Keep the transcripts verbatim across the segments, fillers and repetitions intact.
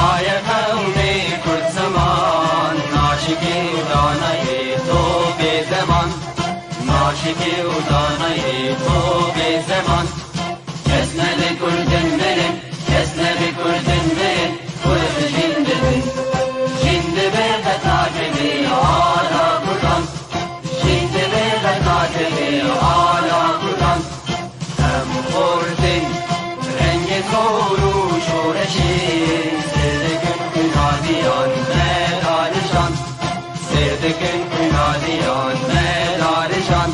Aye qewmê Kurd ziman, naşikî û danayê to bê zeman. Naşikî û danayê to bê zeman. Kes nebe Kurdin mirin, kes nebe Kurdin mirin, Kurd jîn dibin. Jîn dibe qet nakevê ala Kurdan. Jîn dibe qet nakevê ala Kurdan. Em xortin rengê zor û şoreşê, sêr dikin xwîna diyan me darijan. Sêr dikin xwîna diyan me darijan.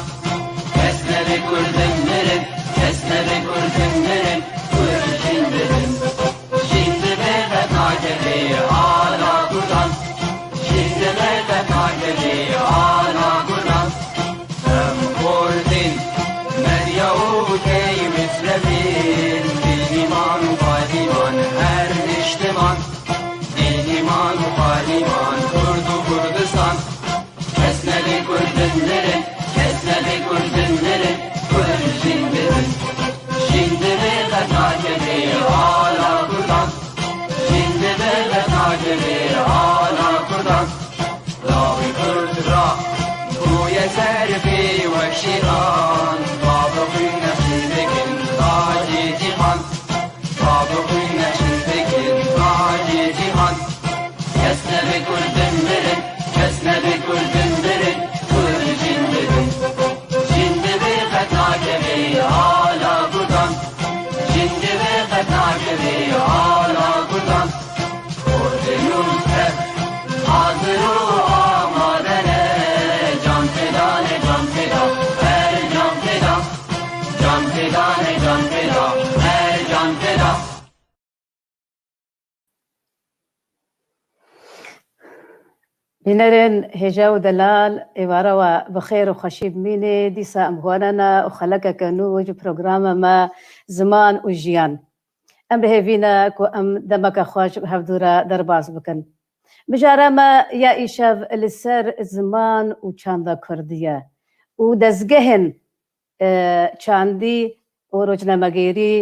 Kes nebe Kurdin mirin, kes nebe Kurdin mirin, Kurd jîn dibin. Jîn dibe qet nakevê ala Kurdan. Jîn dibe qet nakevê ala Kurdan. Em xortên Medya û Key Mislevîn, Dînîman û Padîman her niştiman. Dînîman û Padîman, Kurd û Kurdistan. Kes nebe Kurdin mirin, kes nebe Kurdin mirin, Kurd jîn dibin. Jîn dibe qet nakevê ala Kurdan. Jîn dibe qet nakevê ala Kurdan. Lawê Kurd ra bûye ser pê wek şîran. Bavê xwîn nexşî dikin tacê cîhan. Bavê xwîn nexşî dikin tacê cîhan. Kes nebe Kurdin mirin, kes nebe Kurdin mirin, Kurd jîn dibin. Jîn dibe qet nakevê ala Kurdan. Jîn dibe qet nakevê ala Kurdan. Kurdê nû tev hazir û amade ne. Can feda ne, can feda, her can feda. Can feda ne, can feda, her can feda. Bînerên hêja û delal, êvara we bi xêr û xweşî bimîne. Dîsa em wanena û xelekeke nû ji programa me Ziman û Jiyan. Em bi hêvî ne ku em demeke xweş bi hevdû re derbas bikin. Mijara me ya îşev li ser ziman û çanda kurdî ye û dezgehên, e, çandî û rojnamegêrî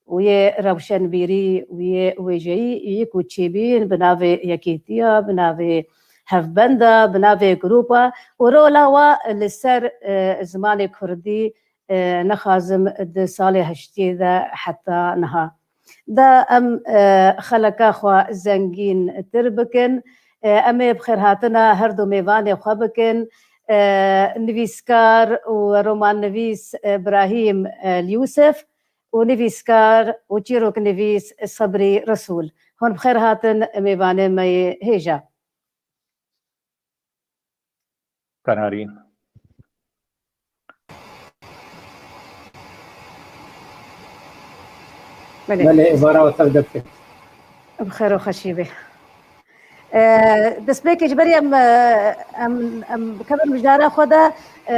û yê rewşenbîrî û yê wêjeyî yê ku çêbîn bi navê yekîtiya, bi navê hevbenda, bi navê grûpa û rola wa li ser, e, zimanê kurdî, e, nexwazim di salê heştiyê de heta niha. Da em, e, xeleka xwe zengîn tir bikin. E, em ê bi xêrhatina her du mêvanê xwe bikin. E, nivîskar û romannivîs, e, Brahîm, e, Yûsif û nivîskar û çîroknivîs Sebrî Resûl. Hûn bi xêr hatin mêvanê me yê hêja. Kanarî. Belê. Belê, êvara we tev de bike. Bi xêr û xweşî be. E, destpêkê ji berî em, e, em, em bikevin mijara xwe de, e,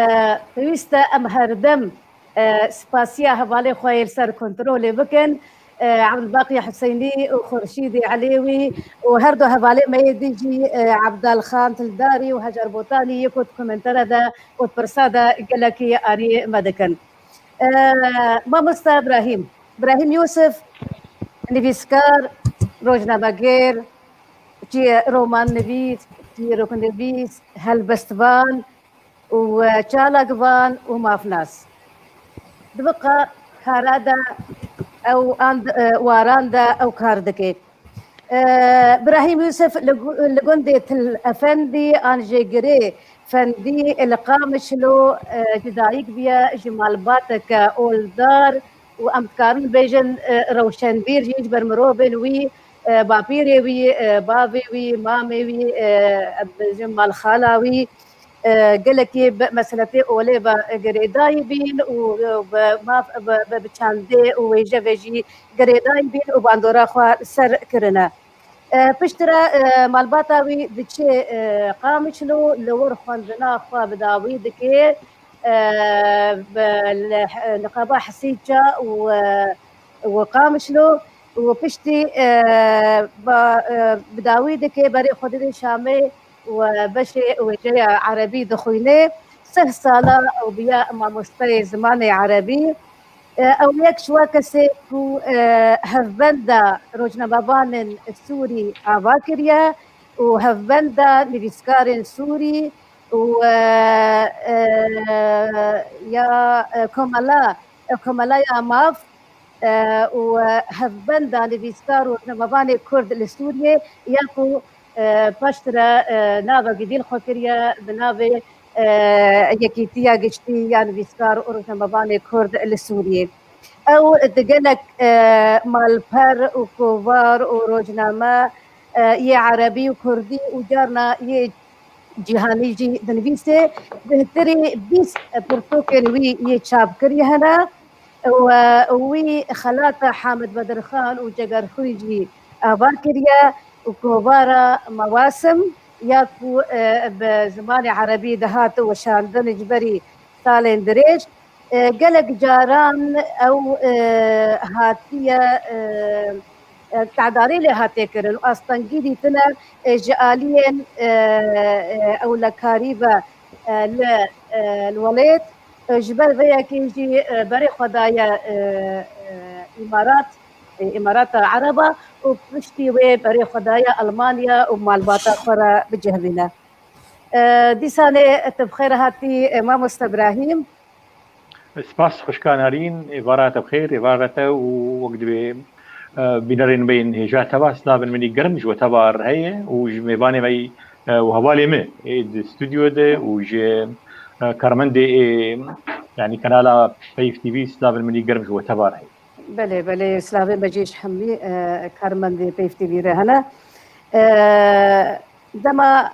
pêwîst e em herdem e, spasiya hevalê xwe yê li ser kontrolê bikin. E, Ebdulbaqî Huseynî û Xurşîdê Elêwî û her du hevalê me yê dî jî, e, Ebdalxan Tildarî û Hecer Botanî yê ku di komentera de û di pirsa de gelekî arî me dikin. E, Mamosta Ibrahîm, Ibrahîm Yûsif, nivîskar, rojnamegêr, çi romannivîs, çîroknivîs, helbestvan, û, e, çalakvan û mafnas. Di vî ka-, kara de ew an, e, waran de ew kar dike. E, Birahîm Yûsif li gu-, li gundê Til Efendî an Jêgirê Fendî li Qamişlo, e, ji dayik bûye, ji malbateke oldar û em dikarin bêjin, e, rewşenbîr jî ji ber mirovên wî, e, bapîrê wî, e, bavê wî, mamê wî, e, em bêjin malxala wî, e, gelekî bi meseletê olê ve girêdayî bîn û, e, bi maf-, bi, bi, bi çandê û wêjevê jî girêdayî bîn û bandora xwe ser kirine. E, piştre, e, malbata wî diçe, e, Qamişlo, li wir xwendina xwe bi dawî dike, e, bi li, li qaba Hesîça û, e, û Qamişlo û piştî, e, ba, e, bi dawî dike berê xwe dide Şamê û beşê wêjeya erebî dixwîne. Sih sala ew bûye mamosteyê zimanê erebî. E, ew yek ji wa kesê ku, e, hevbenda rojnamevanên Sûrî ava kiriye û hevbenda nivîskarên Sûrî û, e, e, ya, e, komela, e, Komela ya Maf, e, û, e, hevbenda nivîskar û rojnamevanê Kurd li Sûriyê ya ku, e, paştire, e, navekî dî li xwe kiriye bi navê, e, Yekîtiya Giştî ya Nivîskar û Rojnamevanê Kurd li Sûriyê. Ew di gelek, e, malper û kovar û rojname, e, yê erebî û kurdî û carna yê cîhanî jî dinivîse. Bêhtirî bîst pirtûkên wî yê çapkirî hene û, e, wî xelata Hamid Bedirxan û Cegerxwîn jî ava kiriye û kovara Mewasim ya ku, e, bi zimanê erebî dihat weşandin ji berî salên dirêj. E, gelek caran ew, e, hatiye, e, e, tedarî lê hatiye kirin û astengî dîtine, e, ji aliyên, e, e, ewlekarî ve, e, li, e, li welêt, e, ji ber vê yekê jî, e, berê xwe daye, e, e, Îmarat, e, Îmarata Ereba û piştî wê berê xwe daye Almanya û malbata xwe re bicihbîne. E, dîsanê tu bi xêr hatî, e, mamoste Ibrahîm. Spas xwişka Narîn, êvara te bi xêr, êvara te û wek divê, e, bînerên me yên hêja teva, silavên min î germ ji we teva re heye û ji mêvanê me yî, e, û hevalê min ê di stûdyo de û ji, e, karmendê ê, yanî kanala Peyv T V silavên min î germ ji we teva re heye. Belê, belê, silavên me jî ji hemî, e, karmendê Peyv T V re hene. E, dema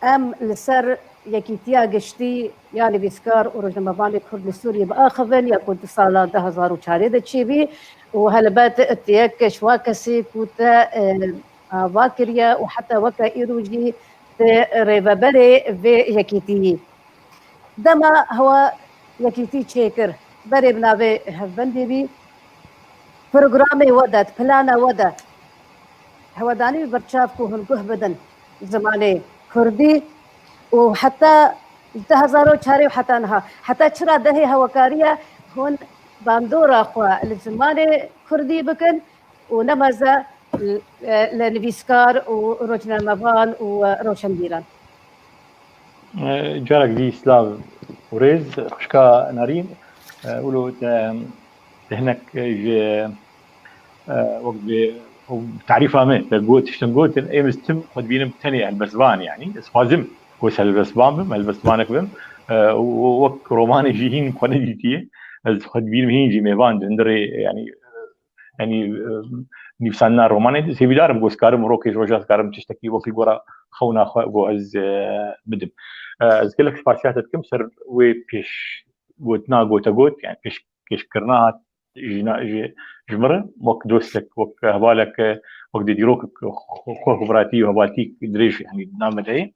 Em li ser Yekîtiya Giştî ya Nivîskar û Rojnamevanê Kurd li Sûriyê biaxivin ya ku di sala du hezar û çardeh de çêbî û helbet tu yek ji wa kesê ku te, e, ava kiriye û heta weke îro jî tu rêveberê vê yekîtî yî. Dema hewa yekîtî çêkir, berê bi navê hevbendê bî, programê we de, plana we de, hewedanî bi berçav ku hûn guh bidin zimanê kurdî û heta ji du hezar û çar û heta niha, heta çira dehê hewekariye hûn bandora xwe li zimanê kurdî bikin û ne meze li, li nivîskar û rojnamevan û roşenbîran? E, carek dî silav û rêz, xwişka Narîn. E, wilo te, te hinek ji, e, wek bi, wek tarîfa me, te got, tiştin gotin, êm ez tim xwe dibînim tenê helbestvan, yanî ez xwazim ku ez helbestvan bim, helbestvanek bim, e, û, û wek romanê jî hîn xwe nedîtiye, ez xwe dibînim hîn jî mêvan di hundirê, yanî, yanî, e, nivîsandina romanê de hêvîdar im ku ez karim rokê ji roja ez karim tiştekî wekî gora xewna xwe ku ez, e, bidim. E, ez gelek spasiya te dikim ser wê pêş gotina gotegot, yani pêş, pêşkirina hat ji na-, ji, ji min re wek dostek, wek hevalek, wek dê dîrokek xwe, xwe, xwe biratî û hevaltî dirêj, yani, di nav me de ye.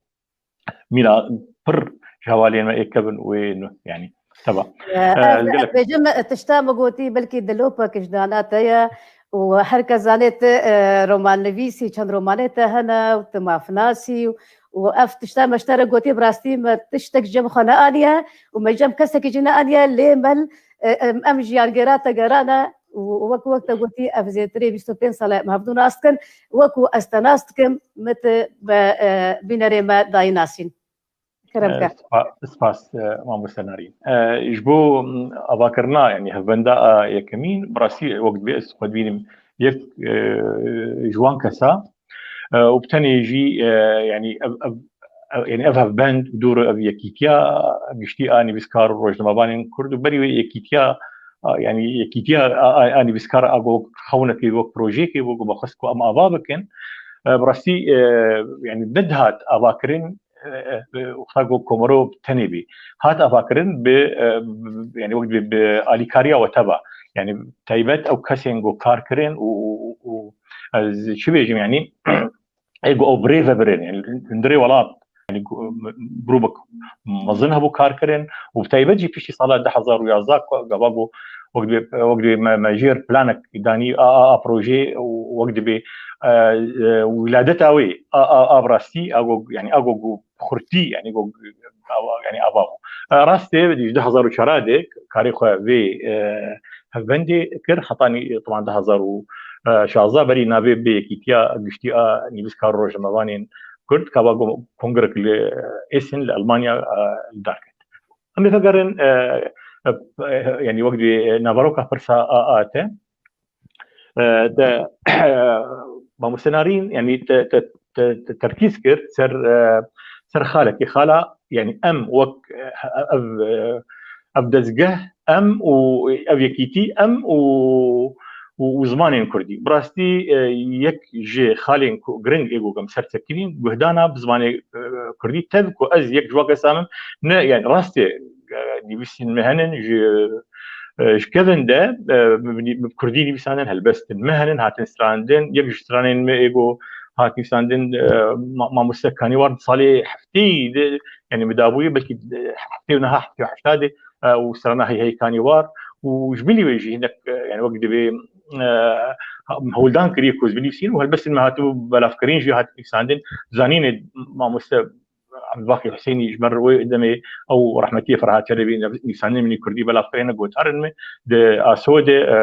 Mîna pir ji hevalên me ê kevin wê nu, yani, teva. E, E, ez gelek bêjim, tişta min gotî belkî dilopek ji dana te ye û her kes zanê tu, e, romannivîsî, çend romanê te hene û tu mafnasî û, û ev tişta me ji te re gotî, bi rastî me tiştek ji cem xwe neaniye û me cem kesekî jî neaniye, lê me, e, em, em jiyangêra te gerane û wek, wek te gotî, ev zêtirê bîst û pênc sal e em hevdû nas dikin, wek ku ez te nas dikim, me tu bi, e, bînerê me dayî nasîn. Kerem ke. E, spa-, spas, e, mamoste Narîn. E, ji bo, m, avakirina, yani hevbenda a yekemîn, bi rastî wek divê ez xwe dibînim yek, e, ji wan kesa, e, û bi tenê jî, e, yani ev, ev, ev, yani ev hevbend û dûr ev yekîtiya giştî a nivîskar û rojnamevanên Kurd û berî wê yekîtiya, a, yani yekîtiya a, a, a nivîskar a got xewnekê, got projeyekê, got, got xwest ku em ava bikin. E, bi rastî, e, yani nedihat avakirin, e, e, wexta ku komero tenê bî. Hat avakirin bi, e, bi, yani wek bi, bi alîkariya we teva. Yani taybet ew kesên ku kar kirin û, û, û, û ez çi bêjim, yani ê ku ew bi rê ve birin, yani hundirê welat, yani ku, grûbek mezin hebû kar kirin û bi taybet jî piştî sala du hezar û yazdeh ku gava ku wek dibê, wek dibê me, me jêr planek danî a, a, a projê û wek dibê, e, e, wiladeta wê a, a, a bi rastî, a go, yani a go, go xurtî, yani go, a, yani ava bû. E, rast e, ji du hezar û çar de karê xwe vê, e, hevbendê kir, hetanî, e, teban du hezar û şazdeh berî navê bi Yekîtiya Giştî a Nivîskar Rojnamevanên Kurd, ka va go-, kongrek li Essen, li Almanya, e, li dar ket. Em ê vegerin, e, e, e, yanî wek dibê, e, naveroka pirsa A A te, e, de, e, mamoste Narîn, yanî te, te, te, te terkîz kir ser, e, ser xalekî, xala, yanî em wek, e, ev, e, ev dezgeh, em û ev yekîtî, em û, û, û zimanên kurdî. Bi rastî, e, yek ji xalên ku giring ê ku em ser sekinîn, guhdana bi zimanê, e, kurdî, tev ku ez yek ji wan kesan im, ne, yanî rastê, e, nivîsên me henin ji, e, ji kevin de, e, bi, bi kurdî nivîsandin, helbestên me henin, hatin strandin, yek ji stranên me ê ku hat nivîsandin, e, ma-, mamoste Kanîwar di salê heftê de, yanî bi dabûyê belkî, e, heftê û neha, heftê û heştê de, e, û strana Hey Hey Kanîwar û ji bilî wê jî hinek, e, yanî wek dibê, e, hewldan kiriye ku ez binivîsînim û helbestên me hatibû belavkirin jî hat nivîsandin. Zanînê mamoste Ebdulbaqî Husênî ji ber wê demê ew rehmetiyê Ferhat Çelebî nivîsandin min ê kurdî belav kirine gotarên me di Asodê, e,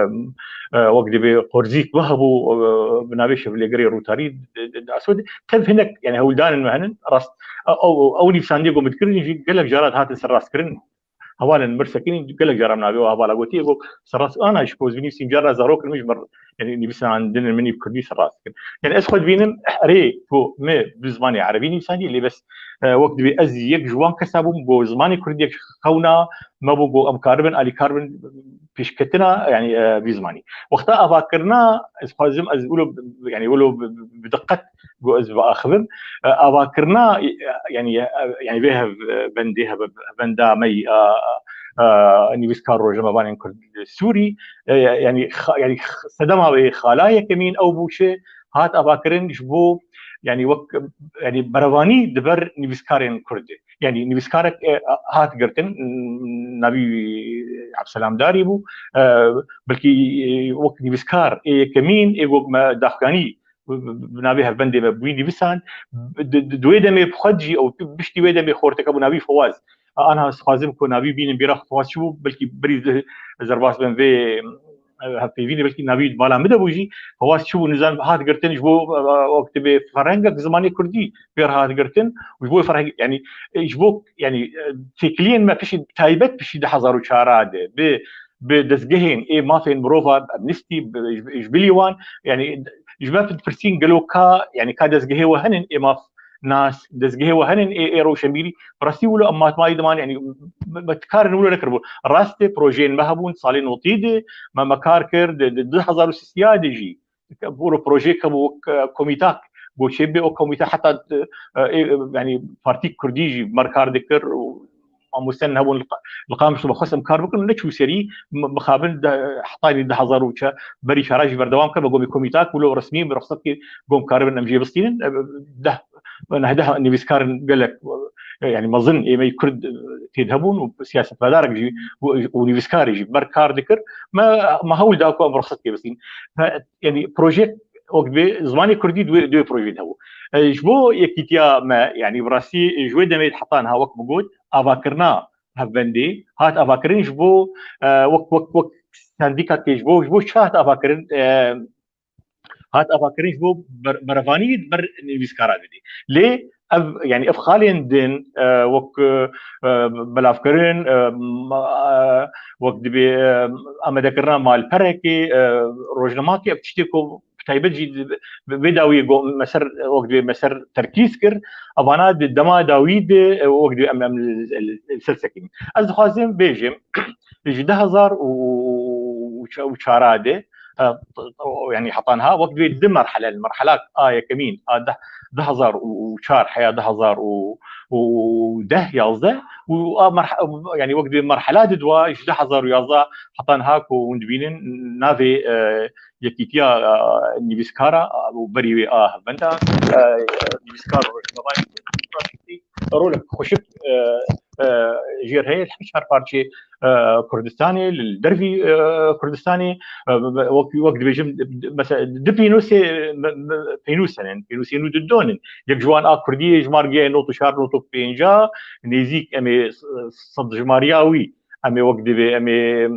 e, wek dibê qorzîk me hebû, e, bi navê Şevlêgerê Rûtarî di, di, di Asodê. Tev hinek, yanî hewldanên me henin, rast, e, ew, ew nivîsandiyê ku min dikirin jî gelek cara dihatin serrastkirin. Hevalên mir sekinîn gelek cara min navê wan hevala gotiye, got, serrast ana ji ku ez binivîsîm, cara zarok min ji mir, yanî nivîsandinên min ê bi kurdî serrast dikin. Yanî ez xwe dibînim, erê, ku me bi zimanê erebî nivîsandî, lê bes, e, wek dibê ez yek ji wan kesa bûm, ku zimanê kurdî yek xewna me bû, ku em karibin alîkar bin pêşketina, yanî, e, vî zimanî. Wexta avakirina, ez xwazim, ez wilo, yanî wilo bi, bi, bi diqet ku ez biaxivim. E, avakirina, e, yanî, e, yanî vê hev, e, bendê, hev, benda me yî, e, e, nivîskar rojnamevanên Kurd li Sûrî, e, yanî xa-, yanî x-, sedema wê xala yekemîn ew bû çi hat avakirin ji bo, yanî wek, yanî berevanî di ber nivîskarên Kurd de. Yanî nivîskarek, e, hat girtin, navî Ebselam Darî bû, e, belkî, e, wek nivîskar ê yekemîn ê ku me daxuyanî bi, bi, bi navê hevbendê me bi wî nivîsand. Bi, di, di, di wê demê bi xwe jî ew piştî wê demê xorteke bû navî Fewaz. Anha ez dixwazim ku navî bînin bîra xwe, Fewaz çi bû, belkî berî di, ez derbas bim vê, e, hevpeyvînê, belkî navî di bala min de bû jî. Fewaz çi bû, nizam hat girtin ji bo, e, wek dibê ferhengek zimanê kurdî pê re hat girtin. Û ji bo ferheng, yanî, e, ji bo, yanî, e, têkiliyên me piştî, taybet piştî du hezar û çar de bi, bi dezgehên ê mafên mirova, Amnesty, bi, ji, ji bilî wan, yanî, ji me dipirsîn gelo ka, yanî, ka dezgehê we henin ê maf nas, dezgehê we henin ê, ê rewşenbîrî, bi rastî wilo em matmayî diman, yanî, me, me karin wilo nekiribûn. Rastê projeyên me hebûn salê notî de, me, me kar kir, di, di du hezar û sî de jî. Wilo projeyeke bû, e, komîtak, goçê bê o komîte heta, e, e, yanî partîk kurdî jî me re kar dikir û mamosten hebûn li qa-, li Qamişlo me xwest em kar bikin û neçû serî, m-, mixabin de, hetanî du hezar û çar berî çara jî berdewam kir, me gomî komîtak wilo resmî bi rexset kir, gom karibin em jê bistînin, e, deh, nehdeh nivîskarin gelek, e, yanî mezin ê me yî Kurd, e, têd hebûn û siyasetmedarek jî û, û nivîskarê jî ber kar dikir. Me, me hewl da ku em rexset kê bistînin. Yanî projek wek dibê zimanê kurdî di wê, di wê projeyê de hebû. E, ji bo yekîtiya me, yanî bi rastî ji wê demê heta niha wek min got, avakirina hevbendê hat avakirin ji bo, e, wek, wek, wek sendîkakê ji bo, ji bo çi hat avakirin, e, hat avakirin ji bo ber-, berevanî di ber nivîskara de. Lê ev, yanî ev xalên din, e, wek, e, belavkirin, e, ma-, e, wek dibê, e, amadekirina malperekê, e, rojnamakê, ev tiştê ku bi taybet jî di, bi, vê dawiyê go-, me ser, wek dibê me ser terkîz kir, evana di dema dawî de, e, wek dibê em, em li, li, li ser sekînin. Ez dixwazim bêjim, ji du hezar û çar de, e, yanî heta niha wek dibê du merhele, merhela a yekemîn a deh, du hezar û çar heya du hezar û deh yazdeh û a merh-, yanî wek dibê merhela di dua ji du hezar û yazdeh heta niha ku hûn dibînin navê, e, yekîtiya, e, nivîskara, e, û berî wê a hevbenda, e, nivîskar rojnamevanî rolek xweşik, e, e, jêr heye li her çar parçê, e, Kurdistanê, li dervî, e, Kurdistanê, e, wek, wek dibêjim, mesela, du pênûsê, me, me, pênûs henin, pênûsê nû di donin. Yek ji wan a Kurdiyê ji mar giya nod û çar, nod û pênc, nêzîk em ê s-, sed jimariya wî, em ê wek dibê, em ê,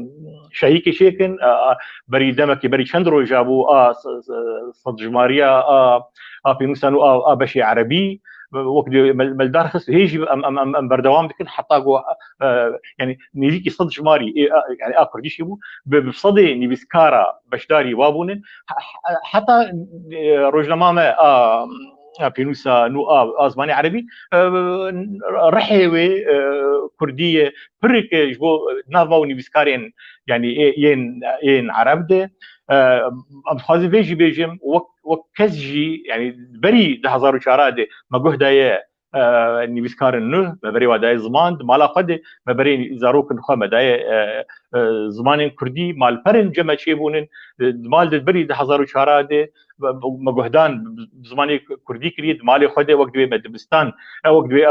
şehîkê çêkin, a, a, berî demekê, berî çend roja bû, a, s-, s-, sedjimariya, a, a pênûsan û a, a beşê erebî, wek dê me, me li dar xist, hê jî em, em, em, em berdewam dikin, heta ku, e, yani nêzîkî sed jimarî, ê, a, yani a kurdî jî bû, bi, bi sedê nivîskara beşdarî wa bûnin, he-, he-, heta, e, rojnama me a, a pênûsa nû a, a zimanê erebî, e, rihê wê, e, kurdî ye, pirike ji bo nava û nivîskarên, yani ê-, yên, yên ereb de. E, em dixwazin vê jî bêjim, wek, wek kes jî, yani berî du hezar û çar de me guh daye, e, nivîskarên nû, me berê wa daye ziman, di mala xwe de me berê zarokin xwe me daye, e, e, zimanên kurdî, malperên cem me çêbûnin, e, di mal de berî du hezar û çar de, me, me guhdan zimanê kurdî kiriye, di malê xwe de wek divê me dibistan, e, wek divê,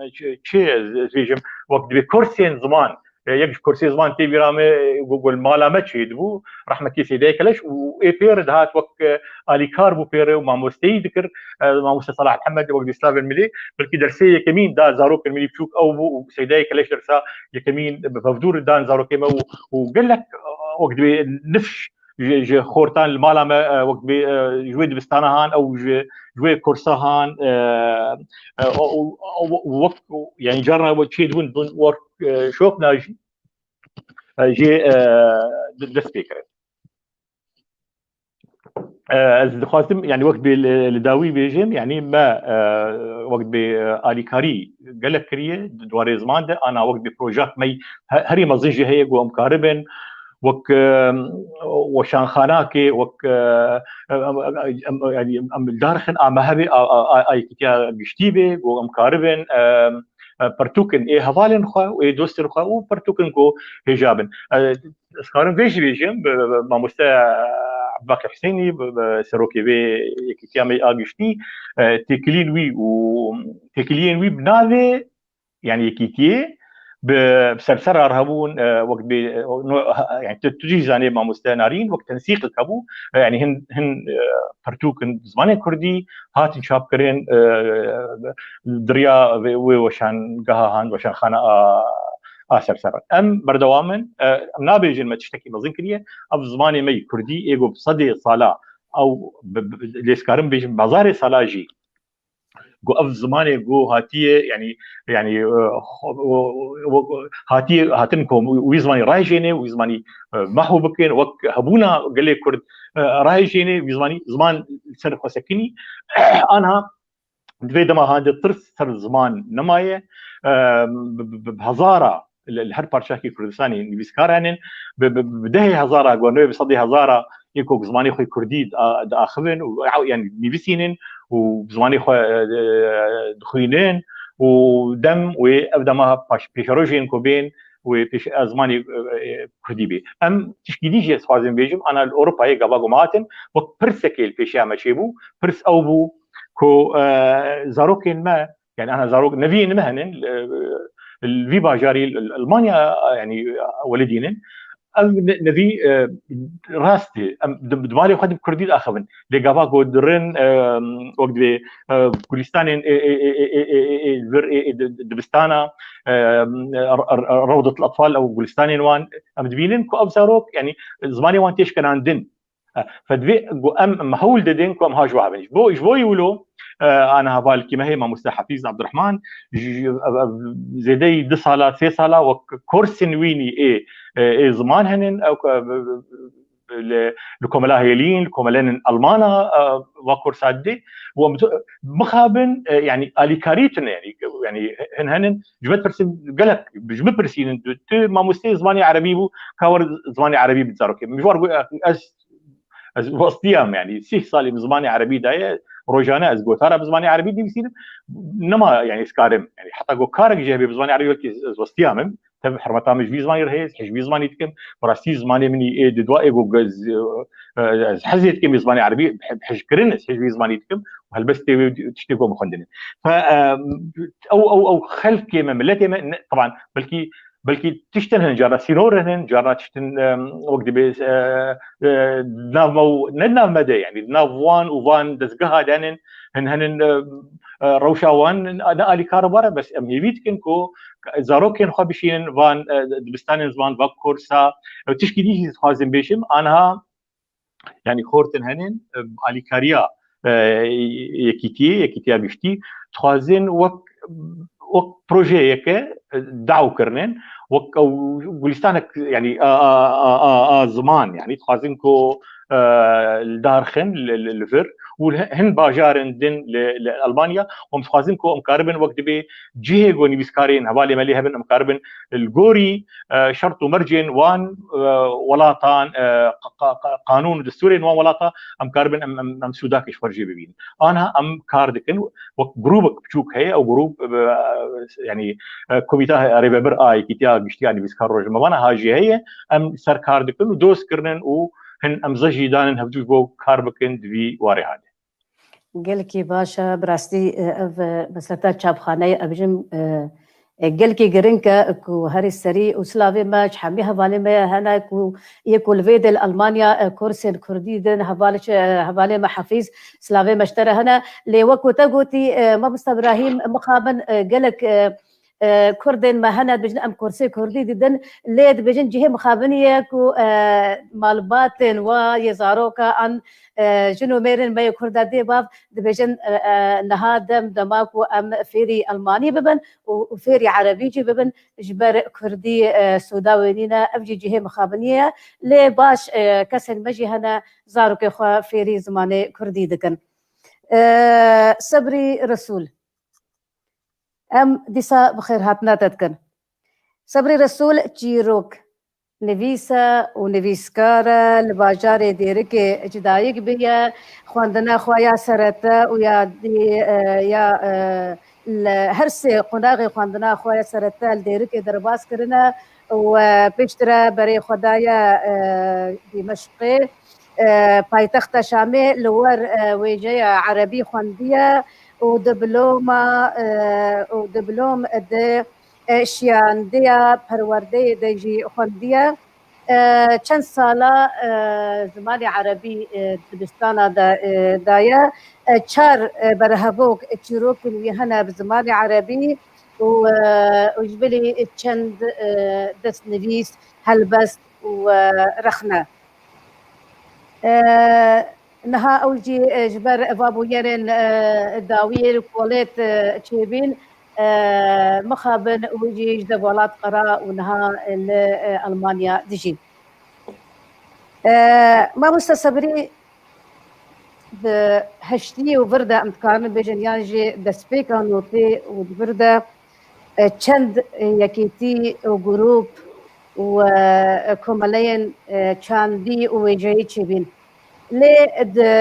e, çi, çi ez, ez bêjim, wek divê kursên ziman, e, yek ji kursê ziman tê bîra me, e, ku, ku li mala me çêdibû, rehmetî Seydayê Keleş û ê pê re dihat wek, e, alîkar bû pê re û mamosteyî dikir, e, mamoste Salah Mihemed wek divê slavên milê, belkî dersê yekemîn da zarokên milî biçûk ew bû û Seydayê Keleş dersa yekemîn bi hevdûr dan zarokê me û, û gelek, e, wek divê nifş ji, ji xortan li mala me, e, wek divê, e, ji wê dibistana han ew ji, ji wê kursa han, e, e, o, o, o, wek, yani carna wek çêdibûn, dibûn wek, e, şopna jî, e, jê, e, de-, dest pê kirin. E, ez dixwazim, yani wek divê li, li dawî bêjim, yani me, e, wek divê, e, alîkarî gelek kiriye di warê ziman de, ana wek divê projek me he-, herî mezin jî heye ku em karibin, wek, e, weşanxanakê, wek, e, em, em, em, em, em darxin a mehebê a, a, a, a yekîtiya giştî bê, ku em karibin, e, e, pirtûkin ê hevalên xwe û ê dostên xwe û pirtûkin ku hêja bin. E, ez karim vê jî bêjim, bi, bi, bi mamoste Ebubakir Husênî, bi, bi serokê vê yekîtiya me a giştî, e, têkiliyên wî û têkiliyên wî bi navê yani yekîtiyê bi, bi sersera re hebûn, e, wek bê, e, no, ha, yani tu, tu jî zanê mamoste Narîn, wek tensîqek hebû, e, yani hin, hin, e, pirtûk in zimanê kurdî hatin çapkirin, e, di riya vê, wê weşangeha han, weşanxana a, a sersera. Em berdewam in, e, em nabêjin me tiştekî mezin kiriye, ev zimanê me yî kurdî, ê ku bi sedê sala ew bi, bi, lê ez karim bêjim, bi hezarê sala jî ku ev zimanê ku hatiye, yani, yani, e, xo-, o, o, o, hatiye, hatin ku wî zimanî rayjêne, wî zimanî, e, mahw bikin, wek hebûna gelê Kurd, e, rayjêne, wî zimanî, ziman li ser xwe sekinî. Anha di vê dema hande tirs ser ziman nemaye, e, bi, bi, bi hezara li, li her parçakî Kurdistanê nivîskar henin, bi, bi, bi dehê hezara, got newê bi sedê hezara yên ku zimanê xwe kurdî di, diaxivin û, yani nivîsînin û zimanê xwe, e, dixwînin û dem wê ev dema paş-, pêşerojên ku bên wê pêş-, e, zimanê, e, e, kurdî bê. Em tişkî dî jî ez xwazim bêjim, ana li Ewropayê gava ku me hatin, wek pirsekê li pêşiya me çêbû, pirs ew bû ku, e, zarokên me, yani ana zarok neviyên me henin, e, li vî bajarî, li Almanya, yani, welidînin. Ev ne-, nevî, e, rast e. Em di, di malê xwe de bi kurdî diaxivin. Lê gava ku dirin, e, wek divê, e, gulistanên, e, e, vir, e, e, di, di, dibistana, e, r-, r-, Rewdetul Atfal ew gulistanên wan, em dibînin ku ev zarok, yani zimanê wan tê şkenandin. E, fe divê ku em, em hewl didin ku em ha ji we hebin. Ji bo, ji bo wilo, e, ana hevalkî me heye, mamoste Hafîz Abdurrahman, ji, ji, ev, ev, zêdeyî du sala, sê sala wek kursên wînî ê, e, ê ziman henin, ew, e, li, li komela Hêlîn, li komelên Almana, e, wa kursa didê. Û em tu-, mixabin, e, yani alîkarî tune, yani, yani hin henin, ji me pirsin, gelek, ji me pirsînin, tu, tu mamosteyê zimanê erebî bû, ka wer zimanê erebî bi zarokê. Min ji war got, ez, ez westiyam, yani, sih salî min zimanê erebî daye, rojane ez gotara bi zimanê erebî dinivîsînim, nema, yani, ez karim, yani, heta got karek jî hebe bi zimanê erebî, belkî ez westiyam im, tev hurmeta min ji vî zimanî re heye, ez hej vî zimanî dikim, bi rastî zimanê min î ê di dua ê got ez, e, ez hezê dikim bi zimanê erebî, he-, hej kirin, ez hej vî zimanî dikim, û helbestê wê tiştê ku min xwendine. Fe, e, ew, ew, ew xelkê me, miletê me, ne, teban, belkî Belkî tiştin hin, carna sînor hin, carna tiştin, em, wek dibê, e, e, di nav me û ne di nav me de, yanî di nav wan û van dezgeha de henin, hin henin, e, e, rewşa wan ne alîkar were, bes em hêvî dikin ku zarokên xwe bişînin van, e, dibistanên ziman, va kursa, e, tişkî dî jî dixwazim bêjim, anha yanî xortin henin, e, alîkariya, e, yekîtiyê, yekîtiya giştî, dixwazin wek, wek projeyeke, e, daw kirinin, wek ew gulîstanek, yanî a, a, a, a, a ziman, yanî dixwazin ku, e, li dar xin li, li, li vir û li hin bajarin din li, li Almanya, û em dixwazin ku em karibin wek dibê cihê ku nivîskarên hevalê me lê hebin, em karibin li gorî, e, şert û mercên wan, e, welatan, e, qa-, qa-, qa-, qanûn û destûrên wan welata em karibin em, em, em sûdakê ji xwe jê bibînin. Anha em kar dikin, wek grûbek biçûk heye, ew grûb, e, yanî, e, Komîta Rêvebir a Yekîtiya Giştî ya Nivîskar Rojnamevanan ha jî heye, em li ser kar dikin û doz kirinin û hin îmza jî danin hevdû ji bo kar bikin di vî warê hane. Gelekî baş e, bi rastî, e, ev, e, mesleta çapxaneyê, ev jim, e, e, gelekî giring e ku herî serî û silavê me ji hemî hevalê me hene ku yê ku li vê de li Almanya, e, kursên kurdî din, heval, e, hevalê me Hefîz, silavê me ji te re hene. Lê wek ku te gotî, e, Mamoste Birahîm, mixabin, e, gelek, e, e, kurdên me hene, dibêjin em kursê kurdî didin, lê dibêjin cihê mixabinî ye ku, e, malbatên wa yê zaroka an, e, jin û mêrên me yê kurda dê bav dibêjin, e, e, niha dem dema ku em fêrî elmanî bibin û, û fêrî erebî jî bibin, ji ber kurdî, e, sûda wê nîne, ev jî cihê mixabinî ye. Lê baş, e, kesên me jî hene zarokê xwe fêrî zimanê kurdî dikin. E, Sebrî Resûl. Em dîsa bi xêrhatina te dikin. Sebrî Resûl çîrok nivîs e û nivîskar e, li bajarê Dêrikê ji dayik bûye, xwendina xwe ya serete û ya dî, e, ya, e, li her sê qonaxê xwendina xwe ya serete li Dêrikê derbas kirine û, e, piştre berê xwe daye, e, Dîmeşqê, e, paytexta Şamê, li wer, e, wêjeya erebî xwendiye û diploma, e, û diplom di, e, şiyandiya perwerdeyê de jî xwendiye. E, çend sala, e, zimanê erebî, e, dibistana de, e, daye. E, çar, e, berhevok, e, çîrokên wî hene bi zimanê erebî û, e, û ji bilî çend, e, destnivîs, helbest û, e, rexne. E, niha ew jî, e, ji ber va bûyerên, e, dawiyê li kolêt, e, çêbîn, e, mixabin û jî ji dev welat qera û niha li, e, Almanya dijî. E, Mamoste Sebrî, di heştî û vir de em dikarin bêjin, yan jî destpêka notê û di vir de, e, çend, e, yekîtî û grûp û, e, komeleyên, e, çandî û wêjeyî çêbîn. Lê di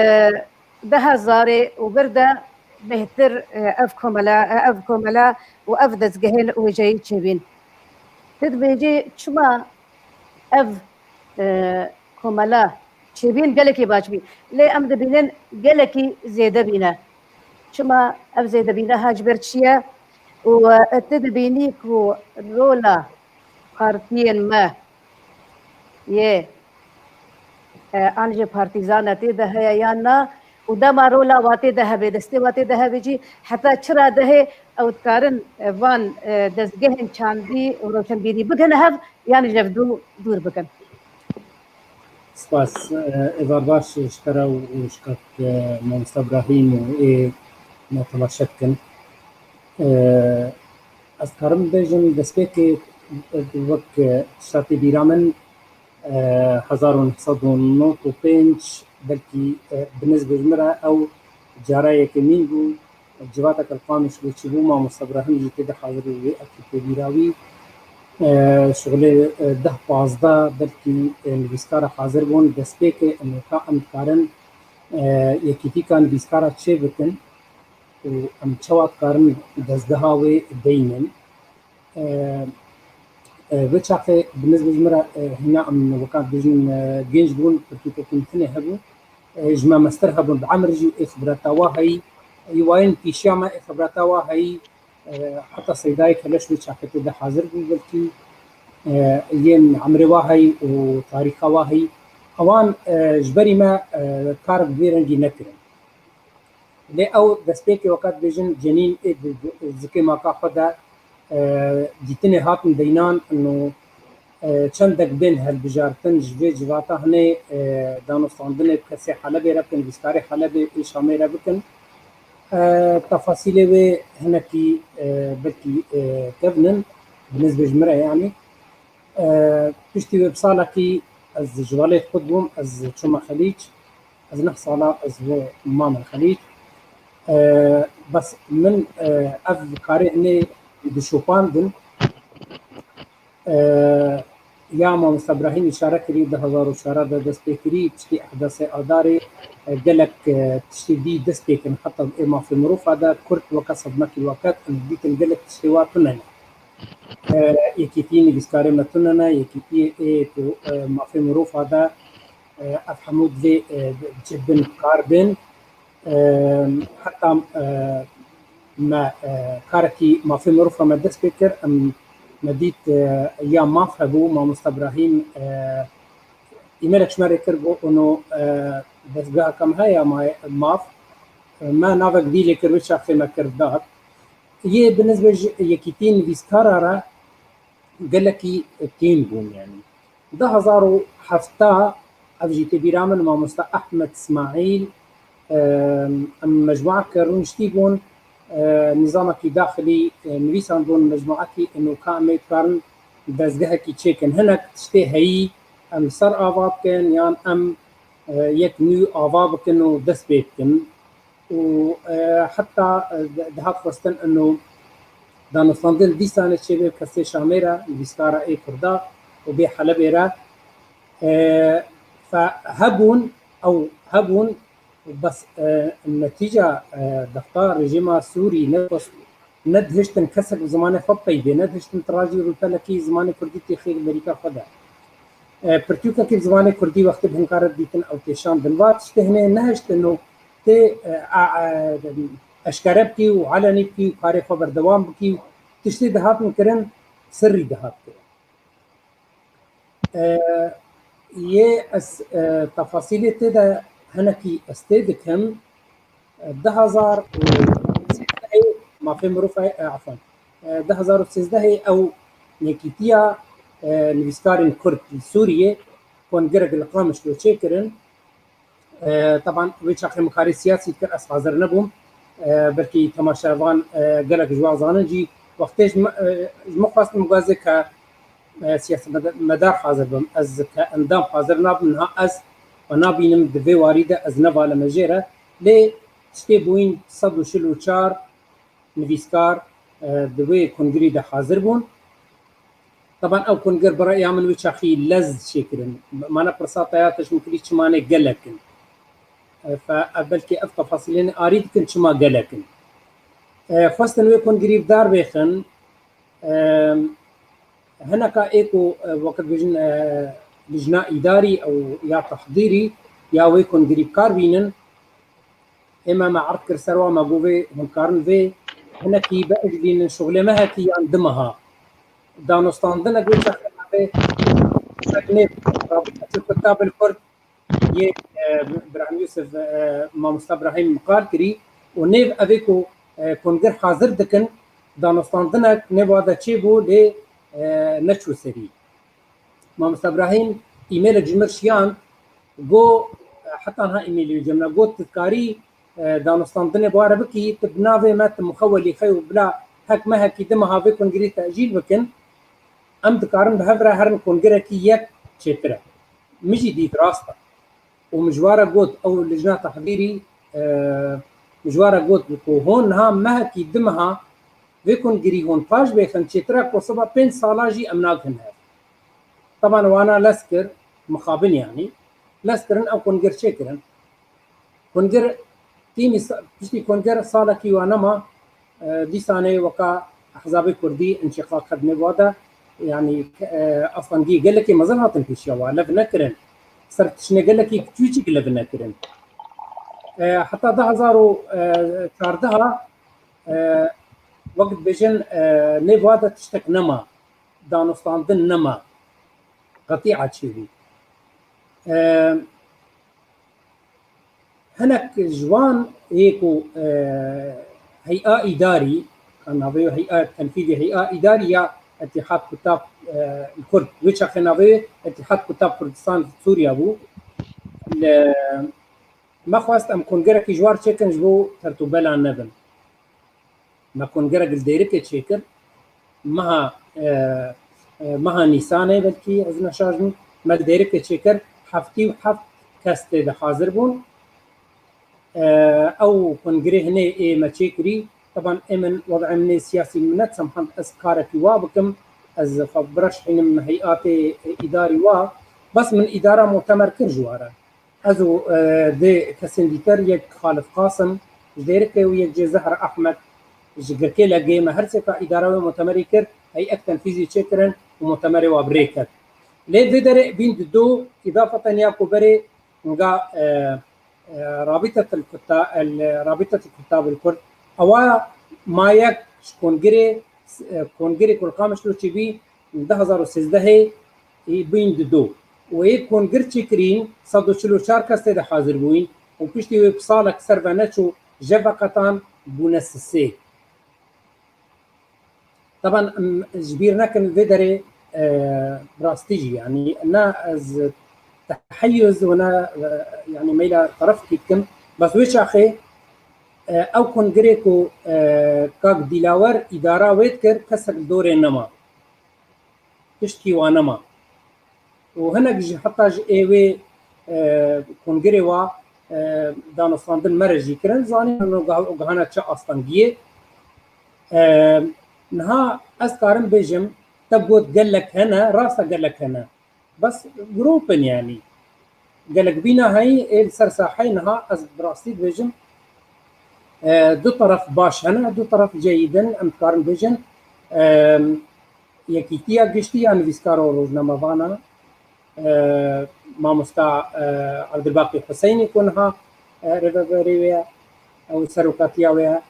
du hezarê û bir de bêhtir, e, ev komela, e, ev komela û ev dezgehên wêjeyî çêbîn. Tu dibêjî çima ev, e, komela çêbîn gelekî baş bî. Lê em dibînin gelekî zêde bîne. Çima ev zêde bîne, ha ji ber çi ye? Û, e, tu dibînî ku rola partiyên me yê, e, an jî partîzana tê de heye yan na, û dema rola wa tê de hebe, destê wa tê de hebe jî, heta çi radehê ew dikarin, e, van, e, dezgehên çandî û roşenbîrî bigihine hev, yan ji hev dû-, dûr bikin? Spas, e, êvar baş ji te re û ji kak, e, Mamoste Brahîm û ê me temaşe dikin. E, ez dikarim bêjim, destpêkê, e, wek, e, tişta tê bîra min, e, hezar û neh sed û nod û pênc, belkî, e, bi nizbê ji min re ew cara yekemîn bû, civateke li Qamişlo çêbû, Mamoste Brahîm jî tê de hazir bû, wê ev tê bîra wî. E, şixulê, e, deh pazdeh belkî, e, nivîskara hazir bûn. Destpêkê em ê ka em dikarin, e, yekîtîka nivîskara çê bikin û em çawa dikarin dezgeha wê deynin. E, e, vê çaxê bi nizbê ji min re, e, hîna em weka dibêjin, e, gênc bûn, pirtûkekên tune hebû. E, ji me mestir hebûn, bi emir jî ê xibreta wa heyî, ê wayên pîşiya me ê xibreta wa heyî, e, heta Seydayê Keleş wê çaxê tê de hazir bû, belkî, e, yên emrê wa heyî û tarîxa wa heyî, ewan, e, ji berî me, e, kar bi vê rengî nekirin. Lê ew destpêkê weka dibêjin cenîn ê di, di zikê maka xwe de, e, dîtinê hatin deynan û, e, çendek bên hilbijartin ji vê civata hinê, e, danûstandinê bi kesê Helebê re bikin, nivîskarê Helebê ê Şamê re bikin. E, tefasîlê wê hinekî, e, belkî, e, kevn in, bi nizbê ji min re yanî. E, piştî wê bi salekî ez ji welêt xwe bûm, ez çûme Xelîc. Ez neh sala ez wê mame Xelîc. E, bes min, e, ev karê hinê dişopandin. E, ya Mamosta Brahîm îşare kirî, du hezar û çar de dest pê kirî, piştî ehdasê Adarê, e, gelek, e, tiştê dî dest pê kirin. Heta ê mafê mirofa de Kurd weke sedmekî weket, em dîtin gelek tiştê wa tune ne. E, yekîtî nivîskarê me tune ne, yekîtiyê ê ku, e, mafê mirofa de, e, ev hemû divê, e, cibin kar bin. E, heta, e, me, e, karekî mafê mirofa me dest pê kir, em, me dît, e, ya maf hebû, Mamosta Brahîm, e, îmelek ji me rê kir, got, ûno, e, dezgeha kam heye ma-, maf, e, me navek dî lê kir, wê çaxê me kir dat. Yê bi nizbê ji yekîtî nivîskara re gelekî kêm bûn, yanî. Du hezar û hevdeh, ev jî tê bîra min, Mamosta Ehmed Smaîl, em, em mecmuake rûniştî bûn, e, nîzamekî daxilî, e, nivîsandibûn mecmuakî ûno ka em ê dikarin dezgehekî çêkin. Hinek tiştê heyî em li ser ava bikin yan em, e, yek nû ava bikin û dest pê bikin. Û, e, heta, e, di-, dihat xwestin ûno danûstandin dîsanê çêbe kesê Şamê re, nivîskara ê Kurda û bê Helebê re, e, fe hebûn, ew hebûn, bes, e, netîca, e, dexta rejîma Sûrî nedixwest, nedihiştin kesek bi zimanê xwe peyvê, nedihiştin tirajî rûpelekî zimanê Kurdî têxê berîka xwe de. E, pirtûkekî bi zimanê Kurdî wextê bi hinkare dîtin ew têşandin. Va tiştê hinê nehiştin û tê, e, a, e, eşkere bikî û elenî bikî û karê xwe berdewam bikî û tiştê dihatin kirin, sirrî dihat kirin. E, yê ez, e, tefasîlê tê de hinekî ez tê dikim. E, du hezar û sêzdehê, mafê mirof e, e, efan. E, du hezar û sêzdehê ew yekîtiya, e, nivîskarên Kurd li Sûriyê kongrek li Qamişlo çêkirin. E, teban wê çaxê min karê siyasî dikir, ez hazir nebûm. E, belkî temaşevan, e, gelek ji wan zanin jî. Wextê ji min, e, ji min xwestin bigazê ke, e, siyasetmedar hazir bim. Ez ke endam hazir nabim, niha ez xwe nabînim di vê warî de ez ne valemejêr e. Lê tiştê bûyîn sed û çil û çar nivîskar, e, di wê kongirî de hazir bûn. Teban ew kongir bi reya min wê çaxî lez çêkirin. Mane pirsa te ya te ji min kirî çima ne gelek in. E, fe, ev belkî ev tefasîlên arî dikin çima gelek in. E, xwestin wê kongirî bi dar bêxin. E, hineka ê ku, e, wekî dibêjin, e, lijna îdarî ew ya tehdîrî ya wê kongirî bi kar bînin. Ê me, me erd kir ser wan, me got vê hûn karin vê hinekî biejlînin şuxlê mehekî yan du meha. Danûstandinek wê çaxê navê Çeknê Rabita Kurd yê, e, Birahîm Yûsif, e, Mamosta Birahîm qal kirî û nêv evê ku, e, kongir hazir dikin, danûstandinek nêva de çêbû lê, e, neçû serî. Mamosta Birahîm îmêlek ji min şiyand, got, heta niha îmêlê wî cem ne, got, tu dikarî, e, danûstandinê bi wa re bikî, tu bi navê me, tu mixewelî xew bila hek mehekî du meha vê kongirê tecîl bikin, em dikarin bi hev re herin kongirekî yek çêtir e. Min jî dît rast e. Û min ji wa re got, ew lijna tehdîrî, e, min ji wa re got ku hûn niha mehekî du meha vê kongirî hûn paş bêxin, çêtir e ku siba pênc sala jî em nakin hev. Teban wana lez kir, mixabin yanî, lez kirin ew kongir çêkirin. Kongir tîmî sa-, piştî kongir salekî wa nema, e, dîsanê weka Ehzabê Kurdî înşîqaq hebne wa de, yanî, e, astengiyê gelekî mezin hatin pêşiya wa, lev nekirin. Ser tiştine gelekî kiçûçik lev nekirin. E, heta du hezar û çardeh, e, wek dibêjin, e, nê wa de tiştek nema. danûstandin nema. Qetîa çêbû. E, hinek ji wan ê ku, e, hey'a îdarî, ka navê wê hey'a tenfîzî, hey'a îdarî ya Etîhad Kutab, e, Kurd, wê çaxê navê wê Etîhad Kutab Kurdistan Sûriya bû. Li, me xwest em kongerekî ji war çêkin ji bo tertûbela nebin. Me kongerek li Dêrikê çêkir. Meha, e, e, meha Nîsanê belkî ez neşaş bim. Me li Dêrikê çêkir. Heftî û heft kes tê de hazir bûn. E, ew kongrê hinê ê me çêkirî. Teban ê min, wed'ê min ê siyasî min nesemhand ez karekî wa bikim. Ez xwe bireşhînim heyatê îdarî wa. Bes min îdara mutemer kir ji ware. Ez û, e, dê kesên dîtir, yek Xalid Qasim ji Dêrikê û yek jê Zehra Ehmed ji Girkêlegê, me her sêka îdara wê mutemerî kir, heyet tenfîzî çêkirin û mutemerê wa bi rê ket. Lê vê derê bîn di do, îdafeten ya ku berê nga, e, e, Rabîtetil Kuta-, el, Rabîtetil Kutab el Kurd, ewa ma yek ji kongirê, e, kongirê ku li Qamişlo çêbî, du hezar û sêzdehê bîn di do. Û ê kongir çêkirîn, sed û çil û çar kes tê de hazir bûyîn û piştî wê bi salek ser ve neçû, ji veqetan bûne sisê. Teban, em, ji bîr nekin vê derê, e, bi rastî jî, yanî ne ez teheyyuz û ne, e, yanî meyla terefkî dikim, bes wê çaxê, e, ew kongirê ku, e, kak Dîlawer îdara wê dikir, kesek li dorê nema. Tiştkî wa nema. Û hinek ji heta ji ê wê, e, kongirê wa, e, danûstandin me re jî kirin, zanîn û gah-, gihana çi astengiyê. E, niha ez karim bêjim, te got gelek hene, rast e gelek hene. Bes grûp in yanî. Gelek bîna heyî ê li ser saheyê niha ez bi rastî dibêjim, e, du teref baş hene, du teref ceyîd in, em dikarin bêjin, e, Yekîtiya Giştî ya Nivîskar û Rojnamevana, e, mamosta, e, Evdilbaqî Huseynî ku niha, e, rêveberê wê ye, ew serokatiya wê ye,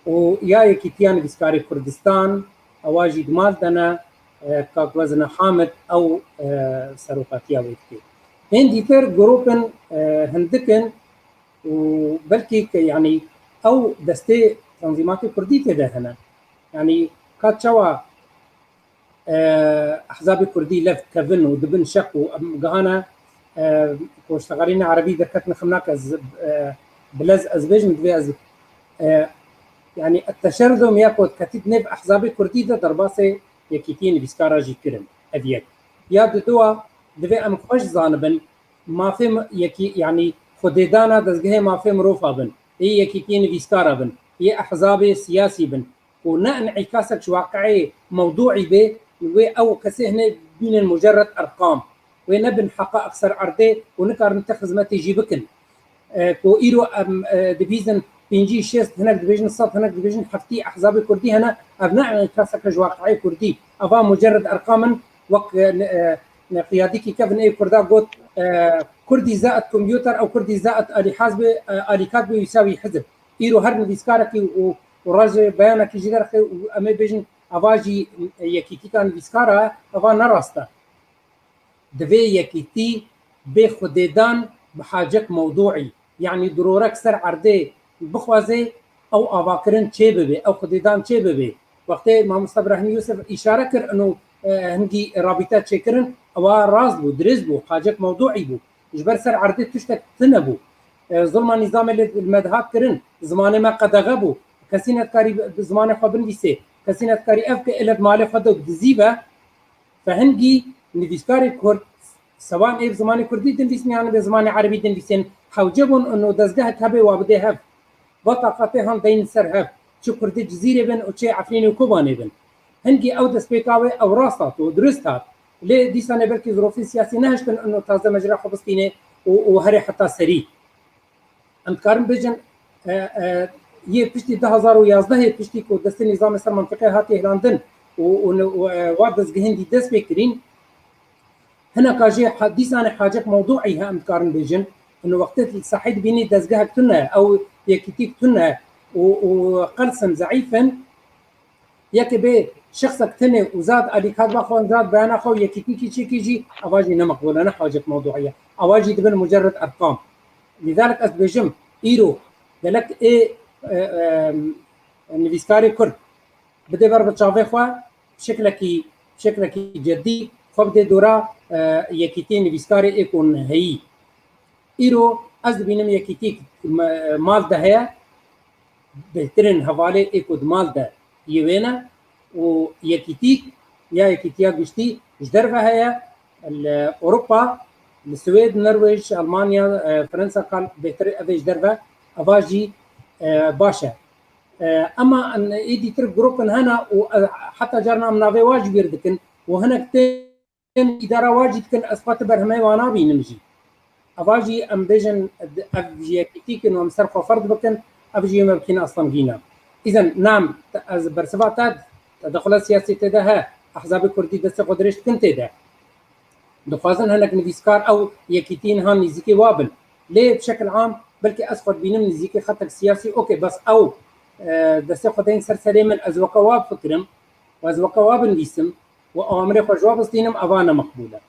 û ya Yekîtiya Nivîskarê Kurdistan, ewa jî di mal de ne, e, Kak Wezne Hamid ew, e, serokatiya wê dike. Hên dîtir grûpin, e, hindik in û belkî ke, yanî ew destê tenzîmatê kurdî tê de hene. Yanî ka çawa, e, ehzabê kurdî lev kevin û dibin şeq û em gihane, e, ku ştexalîna erebî derketin ximnak ez, e, bilez ez bêjim, divê ez, e, yanî et-teşerdum ya ku diketî di nêv ehzabê kurdî de derbasê Yekîtiyê Nivîskara jî kirin. Ev yek. Ya diduwa, divê em xweş zanibin, mafê mi-, yekî, yanî xwedêdana dezgehê mafê mirofa bin, yê Yekîtiyê Nivîskara bin, yê ehzabê siyasî bin, ku ne înîkasek ji waqiê mewdûî bê, wê ew kesê hinê bînin mucerred erqam. Wê nebin heqa ev ser erdê û nikarin ti xizmetê jî bikin. E, ku îro em, e, dibîzin pêncî, şêst, hinek dibêjin sed, hinek dibêjin heftî ehzabê kurdî hene, ev ne enîkaseke ji waqiê kurdî. Eva mucerred erqam in, wek, e, ne, e, ne qiyadîkî kevin ê kurda got, e, Kurdî zaet kompûter ew Kurdî zaet alîhaz bê, e, alîkat bê wî sawî hizib. Îro her nivîskarekî û, û rajê beyanekî jî derxe û em ê bêjin eva jî, e, yekîtîka nivîskara, eva ne rast e. Divê yekîtî bê xwedêdan bi hacek mewdûî, yanî dirorek ser erdê bixwaze ew avakirin çê bibe, ew xwedêdan çê bibe. Wextê mamosta Brahîm Yûsif îşare kir, ino, e, hingî rabîte çêkirin, ewa rast bû, dirêz bû, hacek mewdûî bû. Ji ber ser erdê tiştek tune bû. E, zulma nîzamê li, li me dihat kirin, zimanê me qedexe bû. Kesî nedikarî bi, bi zimanê xwe binivîsê, kesî nedikarî ev ke êlet malê xwe de dizî be, Fe hingî nivîskarê kurd, sewan ê bi zimanê kurdî dinivîsin yan bi zimanê erebî dinivîsin, hewce bûn û dezgehek hebe wa bidê hev. Va taqatê han deyn ser hev, çi kurdê Cizîrê bin û çi Efrînê û Kobanê bin. Hingî ew destpêka wê ew rast hat û dirust hat. Lê dîsanê belkî zirofên siyasî nehiştin û taze mecra xwe bistînê û, û herê heta serî. Em dikarin bêjin, e, e, yê piştî du hezar û yazdehê, piştî ku destê nîzamê ser mentiqê hatiye hilandin û, û, û, e, wa dezgehên dî dest pê kirîn, hineka jê ha-, dîsanê hacek mewdûî he em dikarin bêjin. Û wextê li sahî dibînî dezgehek tune, ew yekîtîk tune û, û qels in, zeîf in, Yekê bê şexsek tenê û zad alîkar ba xwe, zad beyana xwe û yekîtîkî çêkî jî, eva jî ne meqbûl e, ne hacet mewdûî ye. Eva jî dibin mucerred erqam. Lîdalik ez dibêjim, îro gelek ê, e, e, nivîskarê Kurd bide ber bi çavê xwe, şeklekî, şeklekî cedî xwe bide dora, e, yekîtiyê nivîskarê ê ku heyî. Îro ez dibînim yekîtîk me-, mal de heye, bêhtirên hevalê ê ku di mal de yê wê ne û yekîtîk ya yekîtiya giştî ji derve heye, li Ewropa, li Swêd, Norwêj, Almanya, e, Fransa kal bêhtir ev ê ji derve, eva jî, e, baş e. E, ema êdî tir grûpin hene û, e, heta carna em navê wa ji bîr dikin û hinek tên îdara wa jî dikin, ez xwe ti berhemeyê wa nabînim jî. Eva jî em bêjin, ev jî yekîtîk in û em ser xwe ferz bikin, ev jî me bikîne astengîna. Îzen nam, ez bersiva te, te daxila siyasî tê de he, ehzabê kurdî destê xwe dirêj dikin tê de. Dixwazin hinek nivîskar ew yekîtî niha nêzîkê wa bin. Lê bi şekil am, belkî ez xwe dibînim nêzîkê xetek siyasî, okey, bes ew, e, destê xwe deyên ser serê min, ez weke wa bifikirim û ez weke wa binivîsim û awamirê xwe ji wa bistînim, eva ne meqbûl e.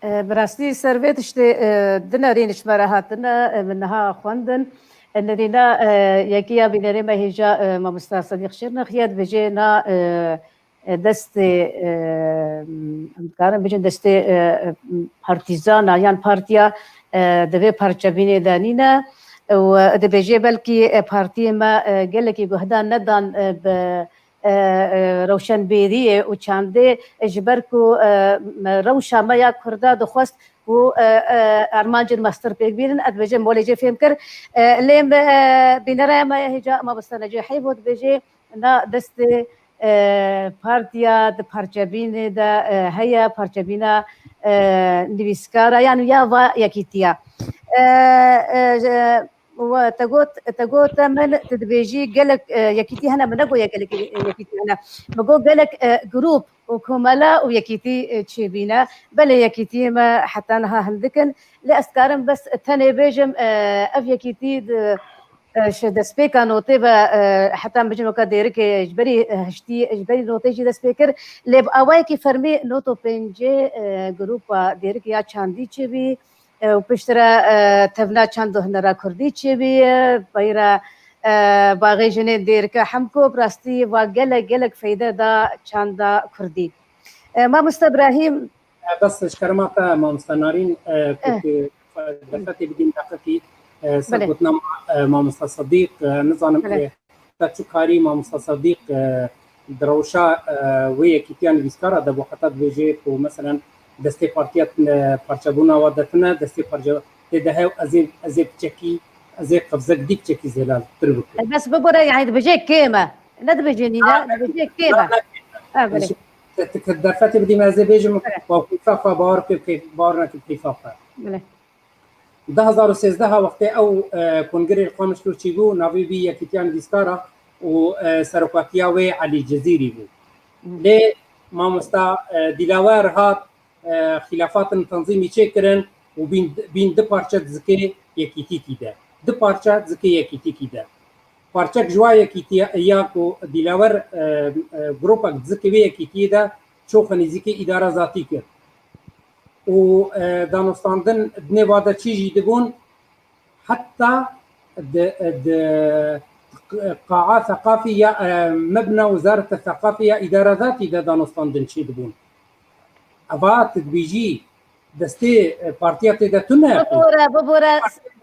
E, bi rastî ser vê tiştê, e, du nerîn ji me re hatine, e, min niha xwendin. E, nerîna, e, yekî ya bînerê me hêja, e, mamosta Sedîq Şirnexî ye, dibêje na, e, e, destê, e, em dikarin bêjin destê, e, e, partîzana yan partiya, e, di vê parçebînê de nîne. Û, e, dibêje belkî, e, partiyê me, e, gelekî guhdan nedan, e, bi, e, e, rewşenbêriyê û çandê, e, ji ber ku, e, me rewşa me ya Kurda dixwest ku, e, e, armancên me stir pêk bînin, ez dibêjim molê jê fêm kir. E, lê me, e, bîneraya me hêja mamosta Necî Heybo dibêje, na destê, e, partiya di parçebînê de, e, heye, parçebîna, e, nivîskara yan ya va yekîtiya. E, e, je-, we te got, te got te min, tu dibêjî gelek, e, yekîtî hene, min negot gelek, e, yekîtî hene. Min got gelek, e, grûp û komela û yekîtî, e, çêbîne. Belê yekîtiyê me heta niha hindik in. Lê ez dikarim bes tenê bêjim, e, ev yekîtî di, e, ji destpêka notê ve, e, heta em bêjin weke Dêrikê ji berî, e, hiştî, ji berî notê jî dest pê kir. Lê bi awayekî fermî noto pêncê, e, grûpa Dêrikê ya çandî çêbî, e, û piştre, e, tevna çand û hunera kurdî çêbî, e, peyra, e, Baxê Jinên Dêrike Hemko, bi rastî va gelek, gelek feyde da çanda kurdî. E, Mamoste Brahîm, E, bes ji kerema te, mamoste Narîn, e, ku Eh. tu derfetê bidîn deqikî, e, ser Belê. gotina ma-, e, mamoste Sedîq, e, nizanim, Belê. e, te çi karî mamoste Sedîq, e, di rewşa, e, wê yekîtiya nivîskara de bû, heta dibêje ku, meselen, destê partiya, e, parçebûna wa de tune, destê parçe tê de hew, ez ê, ez ê piçekî, ez ê qevzek dî piçekî zêlaltir bikim. E, bes bibore, yani dibêje kêm e. Ne dibêje nîne, Ha, dibêje kêm e. Ha, belê. Te, te, te derfetê bidî me, ez ê bêjim, Evet. wa keyfa xwe bawer ke, ke, bawer neke keyfa xwe. Belê. Du hezar û sêzdeh wextê ew, e, kongrê li Qamişlo çêbû, navê wî Yekîtiya Nivîskara û, e, serokatiya wê Elî Cezîrî bû. Hı. Lê mamosta, e, Dîlawer hat, e, xîlafatin tenzîmî çêkirin û bîn, bîn du parçe di zikê yekîtîkî de. Du parçe di zikê yekîtîkî de. Parçek ji wa yekîtiya ya ku Dîlawer, e, e, grûpek di zikê wê yekîtiyê de çoxe nêzîkê îdara zatî kir. Û, e, danûstandin di nêva de çi jî dibûn, heta di, di qaa seqafî ya, e, mebna Wezareta Seqafî ya îdara zatî de danûstandin çêdibûn. Eva tu dibêjî destê, e, partiya tê de tune. Bibore, bibore,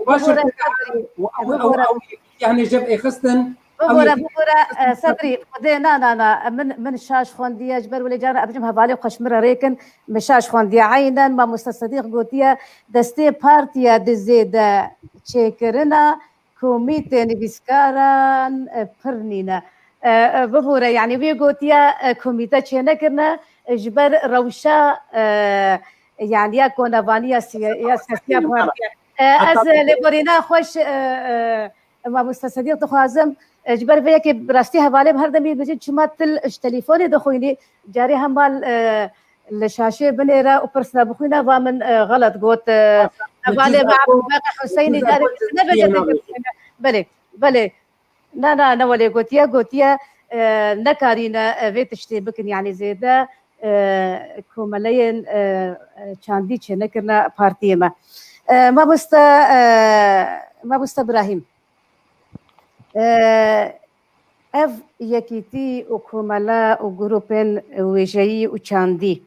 Baş e, bibore, Sedrî. Ew, ew, ew, Bibore. ew, yani jev êxistin, ew Bibore, yekî bibore, e, Sedrî, Xwedê, na, na, na, min, min şaş xwendiye, ji ber wê lê carna, em bêjim hevalê xwe ji min re rêkin, min şaş xwendiye. Eynen, mamoste Sedîq gotiye, destê partiya dizê de çêkirina komîtê nivîskaran, e, pir nîne. E, e, bibore, yani wê gotiye, e, komîte çênekirine, e, ji ber rewşa, e, yani ya konevaniya siya-, ya siyasiya partiya. E, ez, e, lêborîna xweş, e, e, Mamoste Sedîq dixwazim, e, ji ber vê yekê bi rastî hevalê bi her demî dibêjin, çima til ji telîfonê dixwînî, carê hemal, e, li şaşê binêre û pirsna bixwîne, va min, e, xelet got, e, hevalê Beqa Huseynî carê nebêje. Belê, belê. Na, na, ne welê gotiye, gotiye, e, nekarîne, e, vê tiştê bikin, yanî zêde, e, komeleyên, e, e, çandî çênekirine partiyê me. E, mamoste, e, mamoste Birahîm, e, ev yekîtî û komele û grûpên wêjeyî û çandî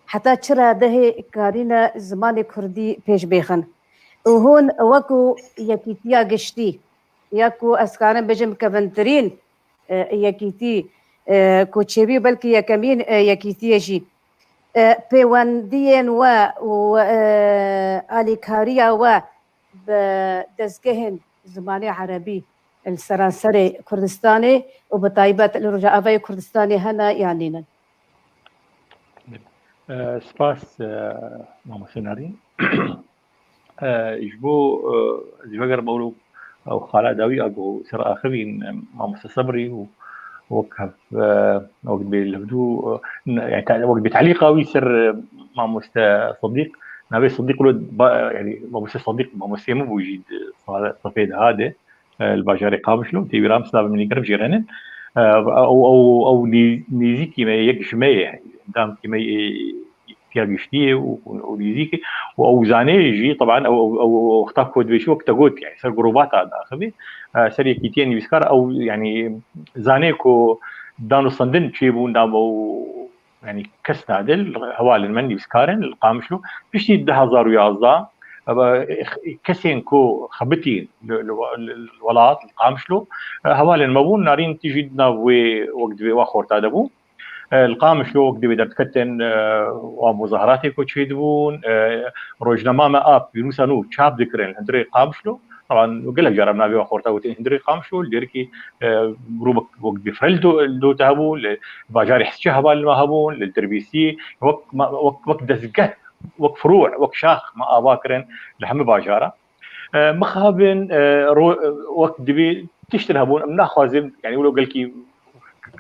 heta çi radehê karîne zimanê kurdî pêş bêxin? Û hûn wekû yekîtiya giştî, ya ku ez karim bêjim kevintirîn, e, yekîtî, e, ku çêbî belkî yekemîn, e, yekîtiyê jî, e, pêwendiyên we û, e, alîkariya we bi dezgehên zimanê erebî li seranserê Kurdistanê û bi taybet li Rojavayê Kurdistanê hene yan nînin? E, spas, e, mamoste Nerîn. E, ji bo, e, ez vegerim ew, ew xala dawî a ku ser axivîn, e, mamoste Sebrî û wek hev, e, wek bê levdû, e, ne, yani, ta-, wek bê talîqa wî ser, e, mamoste Sedîq, navê Sedîq wilo ba-, yani, mamoste Sedîq, mamosteyê min bû jî di sal-, sefê deha de, e, li bajarê Qamişlo, tê wî ra min silavê min ê germ jê re nin. E, ew, ew, ew nê-, nêzîkî me ye, yek ji me ye, endamkî me yê, yê, yekîtiya giştî ye û, û, û nêzîk e. Û ew zanê jî, teban, ew, ew, ew, ew wexta ku dibêjî wek te got, yani, ser grûbata daxivî, e, ser yekîtiyên nivîskar, ew, yani, zanê ku danûstendin çêbûn, da ew, yani, kes nadil, hevalên me nivîskar in li Qamişlo. Piştî du hezar û yazdeh, e, kesên ku xebitîn li, li, li, li welat, li Qamişlo, e, hevalên me bûn, narîn tijî di nav wê, wek divê, wa xorta de bû. E, li Qamişlo wek divê derdiketin, e, wa muzahiratê ku çêdibûn, e, rojnama me a pîrûsa nû çap dikirin li hundirê Qamişlo. Teban gelek cara bi navê wa xorta gotin hundirê Qamişlo, li Dêrikê, e, grûbek wek divê fireh li do-, li dota hebû, li bajarê Hesçe hevalên me hebûn, li Dirbîsî, wek ma-, wek, wek dezgeh, wek firû, wek şax me ava kirin li hemî bajara. E, mixabin, e, ro-, e, wek divê tiştin hebûn, em naxwazin, yani, wilo gelkî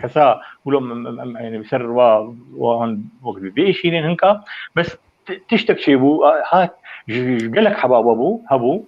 kesa, wilo em, em, em, yani, ser wa, wan wek divê bêşînin hinka, bes ti-, tiştek çêbû, a, hat, ji, ji gelek heba we bû, hebû,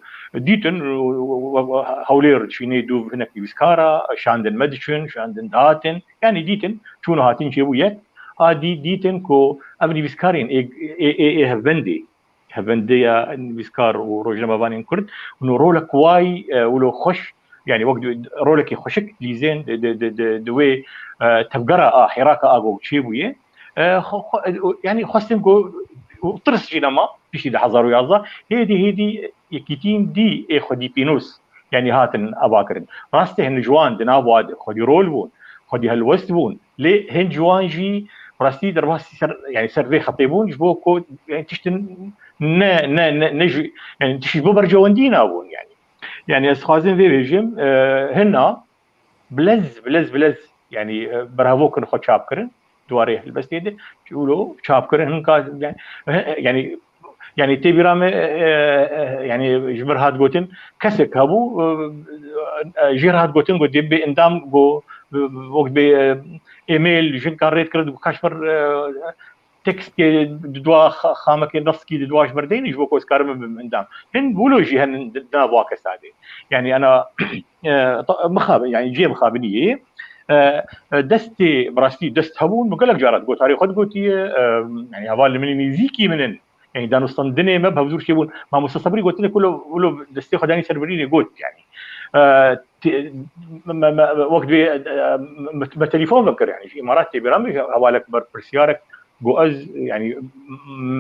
dîtin, e, e, e, Hewlêr çînê dû hinek nivîskara, şandin me diçin, şandin dihatin, yani, dîtin, çûn û hatin çêbû yek, a dî-, dîtin ku ev nivîskarên ê, ê, ê, ê hevbendê, hevendiya nivîskar û rojnamevanên Kurd, hûn rolek way, e, wilo xweş, yani wek di-, rolekî xweşik lîzên di, di, di, di, di wê, e, tevgera a, hêraka a ku çêbûye. E, xwe, xwe, e, yani xwestin ku, û tirs jî nema, piştî du hezar û yazdeh, hêdî, hêdî yekîtiyên dî ê xwedî pînûs, yani hatin ava kirin. Rastî hin ji wan di nav wa de xwedî rol bûn, xwedî helwest bûn. Lê hin ji wan jî rastî derbasî ser, yani ser vê xetê bûn, ji bo ku, yani tiştin ne, ne, ne, ne ji, yani tişt ji bo bercewendî nabûn yani. Yani ez dixwazim vê bêjim, e, hina bilez, bilez, bilez, yani, e, berhevo kirin xwe çap kirin, duwarê helbestê de, wilo çap kirin, hinka, yani, e, yani, yani tê bîra me, e, e, e, yani ji mir hat gotin, kesek hebû, e, e, jê re hat gotin, got, dê bê endam, got, e, wek bê, e, email, jinkan rê dikir, got, kaş mir, e, tekstkê di dua xa-, xamekê neskî di dua ji mir deyne, ji bo ku ez karim bibim endam. Hin wilo jî henin di, di nav wa kesa de. Yani ana, e, ta-, mixabin, yani cihê mixabiniyê, e, e, destê, bi rastî dest hebûn, bi gelek cara gotarê xwe digotiye, e, yani hevalên min ê nêzîkî min in. Yani danûstandinê me bi hevdûr çêbûn. Mamoste Sebrî gotine ku wilo, wilo destê xwe danî ser birînê got, yani. E, te-, me, me, me, wek divê, e, me, me telefon vekir, yani ji Îmaratê bêra min hevalek berpirsiyarek got ez, yani,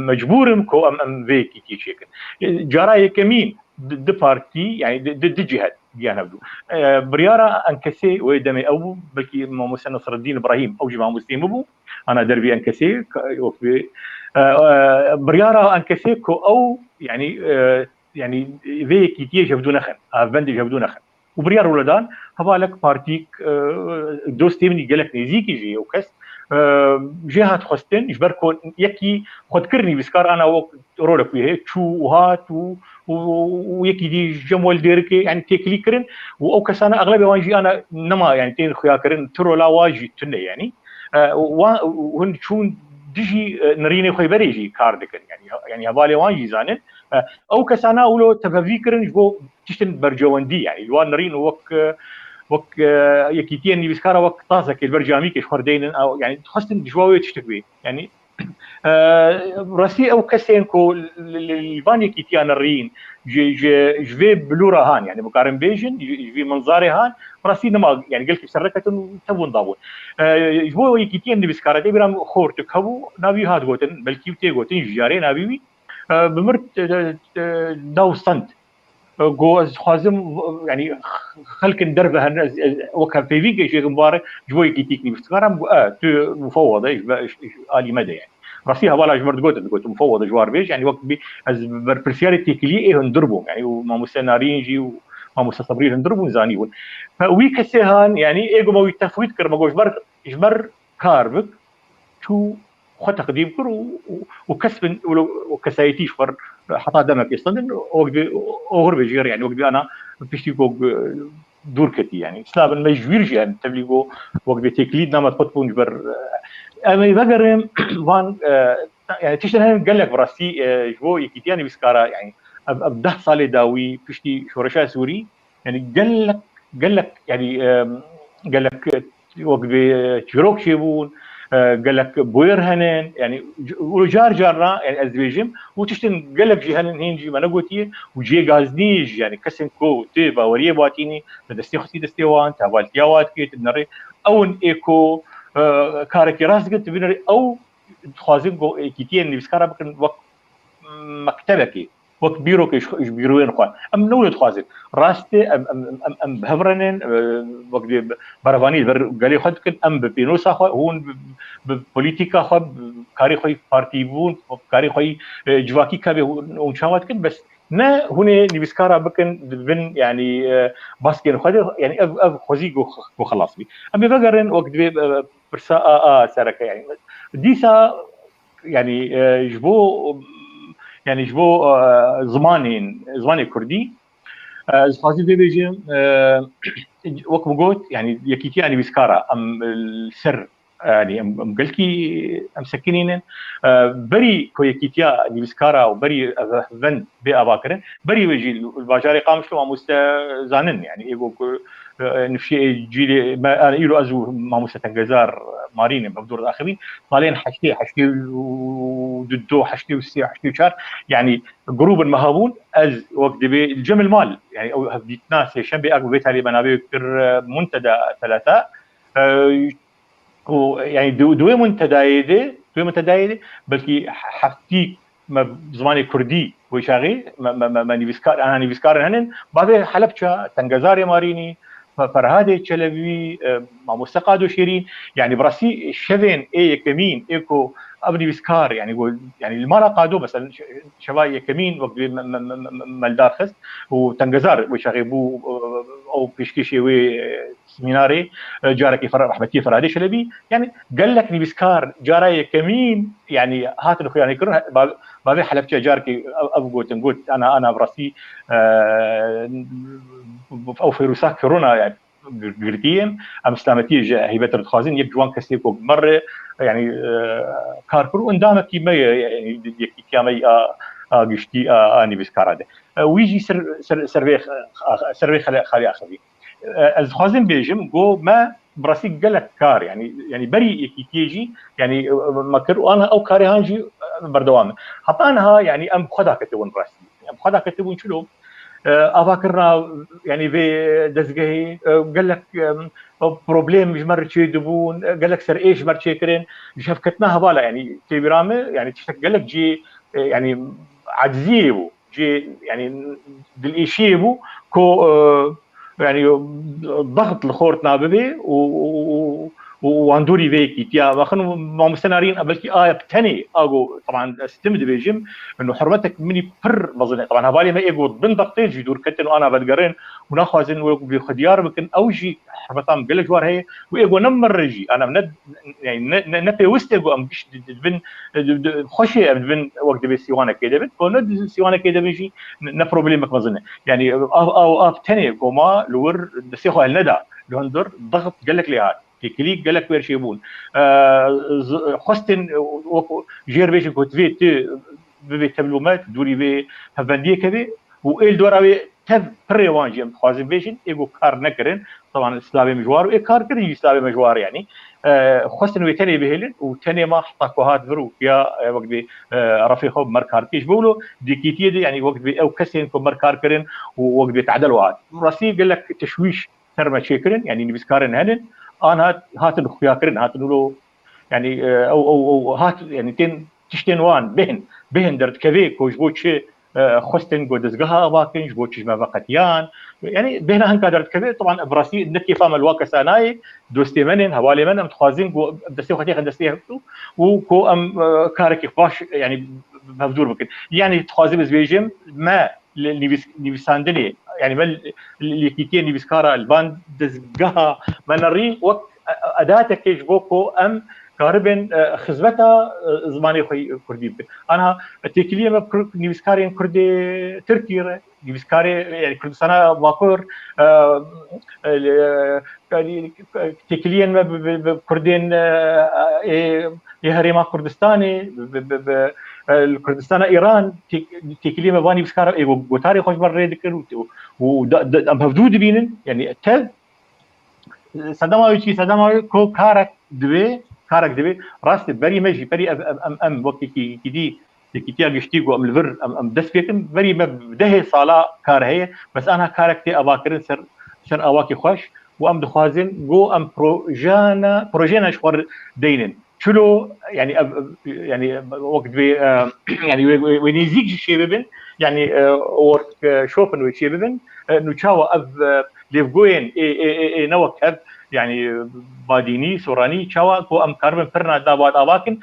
mecbûr im ku em, em vê yekîtiyê çêkin. E, cara yekemîn di, di partî, yani di, di, di cihet giyan hevdû. E, biryara Enkesê wê demê ew bû, belkî mamoste Nasreddîn Îbrahîm, ew jî mamosteyê min bû, ana dervî Enkesê, ka-, wek vê, e, e, biryara Enkesê ku ew, yani, e, yani vê yekîtiyê ji hevdû nexin, hevbendê ji hevdû nexin. Û biryar wilo dan, hevalek partîk, e, dostê min gelek nêzîkî jî ew kes, e, jê hat xwestin, ji ber ku yekî xwe dikir nivîskar, ana wek rolek wî heye, çû û hat û, û, û yekî dî cem wel dêrikê, yani têkilî kirin û ew kesana exlebê wan jî ana nema, yani tên xuya kirin, tu rola wa jî tune, yani. E, wan, hûn çûn dijî, e, nirînê xwe berê jî kar dikin, yani, yani hevalê wan jî zanin. E, ew kesana wilo tevevî kirin ji bo tiştin bercewendî, yani li wan nirîn û wek, e, wek e, yekîtiyên nivîskara wek tazekê li ber camîkê ji xwe deynin, ew, yani dixwestin ji wan wê tiştek bê. Yani e, rastî ew kesên ku li, li, li van yekîtiyan rîn, ji, ji, ji vê bilûra han, yani bikarin bêjin, ji, ji vê minzarê han, rastî nema, yani gelkî ser neketin û tevûn dabûn. E, ji bo yekîtiyên nivîskara, tê bîra min xortik hebû, navî wî hat gotin, belkî tê gotin, ji carê navî wî, e, bi mir, e, e, Daw Sand. E, go ez dixwazim, yani xelkin derve herin, ez, ez wek hevpeyvîn ke jêkim bare, ji bo yekîtîk nivîskara, min got, e, tu mufewwede, ji be, ji, ji alî me de yani. Rastî hevala ji mir digotin, digotin mufewwede ji war bêj, yani wek bî ez berpirsiyarê têkiliyê ê hundir bûm, yani û mamoste Narîn jî û mamoste Sebrî hundir bûn, zanî bûn. Fe wî kesê han, yani ê go me wî tefwît kir, me got ji ber, ji ber kar bik, çû xwe teqdîm kir û, û, û kesbin, û, û kesayetî ji xwe heta demekê standin, wek bi oxir bêjî, yani wek bi ana piştî ku dûr ketî, yani. Slavin me ji wîr jî, yani, tevlî ku wek bi têkilî namet xwe bûn ji ber, e, em ê vegerin van, e, yani tiştin hene gelek bi rastî, e, ji bo yekîtiya nivîskara, yani, ev, ev deh salê dawî piştî şoreşa Sûrî, yani gelek, gelek, yani, e, gelek, e, wek bi, e, çîrok çêbûn, e, gelek bûyer henin, yani, c-, û car carna, yani, ez dibêjim, û tiştin gelek jî henin, hîn jî me negotiye, û cihê gaziniyê jî, yani, kesên ku tê baweriyê batînî, li destê xwestî destê wan, te hevaltiya wan dikê, tu dinerê, ew in ê ku, e, karekî rast dikin, tu binêrî, ew dixwazin ku êkîtiyên nivîskara bikin wek mektebekê, wek bîrokê ji, ji bîroyên xwe. Em ne wilo dixwazin. Rast e, em, em, em, em bi hev re nin, e, wek dê berevanî li ber gelê xwe dikin, em bi pênosa xwe, hûn bi, bi polîtîka xwe, bi karê xwe yî partîbûn, karê xwe yî, e, civakî ka bê hûn, hûn çawa dikin, bes ne hûn ê nivîskara bikin di bin, yani, e, baskên xwe de, yani ev, ev xwezî ku, ku xelas bî. Em ê vegerin, wek divê, e, pirsa a, a sereke, yani. Dîsa, yani, e, ji bo, yani ji bo, e, zimanên, zimanê kurdî, e, ez dixwazim vê bêjim, e, wek min got, yani yekîtiya nivîskara, em, e, li ser, yani em, em gelkî, em sekinînin. E, berî ku yekîtiya nivîskara û berî ev hevend bê avakirin, berî wê jî li bajarê Qamişlo mamoste zanin, yani ê got ku, e, nifşê cîlê me, yani îro ez û mamoste Tengezar Marînê me bi dor daxivîn, salên heştê, heştê û du, heştê û sê, heştê û çar, yani grûbin me hebûn, ez wek dibê li cem li mal, yani ew hevdîtina sêşembê, ev vê talê me navê kir, e, Munteda Telata, e, û, yani, di, di wê muntedayê de, di wê muntedayê de, belkî heftî me zimanê kurdî wê çaxê, me, me, me, me nivîskar, ana nivîskarin henin, bavê Helebça, Tengezarê Marînî, Fe-, Ferhadê Çelebî, e, mamoste Qado Şêrîn, yani, bi rastî şevên ê yekemîn, ê ku ev nivîskar, yani, go-, yani, li mala Qado, mesela, şe-, şeva yekemîn, wek dibê me, me, me, me, me li dar xist, û Tengezar wê çaxê bû, e, ew pêşkêşê wê, e, semînarê, e, carekî Fer-, rehmetiyê Ferhadê Çelebî. Yani gelek nivîskar cara yekemîn, yani hatin xuyanê kirin, ba-, bavê Helebçe carekî ev, ev gotin, got, ana, ana bi rastî, e, ew Feyrusa Kiruna, yani gir-, girtiyê, em silametiyê ji heybet re dixwazin, yek ji wan kesê ku bi me re, yani, e, kar kir û endamekî me ye, yani yekîtiya me a, a giştî, a, a nivîskara de. E, wî jî ser, ser, ser vê xe-, ser vê xele-, xalê axivî. E, ez dixwazim bêjim, go me bi rastî gelek kar, yani, yani berî yekîtiyê jî, yani, e, me kir û aniha ew karê han jî, e, berdewam e. Heta niha, yani, em bi xwe daketibûn bi rastî. Em bi xwe daketibûn çilo? E, avakirina, yani, vê dezgehê, e, gelek, e, problem ji me re çêdibûn, e, gelek serêş ji me re çêkirin, ji hevketina hevala, yani, tê bîra me, yani, tiştek gelek cî, e, yani, aciziyê bû. Cê, yani, dilêşiyê bû ku, e, yani, daxt li xortina bibe û, û, û, û wan dûrî vê yekîtiya vexin û mamoste Narîn, belkî a bi tenê, a go, teban, ez tim dibêjim, û hurmetek min î pir mezin e. Teban, hevalê me ê go bin daxtê jî dûr ketin û ana vedigerin û naxwazin wek vê xwe diyar bikin. Ew jî hurmeta min gelek ji wan heye û ê go ne min re jî, ana ne, yani ne, ne, ne pêwist e ku em giş di, di, dibin, di, di, xweşê em dibin wek dibê sîwanekê de bin, ku ne di sîwanekê de bin jî ne, ne problemek mezin e. Yani av, av, av tenê ku ma li wir destê xwe helneda, li hundir daxt gelek lê hat. Têkilî gelek wêr çêbûn. E, z-, xwestin, e, wek jêr bêjin ku divê tu bibê tevlûmet, dûrî vê hevbendiyê kevê û ê li dora wê tev pirê wan jî em dixwazin bêjin, ê ku kar nekirin. Taban slavê min ji war û ê kar kirin jî slavê me ji war, yanî, e, xwestin wê tenê bihêlin û tenê ma heta ku hat vir û ya, e, wek dibê, e, refê xwe bi me re kar bike. Ji bo wilo di yekîtiyê de, yanî wek dibê ew kesên ku me re kar kirin û wek dibê tedel û hat. Rastî gelek teşwîş ser me çêkirin, yanî nivîskarên henin, an hat, hatin xuyakirin, hatin wilo, yanî, e, ew, ew, ew hat, yanî tên tiştên wan bêhn, bêhn derdikevê ku ji bo çi, e, xwestin ku dezgeha ava kin, ji bo çi ji me veqetiyan. Yanî bêhna hinka derdikeve, taban bi rastî ne kêfa me li wa kesa nayê, dostê me nên, hevalê me ne, em dixwazin ku destê xwe têxin destê hevdû û ku em, e, karekî baş, yanî hevdûr bikin. Yanî dixwazim ez bêjim, me li nivîs-, nivîsandinê, yanî me li, li, li yekîtiyê nivîskara li van dezgeha me nerî wek, e, e, edatekê ji bo ku em karibin, e, xizmeta, e, zimanê xwe kurdî bikin. Anha têkiliyê me kur-, nivîskarên kurdê Tirkî re, nivîskarê, yanî Kurdistana Bakur, e, e, li, e, têkiliyên me bi, bi, bi kurdên, e, ê, ê herêma Kurdistanê, bi, bi, bi, e, li Kurdistana Îran, tê-, têkiliyê me van nivîskara ê go-, gotarê xwe ji me rê dikin û, û da, da, em hevdû dibînin, yanî tev, sedema wê çi, sedema wê ku karek divê, karek divê, rastî berî me jî, berî ev, em, em, em wekî kî, kî dî, yekîtiya giştî ku em li vir, em, em dest pê kin, berî me bi dehê sala kar heye, bes anha karek tê avakirin ser, ser awakî xweş û em dixwazin ku em projana, projeyna ji xwe deynin. Çilo, yanî ev, ev, yanî wek divê, e, yanî wê, wê, wê nêzîk jî çê bibin, yanî, e, work, e, shopping wê çê bibin. E, nû çawa ev, e, lêvgoyên ê, ê, ê, ê ne wek hev, yanî badînî, soranî, çawa ku em karibin pirna da vat ava kin,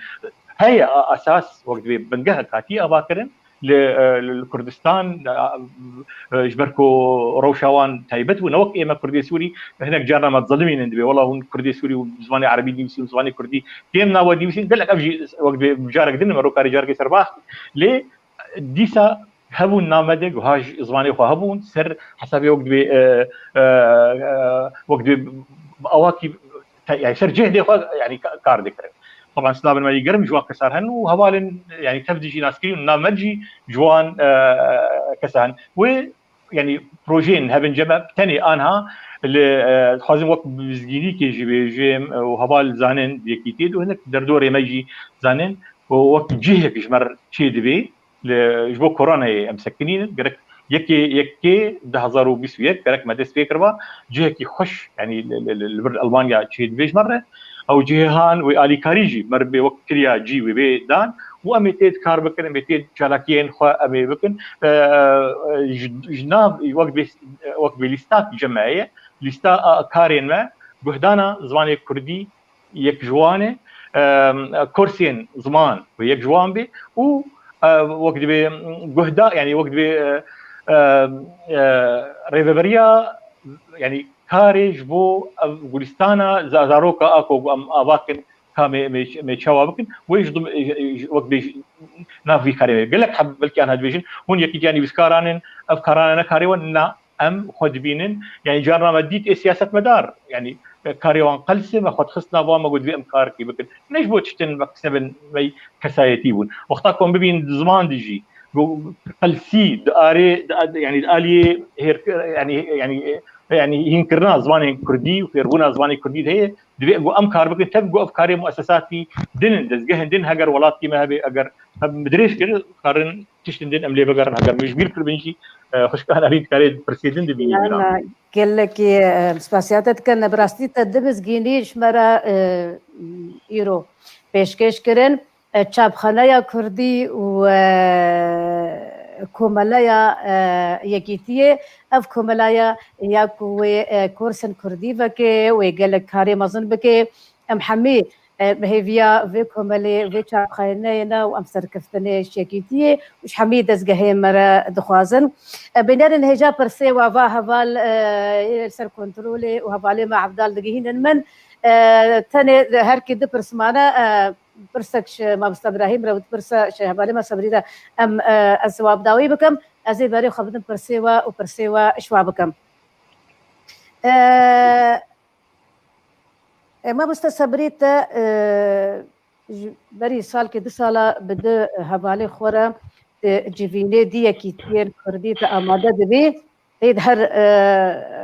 heye a-, esas wek divê bingehek hatî ava kirin li, e, li, li Kurdistan, e, e, ji ber ku rewşa wan taybet bû, ne wek ême Kurdê Sûrî, hinek carna me dizilimînin, dibê wela hûn Kurdê Sûrî û zimanê erebî dinivîsîn û zimanê Kurdî kêm nawe dinivîsîn, gelek ev jî wek divê carekî din me, rokarê carekê ser bax. Lê dîsa hebûn name de, guha ji zimanê xwe hebûn, ser hesabê wek divê, e, e, e, wek divê awakî te-, yani ser cêhdê xwe, yani ka-, kar dikirin. Taban slavên me yî germ ji wan kesar hen û hevalên, yani tev dijî naskirî û name jî ji wan, e, kesa hen. Wê, yani projeyên hebin cem me tenê anha li, e, dixwazim wek bizgînîkê jî bêjim, e, û heval zanin, yekîtiyê û hinek derdorê me jî zanin û wek cihek ji me re çê dibê. Li, ji bo koronayê em sekinînin, gerek yekê yekê du hezar û bîst û yek gerek me dest pê kiriba, cihekî xweş, yanî li, li, li, li vir Elmanya çê dibê ji me re. Ew cihê han wê alîkarî jî me re bê wek kiriya cî wê bê dan û em ê tê kar bikin, em ê tê çalakiyên xwe em ê bikin. E, e, ji, ji nav, wek bê, wek bê lîstak cem me heye, lîsta a karên me, guhdana zimanê kurdî, yek ji wan e, em, kursên ziman wê yek ji wan bê û, e, wek dibê guhda, yani wek dibê, e, e, e, rêveberiya, yani karê ji bo ev gulistana za-, zaroka a ku em ava kin ka me, me, me çawa bikin, wê ji dim-, e, e, wek bê nav vî karê me. Gelek heb belkî anha dibêjin, hûn yekîtiya nivîskaran in, ev karana ne karê wan, na, em xwe dibînin. Yani carna me dît ê siyasetmedar, yani, e, karê wan qels e, me xwe dixist nav wan, me got divê em karekî bikin. Ne ji bo tiştên me qise bin, me kesayetî bûn. Wexta ku em bibînin di ziman de jî, got qelsî di arê, di ad-, yani di aliyê hêr, yani, yani, yani hînkirina zimanên kurdî û fêrbûna zimanê kurdî de heye, divê ku em kar bikin, tev ku ev karê muesesatî din in, dezgehên din, heger welatî me hebe, eger em bi dirêj kir, karin tiştên din em lê bigerin, heger min ji bîr kiribin jî, e, xwişka Nerîn dikarê pirsê din dibînî. Na, wîna. Na, gelekî, e, spasiya te dikin. Bi rastî te du mizgînî ji me re, e, îro pêşkêş kirin. E, Çapxaneya Kurdî û, e, Komeleya, e, Yekîtiyê. Ev komeleya ya ku wê, e, kursên Kurdî veke, wê gelek karê mezin bike. Em hemî e, bi hêviya vê komelê, vê çapxaneyê ne û em serkeftinê ji yekîtiyê û ji hemî dezgehê me re dixwazin. E, bênerên hêja pirsê we va heval, e, yê li ser kontrolê û hevalê me Evdal digihînin min. E, tenê her kê du pirs mane, e, pirsek ji Mamoste Îbrahîm re û pirsa ji hevalê me Sebrî re em, e, ez cewab dawî bikim. Ez ê berê xwe bidim pirsê we û pirsê we ji we bikim. E, E, Mamoste Sebrî te, e, ji berî salkê du sala bi du hevalê xwe re di civînê di yekîtiyên Kurdî te amade dibî. Êd her, e,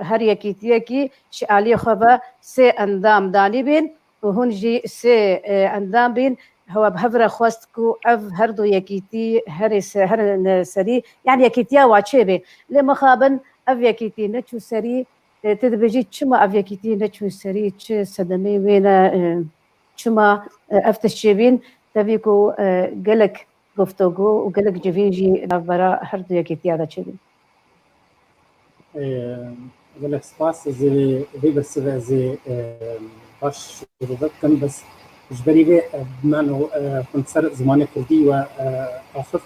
her yekîtiyekî ji aliyê xwe ve sê endam danî bîn û hûn jî sê, e, endam bîn. Hewa bi hev re xwest ku ev her du yekîtî herê se-, herin serî, yani yekîtiya wa çêbê. Lê mixabin ev yekîtî neçû serî, e, tu dibêjî çima ev yekîtî neçû serî, çi sedemê wê ne, e, çima, e, ev tişt çêbîn? Tevî ku, e, gelek guftogû û gelek civîn jî navbera her du yekîtiya de çêbîn. Ee, gelek spas. Ez ê vê bersivê ez ê, e, baş şûrove bikim, bes ji berî vê, e, bi me no, e, hûn ser zimanê kurdî we, e, axif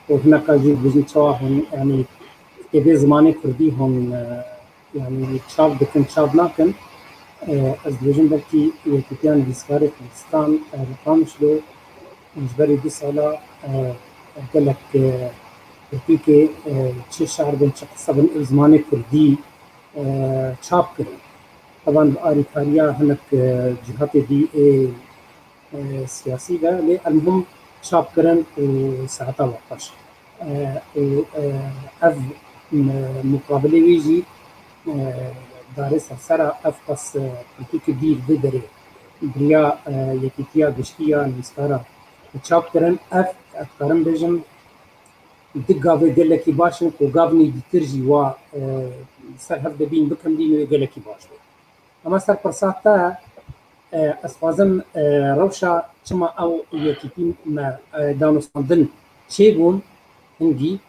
û hineka jî dibêjin çawa hûn, yanî, tê vê zimanê kurdî hûn, e, yanî çav dikin, çav nakin. E, ez dibêjim belkî Yekîtiya Nivîskarê Kurdistan, e, li Qamişlo ji berî du sala, e, gelek, e, pirtûkê, e, çi şer bin, çi qise bin, ev zimanê kurdî, e, çap kirin. Teban bi arîkariya hinek, e, cihatê dî ê, e, siyasî de, lê elmuhim çap kirin û saeta we xweş. E, û, e, ev, m-, muqabilê wî jî, e, darê sersera ev qas, e, pirtûkê dî li vê derê bi riya, e, Yekîtiya Giştî ya Nivîskara çap kirin. Ev, ez dikarim bêjim, di gavê gelekî baş in ku gavnî dîtir jî wa, e, ser hev de bîn bikin, dîn wê gelekî baş be. Ama ser pirsa te, e, ez xwazim, e, rewşa çima ew yekîtî me, e, danûstandin çêbûn hingî,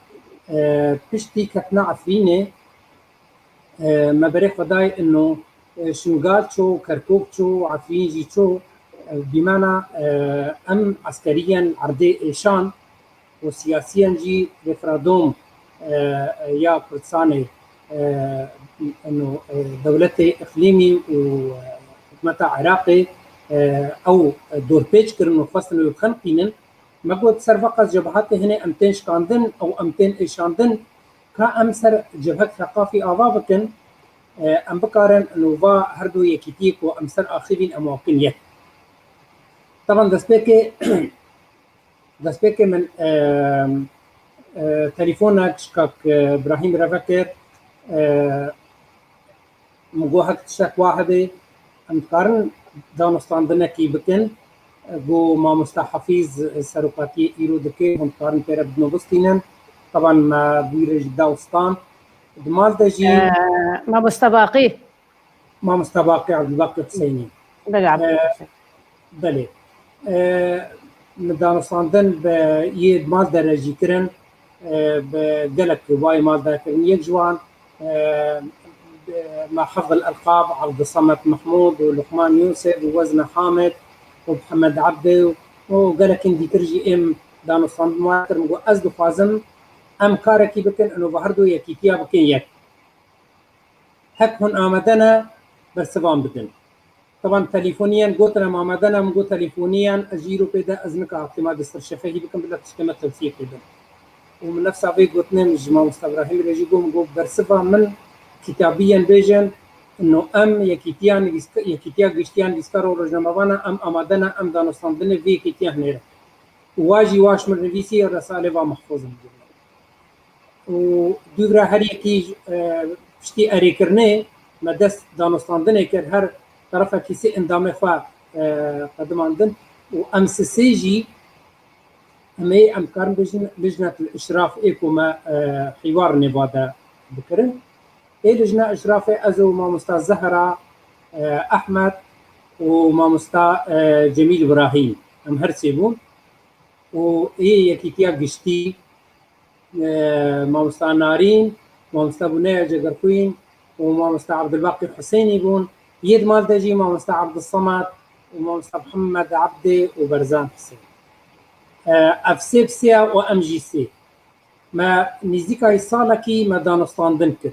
e, piştî ketina Efrînê, e, me berê xwe dayê ino, e, Şingal ço, Kerkûk ço, Efrîn jî ço, e, dîmena, e, em eskeriyên erdê êşan û siyasiyen jî referandûm, e, ya Kurdistanê, e, ino, e, dewletê iqlîmî û, e, hikûmeta Iraqê, e, ew dorpêç kirin û xwestin wê bixeniqînin. Me got, ser veqas cebehatê hinê em tên şikandin û em tên êşandin, ka em ser cebhek seqafî ava bikin, e, em bikarin nûva her du yekîtiyê ku em ser axivîn em wan bikin yek. Teban destpêkê, destpêkê min, e, e, telefonek ji kak, e, Brahîm re vekir, e, min got hek tiştek wa hebe, em dikarin danûstandinekî bikin, e, got mamosta Hafîz, e, serokatiyê îro dike, hûn dikarin pê re bidin û bistînin. Teban me bi wî re jî da û stand. Di mal de jî, e, mamosta Baqî. Mamosta Baqî, Ebdulbaqî Huseynî. Belê, Ebdulbaqî. Belê. E, min danûstandin bi yê mal de re jî kirin, e, bi gelek wayê mal de kirin. Yek ji wan, e, bi me Hifz el Elqab, Abdulsamed Mehmûd û Luqman Yûsif û Wezne Hamed û Mihemed Ebdê û, û gelekên dîtir jî êm danûstandin wan kirin. Got, ez dixwazim em karekî bikin, ino bi her du yekîtiya bikin yek. Hek hûn amade ne, bersivan bidin. Teban telefoniyen gotin em amade ne, min got telefoniyen, ez jî îro pê de ez nika hema di ser şefehî bikim, bila tiştê me tewsiyekê bin. Û min nefsa vê gotinê min ji mamosta Ibrahîmî re jî got, min got bersiva min kitabiyen bêjin, ino em yekîtiya nivîska-, yekîtiya giştiya nivîskar û rojnamevana em amade ne, em danûstandinê vê yekîtiya hinêrin. Û wa jî wa ji min re nivîsî, resalê va Mehfûz in. Û dûvra her yekî, e, piştî erêkirinê me dest danûstandinê kir, her terefekî sê endamê xwe, e, qedimandin û em sisê jî em ê, em karin bêjin lijnet îşraf ê ku me, e, hîwar nêva de bikirin. Ê lijna îşrafê ez û mamosta Zehra, e, Ehmed û mamosta, e, Cemîl Ibrahîm, em her sê bûn. Û ê yekîtiya giştî, e, mamosta Narîn, mamosta Buneya Cegerxwîn û mamosta Abdulbaqî Huseynî bûn. Yê di mal de jî mamosta Abdulsamad û mamosta Mihemed Ebdê û Berzan Huseyn. E, ev sê bi sê ya û em jî sê. Me nîzîkayî salekî me danûstandin kir.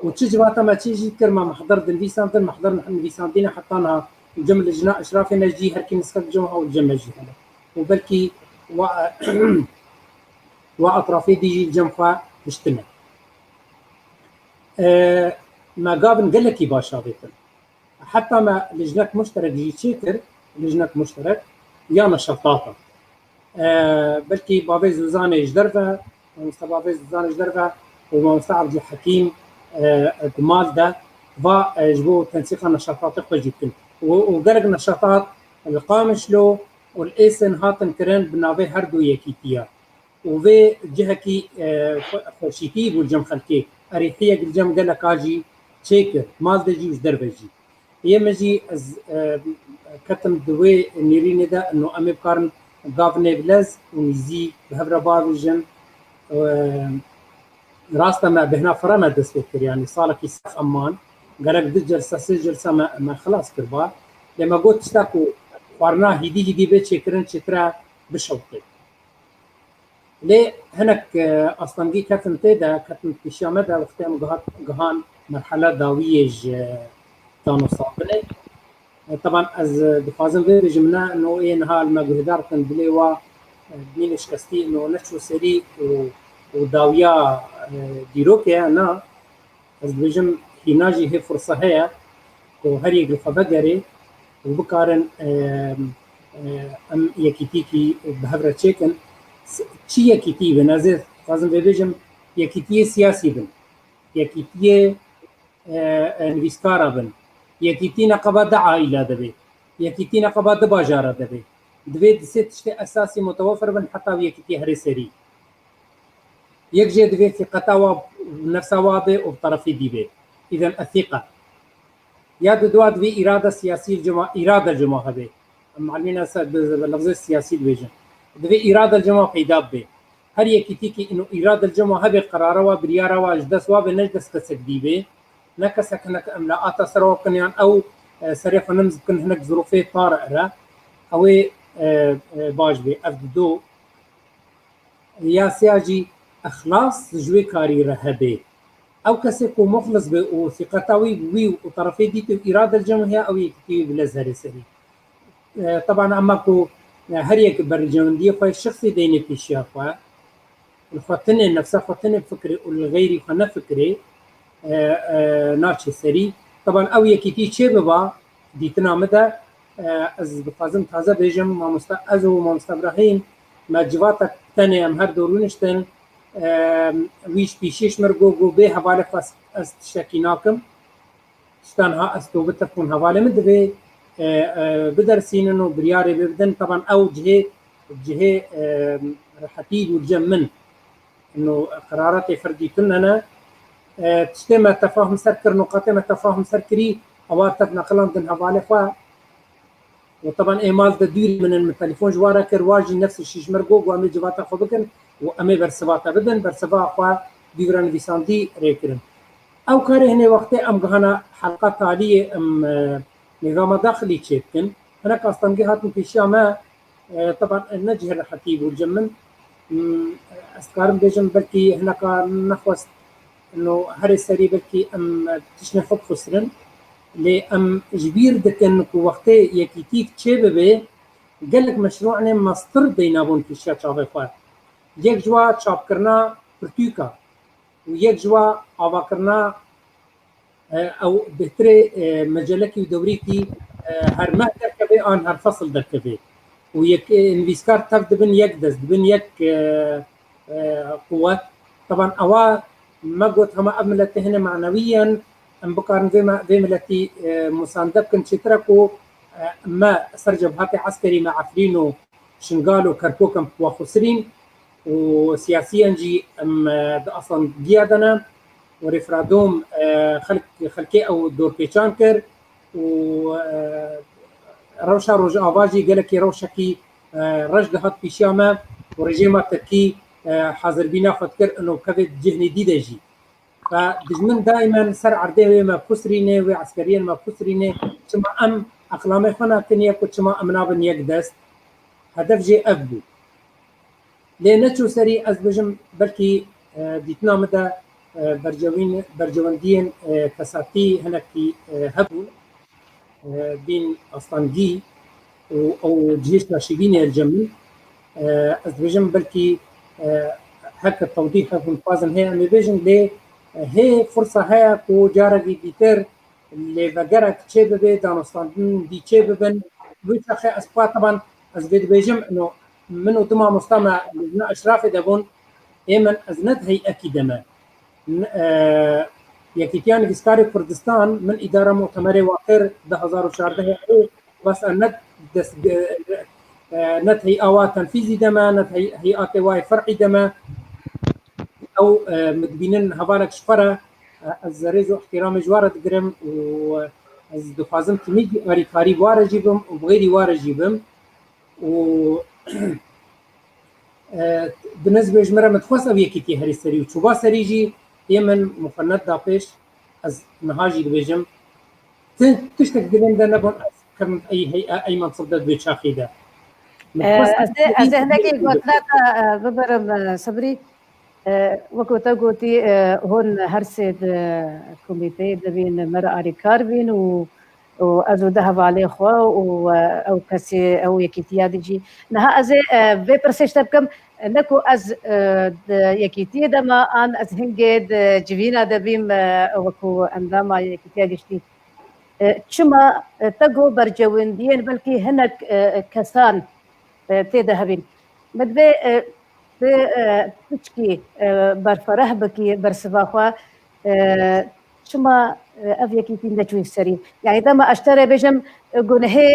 Û çi civata me çi jî kir, me mehdar dinivîsandin, mehdar nivîsandîne heta niha. Cem lijna îşrafê me jî her kî niskek cem ew cem me jî hene. Û belkî wa, wa etrafê dî jî cem xwe hiştine. E, me gavin gelekî baş avêtin. Heta me lijnek muşterek jî çêkir, lijnek muşterek ya neşetata. E, belkî bavê Zûzanê ji derve, mamoste bavê Zûzanê ji derve, û mamosta Abdulhekîm, e, di mal de va, e, ji bo tensîqa neşatatê xwe jî dikin. Û, û gelek neşatat li Qamişlo û li Êsin hatin kirin bi navê her du yekîtiya. Û vê cihekî, e, xwe-, xweşîtî bû li cem xelkê. Erîhiyek li cem geleka jî çêkir, mal de jî û ji derve jî. Yê min jî ez, e, ketim di wê nêrînê de, ino em ê bikarin gavnê bilez û nîzî bi hev re bavêjin. E, rast e, me bêhna fireh me dest pê kir, yanî salekî sef em man. Gerek du celsa, sê celsa me, me xilas kir ba. Lê me got tişta ku xwarina hîdî hîdî bê çêkirin çêtire bişewqê. Lê hinek, e, astengî ketin tê de, ketin pêşiya me de, wextê em gihat-, gihan merhela dawiyê ji danûstandinê. E, teban ez, e, dixwazim vê bêjim, ne, no ê niha li me guhdar bikin, dilê wa, e, bîne şikestî, no neçû serî û, û dawiya, e, dîrokê ye, na. Ez dibêjim, hîna jî hê firsa heye ku her yek li xwe vegerê û bikarin, e, e, em yekîtîkî bi hev re çêkin. S-, çi yekîtî bin? Ez ê dixwazim vê bêjim, yekîtiyê siyasî bin. Yekîtiyê, e, e, nivîskara bin. Yekîtî neqeba di aîla de be. Yekîtî neqeba di bajara de be. Divê di sê tiştê esasî mutewefir bin heta ew yekîtiyê herê serî. Yek jê divê sîqeta wa, nefsa wa bê û bi terefê dî bê. Îzen esîqe. Ya di dua divê îrada siyasî cima, îrada cima hebe. Em elmîna ser bi, bi lefzê siyasî dibêjin. Divê îrada cima peyda bibe. Her yekîtîkî ino îrada cima hebe, qerara wa, biryara wa ji dest wa bê, ne ji dest kesek dî bê. Ne kesek hinek em laata ser wa bikin yan ew, e, serê xwe nimz bikin hinek zirûfê tar ere. Ew ê, e, e, baş bê. Ev di do. Ya siya jî exlas ji wê karî re hebe. Ew kesê ku muxlis be û sîqeta wî bi wî û terefê dîtê û îrade li cem heye, ew yekîtî wî bi lez herê serî. E, teban ema ku, e, her yek bercewendiyê xwe şexsî deyne pêşiya xwe, li xwe tinê, nefsa xwe tinê bifikirê û li xeyrî xwe nefikirê, e, e, naçe serî. Teban ew yekîtî çê biba, dîtina min de, e, ez dixwazim taze bêjim, mamosta, ez û mamosta Ibrahîm, me civatek tenê em her du rûniştin, e, wî ji pîşî ji min re got, got, bê hevalê xwe ez, ez tiştekî nakim. Tiştan ha ez to bitifqim, hevalê min divê, e, e, bidersînin û biryarê bê bidin. Teban ew cihê, cihê, e, rehetî bû li cem min. Ino qeraratê ferdî tune ne. E, tiştê me tefahum ser kir, nuqatê me tefahum ser kirî, ewa tev neqilandin hevalê xwe. Û teban ê mal de dûrî min in, min telefon ji wa re kir, wa jî nefs şî ji me re got, got, em ê civata xwe bikin û em ê bersiva te bidin, bersiva xwe dûvira nivîsandî rê kirin. Ew karê hinê wextê em gihana helqa taliyê em, e, nîzama daxilî çêdikin. Hinek astengî hatin pêşiya me, e, teban ne cihê rehetî bû li cem min. Hmm, ez dikarim bêjim, belkî hineka nexwest, no herê serî belkî em tiştên xwe bixusirin. Lê em ji bîr dikin ku wextê yekîtîk çêbibe, gelek meşrûanê mestir deyna bûn pêşiya çavê xwe. Yek ji wa çapkirina pirtûka û yek ji wa avakirina, e, ew bêhtirê, e, mecelekî û dewrîkî, e, her meh derkeve an her fesil derkeve. Û yek, e, nivîskar tev dibin yek dest, dibin yek, e, e, quwet. Teban ewa me got hema ev miletê hine manewî yen, em bikarin vê me-, vê miletî, e, musande bikin. Çêtir e ku, e, me ser cebhatê eskerî me Efrîn û Şingal û Kerkûk em bi wa xwe xusirîn û siyasiyen jî em, e, di asangiya de ne û referandûm, e, xelk, xelkê ew dorpêçan kir û, e, rewşa Rojava jî gelekî rewşekî, e, reş dihat pêşiya me û rejîma Tirkî, e, hazirbîna xwe dikir ino kevê cihnê dî de jî. Ve dijmin daîmen ser erdê wê me pusrînê, wê eskeriyên me pusrînê, çima em eqlamê xwe nakiniye ku çima em nabin yek dest? Hedef jê ev bû. Lê neçû serî, ez dibêjim, belkî, e, dîtina min de, e, bercewîn-, bercewendiyên, e, kesatî hinekî, e, hebûn, e, bîn astengî û ew cihê şaşîbînê li cem min. E, ez dibêjim, belkî, e, heke tewdîh hebûn dixwazin hê em ê bêjin, lê, e, hê firsa heye ku carekî dîtir lê vegerek çêbibe, danûstandin dî çêbibin. Wê çaxê ez xwe teban ez vê dibêjim, ino min û du mamosta me li jina eşrafê de bûn, ê min ez ne di heyekî de me. N-, e, Yekîtiya Nivîskarê Kurdistan, min îdara mutemerê wa kir du hezar û çardeh ê, bes e ne dest, e, e, ne hey'a wa tenfîzî de me, ne hey-, hey'atê wa yê fer'î de me. Ew, e, min dibînin hevalek ji xwe re, e, ez rêz û ihtiramê ji wa re digirim û ez dixwazim timî alîkarî wa re jî bim û bi xêrî wa re jî bim. Û, e, bi nez bêj min re min dixwest ev yekîtî herî serî û çûba serî jî yê min muxenet da pêş. Ez niha jî dibêjim, ti-, tiştek dilê min de nebûn, ez kim ey hey-, ey mensib de di vê çaxî de. Min E, dixwest ez ê, ez ê hinekî gotina te, e, bibirim, e, Sibrî. E, wekî te gotî, e, hûn her sê di komîteyê de bîn, me re alîkar bîn û, û ez û du hevalê xwe û, e, ew kesê, ew yekîtiya dî jî. Niha ez ê, e, vê pirsê ji te bikim, ne ku ez, e, di yekîtiyê de me an ez hingê di civîna de bîm, e, wekî endama yekîtiya giştî. E, çima, e, te got bercewendiyên belkî hinek, e, kesan, e, tê de hebîn. Me divê, e, tu, e, piçkî, e, berfereh bikî bersiva xwe, e, çima, e, ev yekîtî neçûyî serî? Yanî dema ez te re bêjim, e, gunehê,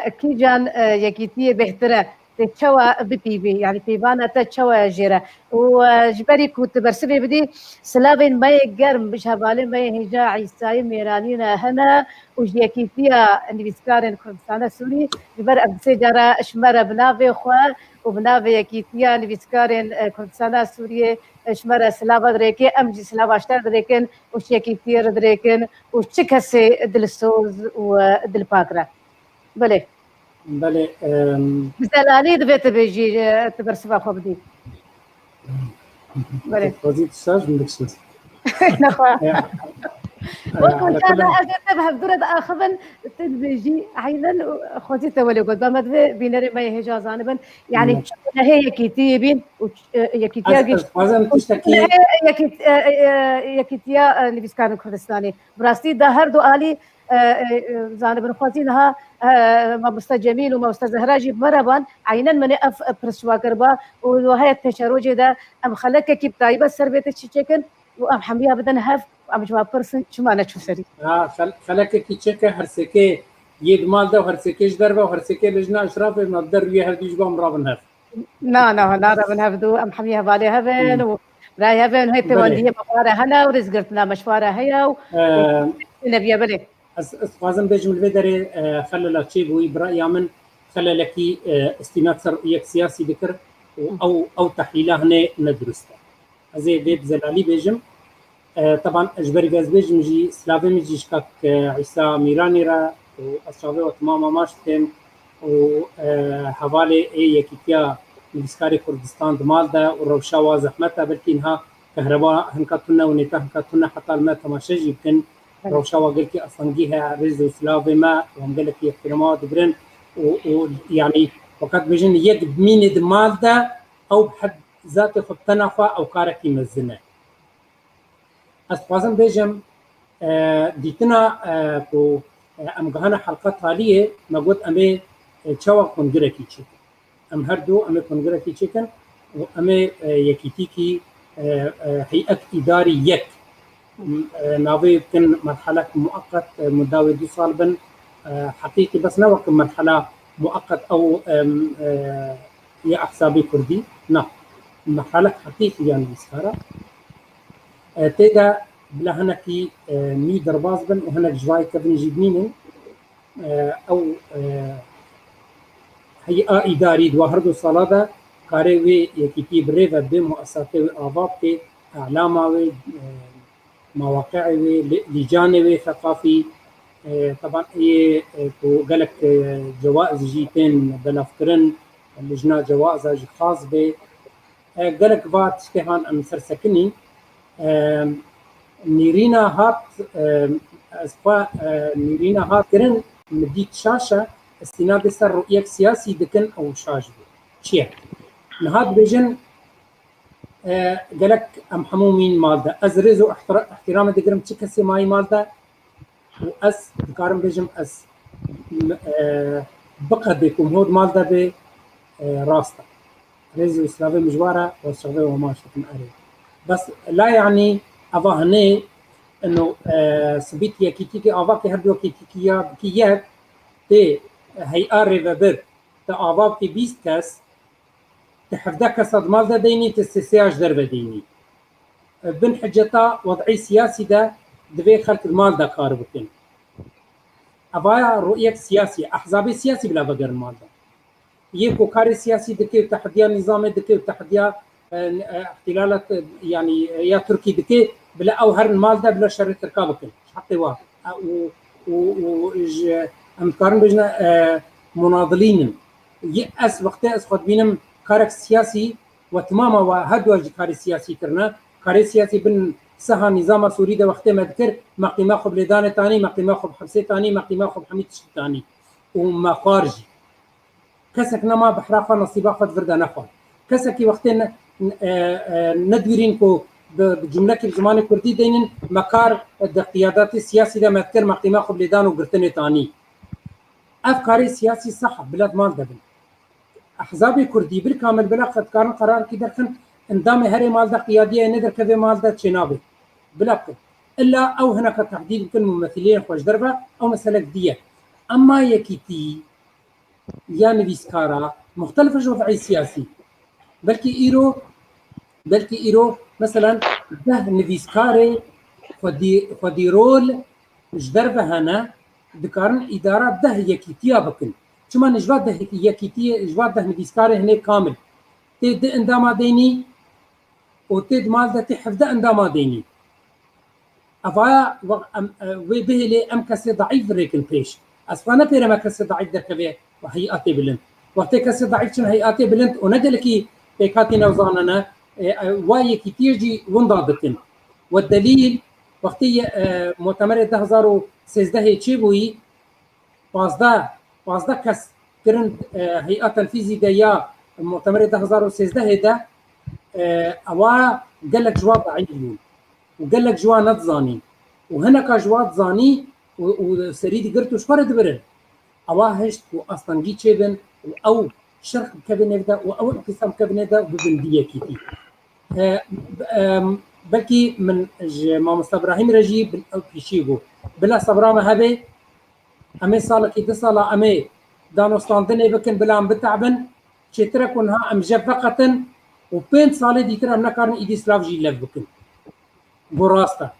e, kîjan, e, yekîtiyê bêhtir e? Tê çawa bipîvî? Yanî pîvana te çawa ye jê re? Û, e, ji berî ku tu bersivê bidî, silavên me yê germ ji hevalên me yê hêja Îsayê Mêranî re hene û ji Yekîtiya Nivîskarên Kurdistana Sûrî ji ber ev sê cara ji me re bi navê xwe û bi navê Yekîtiya Nivîskarên, e, Kurdistana Sûriyê, e, ji me re silava dirêke, em jî silava ji te re dirêkin û ji yekîtiyê re dirêkin û çi kesê dilsoz û, e, dilpak re. Belê. Belê, em, Bi zelalî divê tu bêjî, e, tu bersiva xwe bidî. Belê. Xwezî tu saj min bikişin. Nexwe. Ya. Wek Ya, ku ala çawa kulli ez ê te bi hevdû re diaxivin, tu dibêjî, eynen, xwezî te welê got. Ba me divê bînerê me yê hêja zanibin. Yanî Hmm. çi gunehê yekîtiyê bîn û ç-, e, yekîtiya Ez, giş-, ez dixwazim û çi tiştekî gunehê yekît-, e, e, e, yekîtiya, e, nivîskarên Kurdistanê. Bi rastî de her du alî, e, e, e, zanibin. Xwezî niha, e, mamoste Cemîl û mamoste Zehra jî bi me re ban. Eynen min ê ev, e, pirs ji wa kiriba û di wahayê pêşerojê de em xelekekî bi taybet ser vê tiştî çêkin û em hemiya bidin hev, em ji wan pirsin çima neçû serî. Ha, xel-, xelekekî çêke, her sêkê yê di mal de û her sêkê ji derve û her sêkê lijna eşrafê me bi der rûyê hevdû ji bo em rabin hev. Na, na, na, rabin hevdû, em hemî hevalê hev in Hmm. û birayê hev in, hê Belê. peywendiyê me xwe re hene û rêzgirtina me ji xwe re heye û, Ee, û neviye belê. Ez, ez dixwazim bêjim li vê derê, e, xelela çêbûyî, bi raya min xelelekî, e, îstînad ser rûyek siyasî dikir û Hı. ew, ew tehlîla hinê nedurist e. Ez ê vê bi zelalî bêjim. E, teban ji ber ku ez bêjim jî, silavê min jî ji kak, e, Îsa Mîranî re û ez çavê we timam amaş dikim û, e, hevalê ê Yekîtiya Nivîskarê Kurdistan di mal de û rewşa wa zehmet e, belkî niha kehreba hinka tune û nêta hinka tune heta li me temaşe jî bikin. Belê. Rewşa wa gelkî astengî heye, rêz û silavê me, wan gelekî ihtirama digirin û, û, yanî, wekat bêjin, yek bimîne di mal de, ew bi hed zatê xwe, bi tena xwe, ew karekî mezin e. Ez dixwazim bêjim, e, dîtina, e, ku, e, em gihane helqa taliyê, me got em ê, e, çawa kongrekî çêkin. Em her du em ê kongrekî çêkin û em ê, e, yekîtîkî, e, e, heyet îdarî yek, m, e, navê bikin merhelek mueqet, e, mudda wê du sal bin, e, heqîqî bes ne wek merhela mueqet ew, em, e, yê ehzabê kurdî, na. Merhelek heqîqî ya nivîskara. E, tê de bila hinekî, e, nû derbas bin û hinek ji vayê kevin jî bimînin. E, ew, e, hey'a îdarî di wa her du sala de karê wê yekîtî bi rê ve bê, muesasatê wê ava bikê, elama wê, e, mawaqi'ê wê, lî-, lîcanê wê seqafî, e, teban ê, e, ku gelek, e, cewaiz jî tên belavkirin, lijna cewaiza jî xas bê. E, gelek va tiştê han em ser sekinîn. E, nîrîna hat, e, ez xwe, e, nîrîna hat kirin, min dît şaş e, îstînadê ser rûyek siyasî dikin, ew şaş bû. Çi ye? Niha dibêjin, e, gelek em hemû mîn mal de. Ez rêz û ihtira-, ihtiramê digirim çi kesê mayî mal de. Û ez dikarim bêjim, ez, m-, e, biqedê ku hod mal de bê, e, rast e. Rêzî û silavê min ji wa re, ez çavê we maç dikim erê. Bes la, yanî, Eva hinê ino, e, sibît yekîtîkî avakê her du yekîtîkî ya bikî yek tê hey'a rêvebir te ava bikî bîst kes, ti hevdeh kesa di mal de deynî, ti sê sêya ji derve deynî. E, bin hiceta wed'î siyasî de divê xelk di mal de kar bikin. Evaya rûyek siyasî, ehzabê siyasî bila vegerin mal de. Yê ku karê siyasî dike û tehdiya nîzamê dike û tehdiya, e, e, îhtilala, e, yanî, e, ya Tirkî dike, bila ew herin mal de, bila şerê Tirka bikin. Ji heqê wa. E, û, û, û ji, em dikarin bêjin, e, munadilîn in. Yê ez wextê ez xwe dibînim karek siyasî we timama we her du ji karê siyasî kirine. Karê siyasî bin seha nîzama Sûrî de wextê me dikir, me qîma xwe bi lêdanê tanî, me qîma xwe bi hepsê tanî, me qîma xwe bi hemî tiştî tanî. Û me xwar jî. Kesek nema behra xwe, nesîba xwe di vir de nexwar. Kesekî wextê ne, e, e, nedwirîn ku bi, bi cumlekî bi zimanê kurdî deynin, me kar di qiyadatê siyasî de me dikir, me qîma xwe bi lêdan û girtinê tanî. Ev karê siyasî seh bila di mal de bin. Ehzabê kurdî bil kamil bila qe-, dikarin qerarekî derxin, endamê herê mal de qiyadiyê nedirkeve mal de çênabe. Bila bikin. Illa ew hineka tehdîd bikin mumethiliyên xwe ji derve, ew meselek dî ye. Emma yekîtî ya nivîskara muxtelif ji wed'ê siyasî. Belkî îro, belkî îro, meselen, deh nivîskarê xwedî, xwedî rol ji derve hene, dikarin îdara deh yekîtiya bikin. Çima ne ji va deh yekîtiyê, ji va deh nivîskarê hinê kamil? Tê di endama deynî û tê di mal de tê hevdeh endama deynî. Evaya we-, em, e, wê bihêlê em kesê daîf virêkin pêş. Ez xwe nepêre me kesê daîf derkeve heyatê bilind. Wextê kesê daîf çin heyatê bilind û ne gelekî pêkhatî ne û zanine, e, e, wa yekîtiyê jî winda dikin. We delîl, wextê ye, e, mutemerê du hezar û sêzdehê çêbûyî, pazdeh, pazdeh kes kirin, e, hey'a tenfîzî de ya mutemerê du hezar û sêzdehê de, e, ewa gelek ji wa daîf bûn û gelek ji wa nedizanîn û hineka ji wa dizanî û, û serî digirt û ji xwe re dibirin. Ewa hişt ku astengî çêbin û ew şerh bikevin nêv de û ew inqîsam bikevin nêv de û bibin dî yekîtî. E, e, belkî min ji mamosta Birahîm re jî bin ew pîşî bû. Bila sebra me hebe, em ê salekî du sala em ê danostandinê bikin, bila em bitebin, çêtir e ku niha em jev veqetin û pênc salê dîtir em nekarin îdî silav jî lev bikin. Got rast e.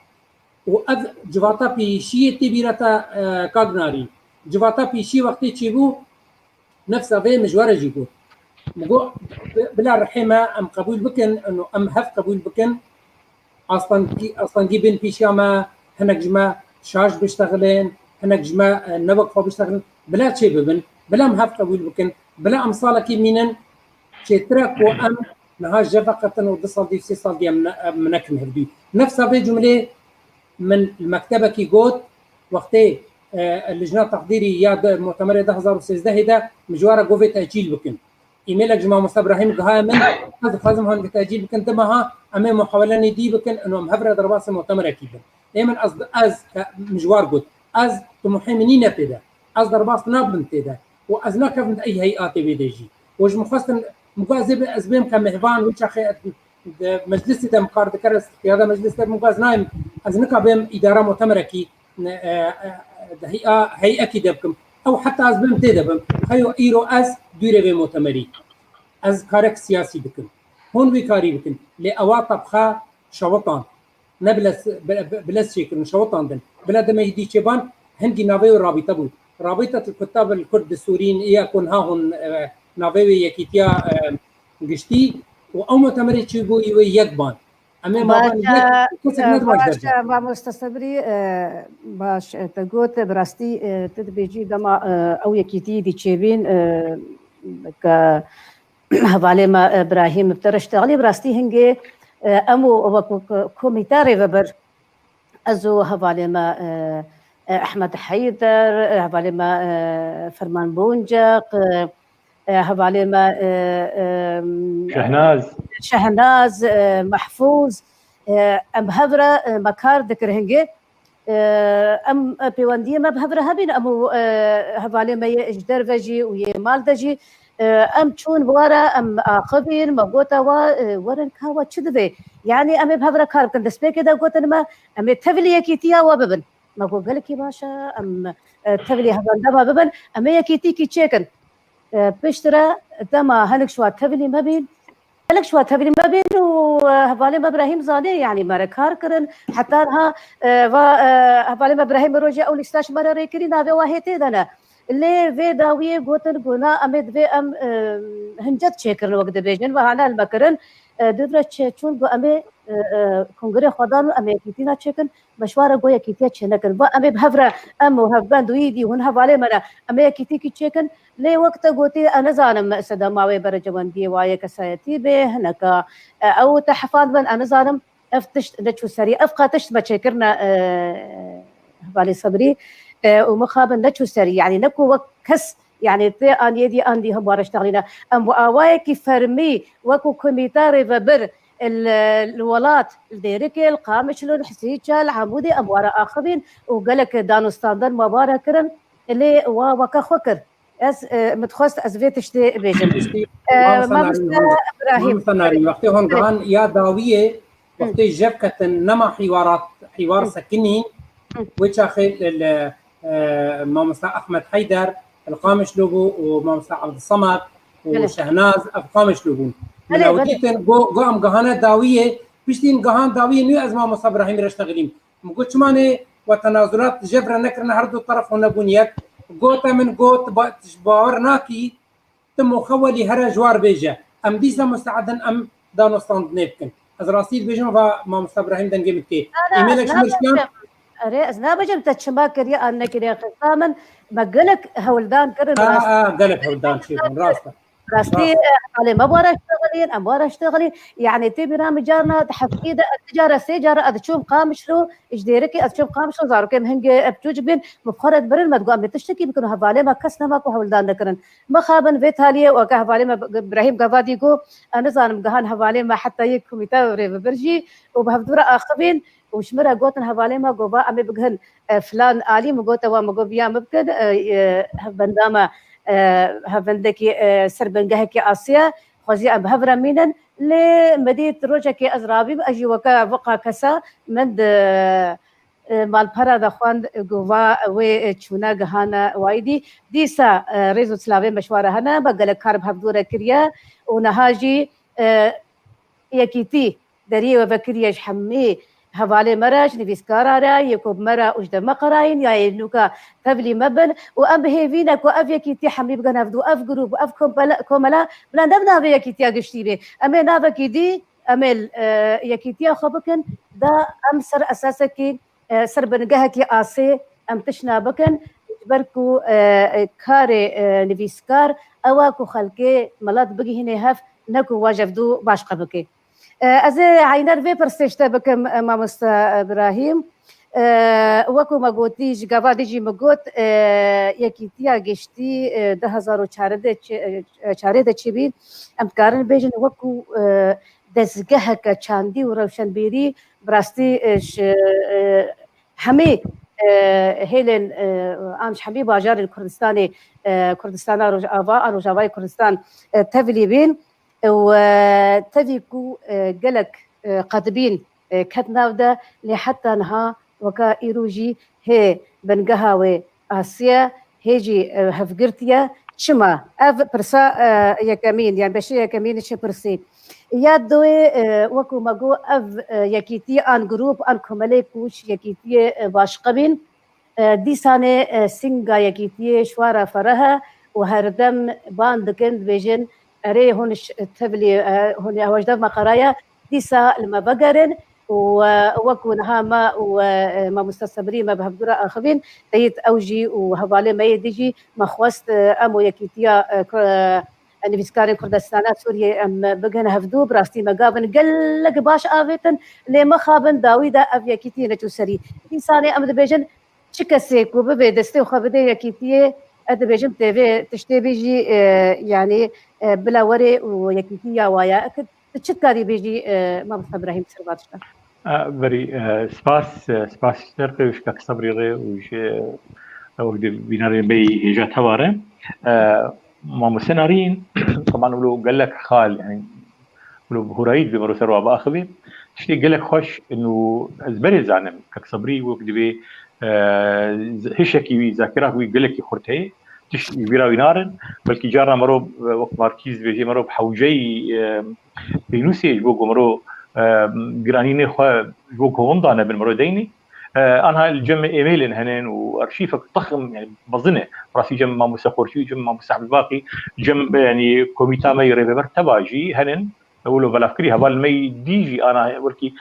Û ev civata pêşiyê tê bîra te, e, kak Narîn. Civata pêşiyê wextê çêbû, nefsa vê min ji we re jî got. Min got, bi-, bila rihê me em qebûl bikin, ino em hev qebûl bikin. Astengî, astengî bên pêşiya me, hinek ji me şaş biştexilin, hinek ji me, e, ne wek xwe biştexilin. Bila çê bibin, bila em hev qebûl bikin, bila em salekî mînin, çêtir e ku em niha jev veqetin û du sal dî, sê sal dî em ne-, em nekin hevdû. Nefsa vê cumlê min li mektebekî got, wextê, e, lijna texdîrî ya di mutemerê du hezar û sêzdehê de min ji we re got vê tecîl bikin. Îmêlek ji mamosta Birahîm gihaye min, ez dixwazim han vê tecîl bikin, di meha em ê muhawelenê dî bikin, ino em hev re derbasê mutemerekî bin. Ê min ez, ez, e, min ji war got, ez timohê min nîne tê de. Ez derbas nabim tê de. Û ez nakevim di ey heyatê vê de jî. Û ji min xwestin, min got ez ê bi-, ez bêm ke mêvan wê çaxê di meclisê de min kar dikir, ez qiyada meclisê de min got ez nayêm, ez nika bêm îdara mutemerekî, e, e, di heya-, heyekî de bikim. Ew heta ez bêm tê de bim. Xeyo îro ez dûrê vê mutemerî. Ez karek siyasî dikim. Hûn vî karî bikin. Lê ewa tebxa şewitan. Ne bilez, bi-, bi-, bilez çêkirin, şewitandin. Bila demê hîdî çêban, hingî navê wê rabîte bû. Rabîtetul Kuttab el Kurd di Sûrîn, ya ku niha hûn, e, navê wê yekîtiya, e, giştî û ew mutemerê çêbûyî wê yek ban. Em ê maban yek, kesek e, nedibaj baş, derbe. E, mamoste Sebrî, e, baş, e, te got, bi rastî, e, tu dibêjî dema, e, ew yekîtî dî çêbîn, e, ke hevalê me, e, Birahîm bi te re ştexlî, bi rastî hingê, e, em û wekû ko-, komîte rêvebir, ez û hevalê me, e, e, Ehmed Heyder, e, hevalê me, e, Ferman Bonceq, e, e, hevalê me, e, e, Şehnaz. Şehnaz, e, Mehfûz, e, em hev re, e, me kar dikir hingê. E, em, e, pêwendiyê me bi hev re hebîn, em û, e, hevalê me yê ji derve jî û yê mal de jî, E, em çûn bi we re, em axivîn, me gote we, e, werin ka we çi divê? Yanî em ê bi hev re kar bikin. Destpêkê de gotin me, em ê tevlî yekîtiya we bibin. Me got gelekî baş e, em, e, tevlî hevendema bibin, em ê yekîtîkî çêkin. E, piştre dema hinek ji we tevlî me bîn, gelek ji we tevlî me bîn û, e, hevalê me Brahîm zanê, yanî me re kar kirin. Heta niha, e, va, e, hevalê me Brahîm rojê ew lîsta ji me re rê kirî, navê we hê tê de ne. Lê vê dawiyê gotin ku na, em ê divê em, e, hincet çêkirin wek dibêjin, ve hane li me kirin. E, dûv re çê-, çûn ku em ê, e, e, kongirê xwe dan û em ê yekîtîna çêkin, me ji wan re got yekîtiya çê nekin. Va em ê bi hev re, em û hevbend û îdî hûn hevalê me ne, em ê yekîtîkî çêkin. Lê wek te gotî, ez nizanim sedema wê berejewendiyê wa yê kesayetî bê, hineka, e, ew te hefand bin, ez nizanim. Ev tişt neçû serî, ev qat tişt me çêkirine, e, hevalê Sebrî, e, û mixabin neçû serî, yanî ne ku wek kes, yanî tê an yê dî an dî hemware ştexlîne. Em bi awayekî fermî wekû komîta rêvebir li, li welat, li Dêrikê, li Qamişlo, li Hesîçe, li Amûdê em ware axivîn û gelek danûstandin me ware kirin, lê wa weke xwe kir. Ez, e, min dixwest ez vê tiştê bêjim. Piştî E, mamosta Mamosta Narîn, Îbrahîm. Mamosta Narîn, wextê hûn Erê. Gihan ya dawiyê, Hı. Wextê jev ketin nema hîwarat, hîwar Hı. sekinîn, Hı. wê çaxê li, li, e, mamosta Ahmed Heyder, li Qamişlo bû û mamosta Abdulsamad û Belê. Şehnaz ev Qamişlo bûn. Min Belê, ew belê. dîtin, go, go em gihane dawiyê, piştî em gihan dawiyê nû ez mamosta Îbrahîm re ştexilîm. Min got, "Çima nê we tenazulat jev re nekirine, her du teref hûn nebûn yek?" Gote min got, "Ba-, bawer nakî, tim û xewelî here ji war bêje. Em dîsa musteedin em danûstandinê bikin." Ez rastî dibêjim, va mamosta Îbrahîm dengê min dikê. Na, na, Îmêlek ji min şiyan. nabêjim. Erê, ez nabêjim te çima kiriye an nekiriye. Xista min, me gelek hewldan kirin, Ha, rast. ha, gelek hewldan çêbûn, rast e. Rastî, Rast. e, hevalê me wara ştexilîn, em wara ştexilîn. Yanî tê bîra min carna di heftî de, ez du cara, sê cara ez diçûm Qamişlo, ji Dêrikê ez diçûm Qamişlo, zarokê min hingê ev çû cibîn, min bi xwe re dibirin, me digot, em ê tiştekî bikin û hevalê me kes nema ku hewldan nekirin. Mixabin vê taliyê, weke hevalê me Bi-, Birahîm Gavadî got, ez nizanim gihan hevalê me heta yê komîta rêvebir jî û bi hevdû re axivîn û ji min re gotin hevalê me got, va em ê bigihin, e, filan alî, min got, ewa, min got, biya min bikin, e, e, hevbenda me, e, hevbendekî, e, ser bingehekî asî ye, xwezî em bi hev re mînin. Lê min dît rojekê ez rabîm, ez jî weke viqa kesa min di, e, malpera de xwend, gova wê, e, çûne gihane wayî dî. Dîsa, e, rêz û silavê me ji we re hene, me gelek kar bi hevdû re kiriye û niha jî, e, yekîtî deriyê we vekiriye ji hemî hevalê me re, ji nivîskara re, yê ku bi me re û ji dev me qerayîn, ya yê nûka tevlî me bin û em bi hêvî ne ku ev yekîtî hemî bikin hevdû, ev grûp, ev kompele-, komela bila ne bi navê yekîtiya giştî bê. Em ê navekî dî, em ê, e, yekîtiya xwe bikin, da em ser esasekî, e, ser bingehekî asê em tişna bikin, ji ber ku, e, e, karê, e, nivîskar ew e ku xelkê milet bigihînê hev, ne ku wa ji hevdû başqe bike. E, ez ê heyner vê pirsê ji te bikim, e, mamoste Birahîm. E, wekû me gotî, ji gava dî jî me got, e, Yekîtiya Giştî, e, du hezar û çardeh de çi-, e, çardeh de çêbî. Em dikarin bêjin wekû, e, dezgeheke çandî û rewşenbîrî bi rastî, e, ji, e, hemî, e, hêlên, e, an ji hemî bajarên Kurdistanê, e, Kurdistana Rojava, an Rojavayê Kurdistan, e, tevlî bîn. Û, e, tevî ku, e, gelek, e, qedibîn, e, ket nav de, lê heta niha weka îro jî hê bingeha wê asiye, hê jî, e, hevgirtiye. Çima? Ev pirsa, e, yekemîn, yani beşê yekemîn ji pirsî. Ya duwê, e, wekû me got, ev, e, yekîtî an grûp, an komelê ku ji yekîtiyê, e, başqe bîn, e, dîsanê, e, singa yekîtiyê ji wan re fereh e û herdem ban dikin, dibêjin, "Erê, hûn ji tevlî, e, hûn ya hewce dev me qeraye, dîsa li me vegerin." Û, e, wekû niha me û, e, e, mamoste Sebrî me bi hevdû re axivîn, teyît ew jî û hevalê me yê dî jî me xwest, e, em û yekîtiya, e, ku, e, nivîskarên Kurdistana Sûriyê em bigihine hevdû, bi rastî me gavin gelek baş avêtin, lê mixabin dawî de ev yekîtî neçû serî. Dîsanê em dibêjin, çi kesê ku bibe destê xwe bide yekîtiyê, ez dibêjim tê vê tiştê bî jî, e, yanî, e, bila were û yekîtî ya wa ye. Ek tu çi dikarî bêjî, e, Mamoste Îbrahîm, ser va tişta? E, berî, e, spas, e, spas ji te re, ji kak Sebrî re û ji, e, wek di bînerê me yî hêja te wa re. E, Mamoste Narîn, teban wilo gelek xal, yani wilo bi hurayî dibê mero ser wa biaxivê. Tiştê gelek xweş û ez berê zanim, kek Sebrî wek dibê, e, hişekî wî, zakirak wî gelekî xurt heye. Tişt ji bîra wî narin. Belkî carna mero, e, wek Markîz dibêjê, mero bi hewceyî, e, pênûsê ji bo ku mero, e, giranînê xwe ji bo ku hon dane bin mero deynî. E, anha li cem emailên hene û arşîvek texm, yani mezin e. Rastî cem Mamoste Xorşî û cem Mamoste Ebdulbaqî, cem, yani komîta me yê rêveber teva jî hene. Wilo belavkirî hevalên me yî dî jî ana wekî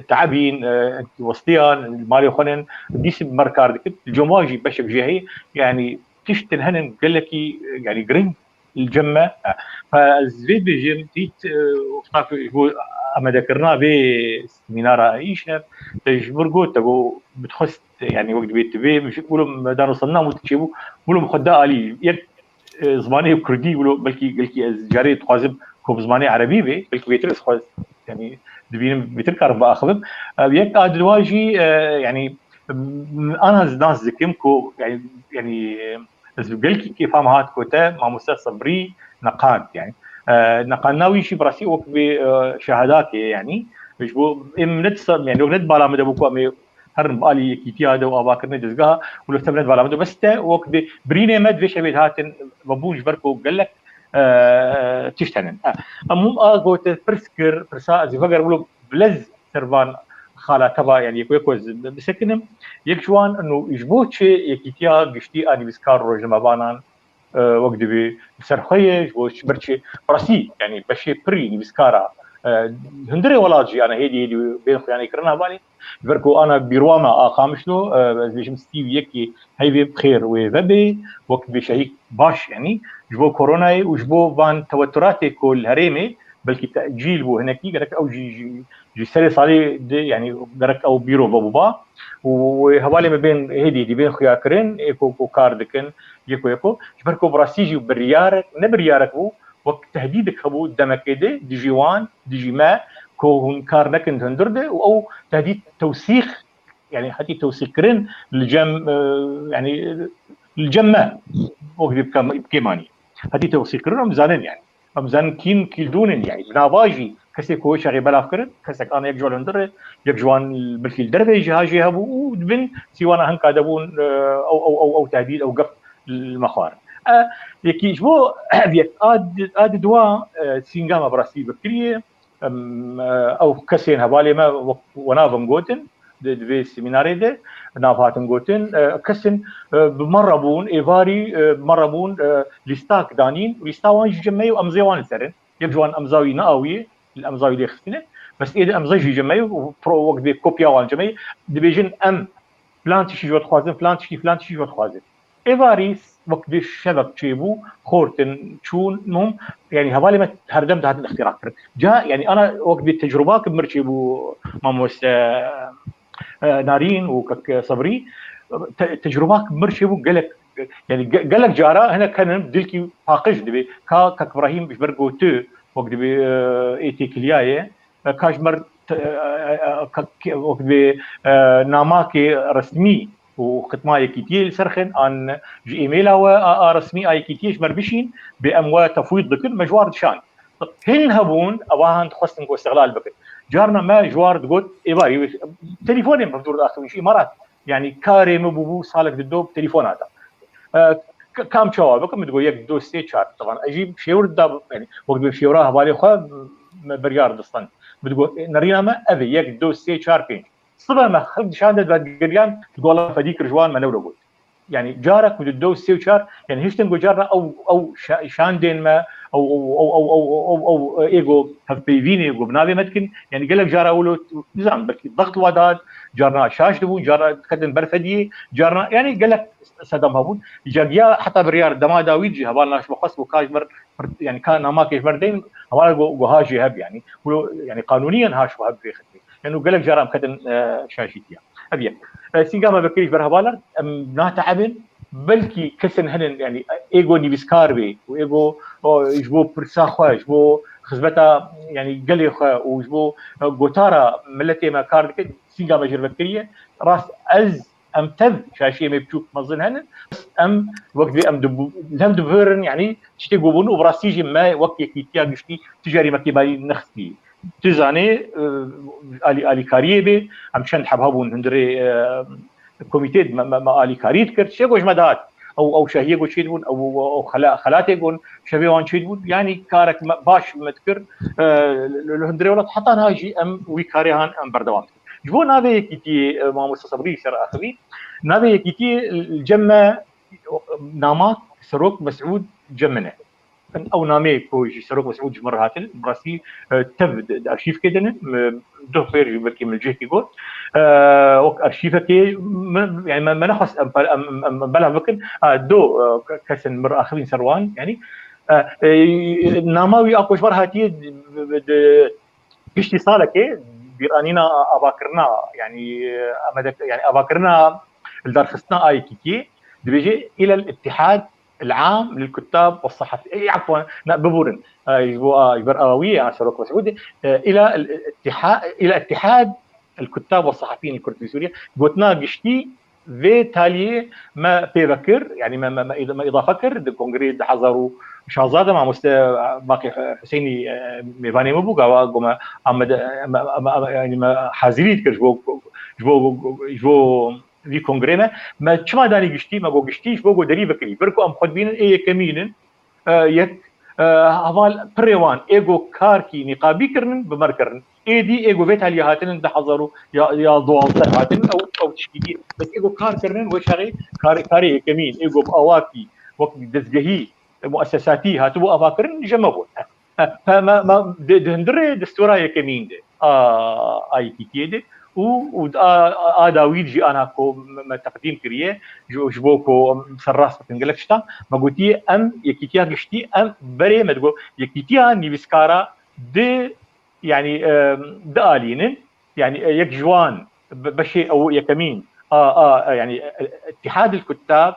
teebîn, e, westiyan, li malê xwe nin, dîsî bi me re kar dikin. Li cem wan jî beşek jê heye. Yani tiştin hene gelekî, e, yani giring li cem me. Fa ez vê dibêjim, dît, e, wexta ku ji bo amadekirina vê semînara îşev, te ji vir got, te got, bi dixwest, yani wek dibê tu vê, wilo me dano sendam û tu çêbû, wilo me xwe da alî. Yek, e, zimanê kurdî, wilo belkî, belkî ez carê dixwazim ku bi zimanê erebî bê, belkî bêtir ez xwe, yani dibînim bêtir karim biaxivim. E, yek a diwa jî, e, yani, m-, ana ez nas dikim ku, yani, yani, e, Ez bi gelkî kêfa min hat ku te mamoste Sebrî neqand, yani. E, neqandina wî jî bi rastî wek bi, e, şehadatê, yani. Ji bo em ne disa-, yani wek ne di bala min de bû ku em ê herin bi alî yekîtiya de û avakirinê dezgeha, wilo te ne di bala min de, bes te wek bi birînê me di vê şevê de hatin vebûn ji ber ku gelek, e, tişt henin. E, em hûn a ku te pirs kir, pirsa ez ê vegerim wilo bilez ser van xala teva, yani yek yek ez bisekinim. Yek ji wan ino ji bo çi yekîtiya giştî a nivîskar rojnamevanan, e, wek dibê li ser xwe ye, ji bo çi ber çi bi rastî, yani beşê pirî nivîskara, e, hundirê welat jî ana hêdî hêdî bên xuyanê kirina hevalê. Ji ber ku ana bîrowa me a Qamişlo, e, ez bêjim sî û yekê heyvê bi xêr wê vebê, wek dibê şehîk baş, yani ji bo koronayê û ji bo van teweturatê ku li herêmê belkî tecîl bû hinekî, gerek ew jî, jî, jî serê salê de, yani gerek ew bîro vebûba. Û hevalê me bên hêdî hêdî bên xuya kirin, ê ku, ku kar dikin, yeko yeko. Ji ber ku bi rastî jî biryarek, ne biryarek bû, wek tehdîdek hebû demekê de, dijî wan, dijî me, ku hûn kar nekin di hundir de, û ew tehdîd tewsîq, yani hetî tewsîqkirin li cem, e, yani li cem me, wek dibê bi kêm-, bi kêm anî. Hetî tewsîqkirin em zanin yani. Em zanin kîn kîldûn in, yani bi nava jî kesê ku wê çaxê belav kirin, kesek ana yek ji wan hundir e, yek ji wan belkî li derveyê jî ha jê hebû û di bin sîwana hinka de bûn, e, ew, ew, ew, ew tehdîd, ew gef li me xwarin. E, yekî ji bo ev yek a di, a di dua, e, sînga me bi rastî vekirî ye. Em, e, ew kesên hevalê me wek we navin gotin, di, di vê semînarê de nav hatin gotin, e, kesên, e, bi me re bûn, êvarî, e, bi me re bûn, e, lîstak danîn, lîsta wan jî cem me ye û emzê wan li ser in. Yek ji wan emza wî ne awiyê, li emza wî lê xistine. Bes ê de emza jî cem me ye û pro-, wek dibê kopya wan cem me ye. Dibêjin em filan tiştî ji we dixwazin, filan tiştî, filan tiştî ji we dixwazin. Êvarî wek dibê şevek çêbû, xortin, çûn, mum, yani hevalê me herdem dihatin îxtîra kirin. Ca, yani ana wek dibê tecrubak mir çêbû mamoste, e, Narîn û kek Sebrî, te-, tecrubak mir çêbû gelek, yani ge-, gelek cara hinek henin dilkî paqij dibê. Ka kek Îbrahîm ji ber gotu wek dibê, e, ê têkiliyaye, e, ka ji mer te-, e, e, e, ka-, ke-, wek dibê, e, namakê resmî û xitma yekîtiyê li ser xin an ji emaila we a, a resmî a yekîtiyê ji mer bişîn, bê em we tefwîd bikin, me ji wan dişand. Hin hebûn, ewa han dixwestin ku îstixlal bikin. Carna me ji wan digot, êvarî, telefonê min bi dûr daxivî ji Îmarat. Yani karê min bûbû salek di do bi telefon hata. E, k-, kam çawa bikim? Min digot yek, do, sê, çar. Teban ez jî şêwir da, yani wek dibê şêwra hevalê xwe me biryar distend. Min digot, e, nerîna me ev e, yek, do, sê, çar, pênc. Sibe me xelk dişande, digeriyan, digot fedî kir ji wan, me newro got. Yani cara ku di do, sê û çar, yani hiştin ku carna ew, ew şa-, şandên me, ew, ew, ew, ew, ew, ew, ew, ew, ê ku hevpeyvînê ku bi navê me dikin, yani gelek cara wilo, nizam, belkî dext wa dihat, carna şaş dibûn, carna diketin ber fediyê, carna, yani gelek sedem hebûn. Îca giya heta biryar dema dawî jî heval naş me xwest ku ka ji ber, yani ka namakê ji ber deyn, heval go-, goha jî heb yani. Wilo, yani qanûniyen ha ji xwe heb vê xitmê. Yani gelek cara em ketin, e, şaşîtiya. Ev yek. E, sînga me vekirî ji ber hevalar, em nateebin, belkî kesên henin, yani ê go nivîskar bê û ê go, o, ji bo pirsa xwe, ji bo xizmeta, yani gelê xwe û ji bo, e, gotara miletê me kar dike, sînga me jê re vekiriye. Rast ez Em tev şaşiyê me biçûk mezin henin. Em wek divê em dibu-, hev dibirin, yanî tiştê ku bûn û bi rastî jî me wek yekîtiya giştî tu carî me kêbarî nexistî. Tu zanê, e, alî-, alîkariyê bê, em çend heb hebûn hundirê, e, komîtê me, me, me alîkarî dikir, tiştê ku ji me dihat. Ew, ew şahiyê ku çêdibûn, ew, ew, ew xela-, xelatê ku şevê wan çêdibûn, yanî karek me, baş me dikir, e, li, li hundirê welat heta niha jî em wî karê han em berdewam dikin. Ji bo navê yekîtiyê, e, mamoste Sebrî ser axivî, navê yekîtiyê li cem me nama Serok Mesûd cem min e. Ew namê ku ji Serok Mesûd ji min re hatin, bi rastî, e, tev di, di arşîvkê de ne, e, du xêr jî belkî min cihekî got. E, wek arşîvekê min, yani me, me nexwest em, em, em, em belav bikin. Ha, do, e, ke-, kesên min re axivîn ser wan, yani, e, e, nama wî a ku ji me re hatiye di, di, di, Giştî salekê bîranîna avakirina, yanî, amedek-, yanî avakirina li darxistina a yekîtiyê dibêje, île l-îtîhad el-am lil-kuttab we sehafî. Ê, afwan, ne, biborin. Ê, ji bo a, ji ber awiyê a Serok Mesûdê, ê, île l-îtîha-, île îtîhad el-kuttab we sehafîn el-kurd fî Sûriye. Gotina giştî vê taliyê me pê vekir, yanî me, me, me, me îdafe kir di kongreyê du hezar û şazda de mamoste Baqî Husênî, e, mêvanê min bû, gava ku me Amed, e, me, me, me, yanî me hazirî dikir ji bo, ji bo, ji bo vî kongrê me. Me çima danî giştî, me got giştî ji bo ku derî vekirî. Ber ku em xwe dibînin ê yekemîn in, e, yek, e, heval pirê wan ê ku karkî nîqabî kirinin, bi me re kirin. Êdî ê ku vê taliyê hatinin du hezar û ya, ya duwazdeh hatinin, ew, ew tişkî dî. Bes ê ku kar kirinin, wê çaxê karê, karê yekemîn, ê ku bi awakî wek dezgehî, muesesatî hatibû avakirin, ji me bûn. E, e, me, me, di, di hundirê destûra yekemîn de, a, a yekîtiyê de û, û a, a, a dawî jî ana ku me, me teqdîm kiriye, ji, ji bo ku em serrast bikin gelek tiştan, me gotiye em yekîtiya giştî, em berê me digot, yekîtiya nivîskara di, yanî, e, dialînin, yanî, e, yek ji wan be-, beşê ew yekemîn, a, a, e, yanî, e, e, Îtîhad el-Kuttab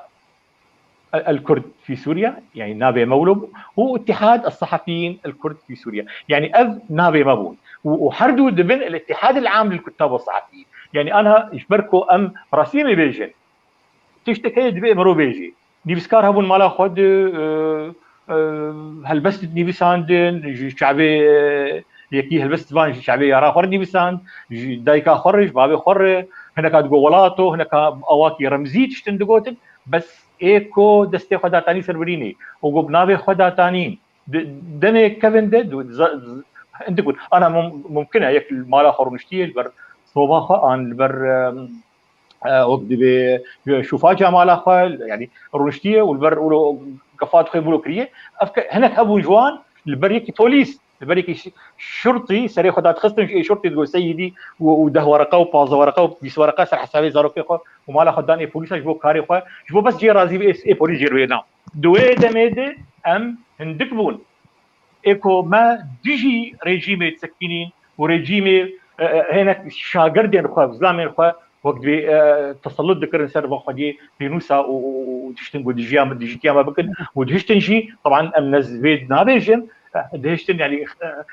el-Kurd fî Sûriye, yanî navê me wilo bû, û Îtîhad el-Sehafiyîn el-Kurd fî Sûriye. Yanî ev navê me bûn. Û, û her du dibin el-Îtîhad el-Am lil-Kuttab we Sehafiyîn. Yanî anha ji ber ku em rastiyê me bêjin, tiştek heye divê mirov bêjî. Nivîskar hebûn mala xwe di, e, e, helbest dinivîsandin, ji çavê, e, yekî helbest van ji çavê yara xwe re nivîsand, ji dayika xwe re, ji bavê xwe re, hineka digot welato, hineka awakî remzî tiştin digotin, bes ê ku destê xwe datanî ser birînê û ku bi navê xwe datanîn, di, demê kevin de, du-, za-, z-, hindik bûn. Ana mum-, mumkin e, yek li mala xwe rûniştiye, li ber soba xwe, an li ber, e, e, wek divê, e, şûfaca mala xwe, yanî rûniştiye û li ber wilo gefa dixwe wilo kiriye. Ev ke-, hinek hebûn ji wan li ber yekî polîs, li ber yekî şi-, şurtî serê xwe dadixistin, ji ê şurtî digot seyîdî û, û deh wereqa û pazdeh wereqa û bîst wereqa ser hesabê zarokê xwe û mala xwe dan ê polîsa ji bo karê xwe, ji bo bes cê razî bê ê, ê polîs jê re wê dan. Di wê demê de em hindik bûn. Ê ku me dijî rejîmê disekînîn û rejîmê, e, e, hinek şagirdên xwe, zilamên xwe wek divê, e, tesellut dikirin ser van xwediyê pênûsa û, û, û dihiştin ku dijiya me, dijîtiya me bikin û dihiştin jî, teban em nez vê nabêjin, e, dihiştin, yanî, e,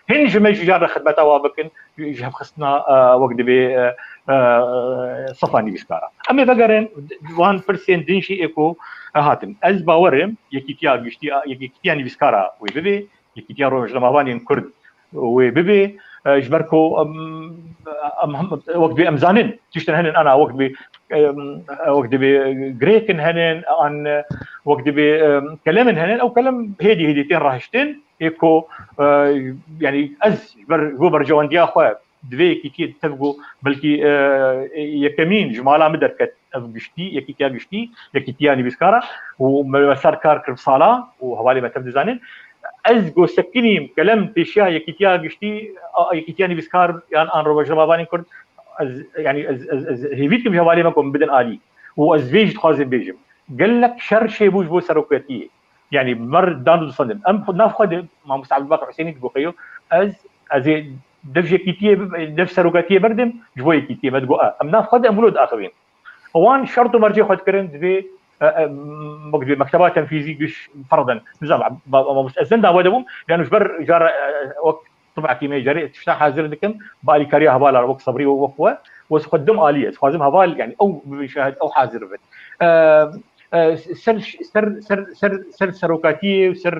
hin ji me jî car re xidmeta wa bikin, ji hevxistina, e, wek divê, e, e, sefa nivîskara. Em ê vegerin, wan pirsên din jî ê ku, e, hatin. Ez bawer im, yekîtiya giştî, yekîtiya nivîskara wê bibê, yekîtiya rojnamevanên Kurd wê bibê, e, ji ber ku em, em, em, wek bê em zanin, tiştin henin ana wek bê, em, wek dibê girêkin henin, an wek dibê, em, kelemin henin, ew kelem hêdî hêdî tên rahiştin, ê ku, e, yanî ez ji ber, ji bo berjewendiya xwe, di vê yekîtiyê tev ku belkî, e, yekemîn ji mala min derket ev giştî, yekîtiya giştî, yekîtiya nivîskara û me, me ser kar kir sala û hevalê me tev dizanin. Ez ku sekinîm kelem pêşiya yekîtiya giştî, a, yekîtiya nivîskar yan an rojnamevanên Kurd, ez, yanî ez, ez, ez hêvî dikim ji hevalê me ku min bidin alî. Û ez vê jî dixwazim bêjim. Gelek şer çêbû ji bo serokatiyê. Yanî mer dan û distandin. Em xwe nav xwe de, Mamoste Ebdulbaqî Husênî digot xeyo, ez, ez ê dev yekîtiyê, dev serokatiyê berdim, ji bo yekîtiyê me digot, e, em nav xwe de em wilo diaxivîn. Wan şert û mercê xwe dikirin, divê, e, e, wek divê mekteba tenfîzî giş ferden. Nizam, ba-, ba-, ez ne dawe de bûm, yani ji ber cara, e, wek tibakî me carê tişta hazir dikim, bi alîkariya hevala wek Sebrî û wek we. û ez xwe dim alî, ez xwazim heval, yani ew bibin şahid, ew hazir bibin. E, e, ser, ser, ser, ser, ser serokatiyê û ser,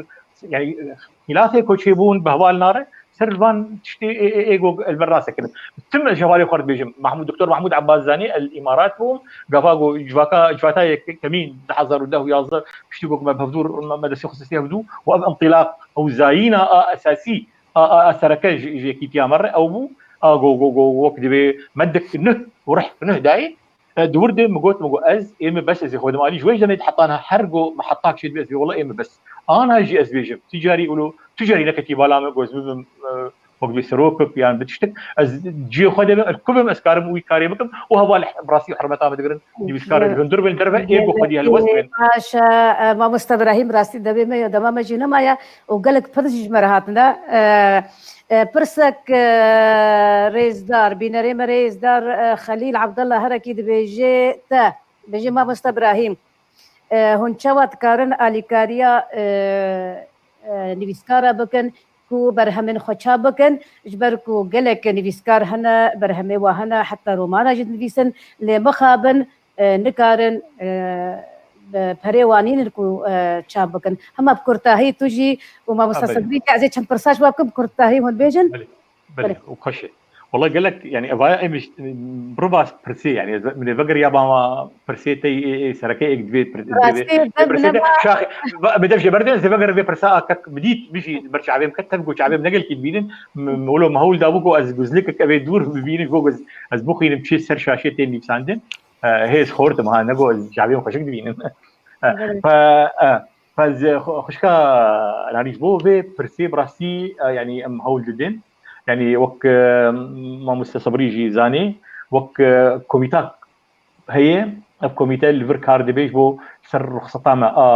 yani, xîlafê ku çêbûn bi heval nare, ser van tiştê ê, ê, ê ku li ber rase kirin. Tim ez ji hevalê xwe re dibêjim, Mahmûd, Doktor Mahmûd Abbas Zanî el Îmarat bû, gava ku civaka, civata yek kemîn du hezar û deh û yazdeh piştî ku me bi hevdû, me, me destê xwe sistî hevdû û ev intilaq, ew zayîna a esasî, a, a, a sereke ji, ji yekîtiya me re ew bû, a go, go, go, wek divê me dik nuh û rih nuh dayê. E, di wir de min got, min got, ez, ê min bes, ez ê xwe dim alî. Ji wê demê heta niha her go min heta kişê dibê, ez dibê, wela ê min bes. Ana jî ez bêjim, tu carî wilo, tu carî neketî bala min, got, ez bibim, e, wek bê serokek yan bi tiştik. Ez cihê xwe de bim, ez ku bim, ez karim wî karê bikim. Û heval bi rastî hurmeta min digirin. Nivîskar li hundir bên derve, ê ku xwedî helwest bin. Baş e, e, mamoste Ibrahîm, rastî devê me ya dema me jî nemaye û gelek pirs jî ji me re hatine. E, e, pirsek, e, rêzdar, bînerê me rêzdar, e, Xelîl Abdullah Herekî dibêje te, dibêje mamoste Ibrahîm, e, hûn çawa dikarin alîkariya, e, e, nivîskara bikin ku berhemên xwe çap bikin, ji ber ku gelek nivîskar hene, berhemê wa hene, heta romana jî dinivîsin, lê mixabin, e, nikarin, e, bi perê wan nînin ku, e, çap bikin. Hema bi kurtahî tu jî û mamosta Aferîn. Sebrî jî ez ê çend pirsa ji we bikim, bi kurtahî hûn bêjin. Belê, belê, Belê. û xweş e. Wala gelek, yani, evaya em, mirov pirsê, yani, ez, min ê vegeriya bama pirsê te, ê, ê, sereke êk divê pir-, divê Rastî, vê pirsê te, şaxê, va-, min dev jê berdin, ez ê vegerim vê pirsa a kek min dît, min jî ber çavê min ket, tev ku çavê min ne gelkî dibînin, m-, m-, wilo min hewl dabû ku ez guzlikek evê dûr bibînim, ku ez, ez bixwînim çi ser şaşê tê nivîsandin. E, hê ez xortim ha, ne ku ez çavê min xweşik dibînim. E, Evet. pe, e, pe ez, xwe-, xwişka Nanî ji bo vê pirsê bi rastî, e, yani em hewl didin. Yani wek, e, mamoste Sebrî jî zanî, wek, e, komîta heye, ev komîte li vir kar dibe ji bo ser ruxseta me a,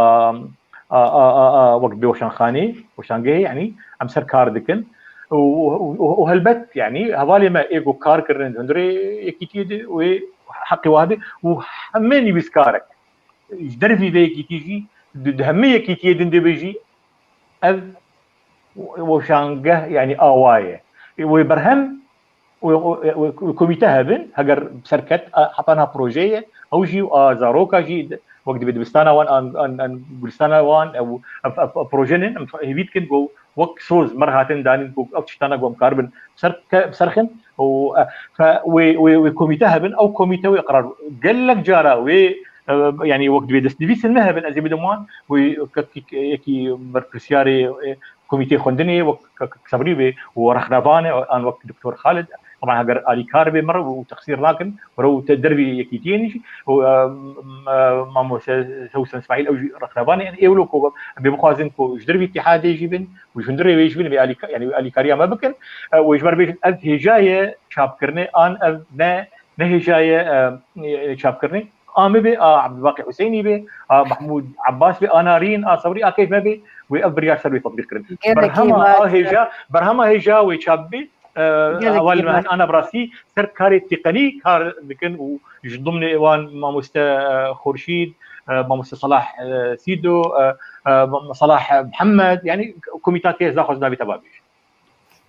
a, a, a, a wek dibê weşanxanê, weşangehê, yani em ser kar dikin. Û, û, û, û helbet, yani hevalê me ê ku kar kirine di hundirê yekîtiyê de wê heqê wa hebe û hemê nivîskarek ji dervî vê yekîtî jî di, di hemê yekîtiyê din de be jî ev weşangeh, yani awa ye. Wê berhem wê, wê, wê komîte hebin, heger serket, a, heta niha proje ye, ew jî a zaroka jî wek dibê dibistana wan, an, an, an gulistana wan, ew, ev, ev, ev proje ne, em hêvî dikin ku wek soz me re hatin danîn ku ev tiştana ku em karibin ser ke-, serxin û, e, fe-, wê, wê, wê komîte hebin, ew komîte wê qerar gelek cara wê, e, yani wek dibê destnivîsin me hebin, ez ê bidim wan, wê ke-, ke-, yekî berpirsiyarê, e, komîtê xwendinê wek ke-, ke-, Sebrî bê û rexnevan e, an wek Doktor Xalid, teban heger alîkar bê me re û texsîr nakin, were û te dervî yekîtiyê nî jî, û, e, m-, e, mamoste Hewsen Îsmaîl ew jî rexnevan e, ê wilo ku em bê bixwazin ku ji dervî îtîhadê jî bin, û ji hundirê wê jî bin, wê alîka-, yani wê alîkariya me bikin. E, wê ji ber bêjin, ev hêja ye çapkirinê, an ev ne, ne hêja ye, e, e, çapkirinê. A min bê, a Ebdulbaqî Huseynî bê, a Mehmûd Abbas bê, a Narîn, a Sebrî, a keyf me bê, wê ev biryar ser wê tetbîq kirin. Gelekî Berhema baş. a hêja, berhema hêja wê çap bê, e, Gelekî hevalên me baş. ana bi rastî ser karê teqenî kar dikin û ji dimnê wan mamoste, e, Xurşîd, e, mamoste Salah, e, Sîdo, e, e, Salah Mihemed, yani komîta ke ez naxwazim navê te ba bêjim.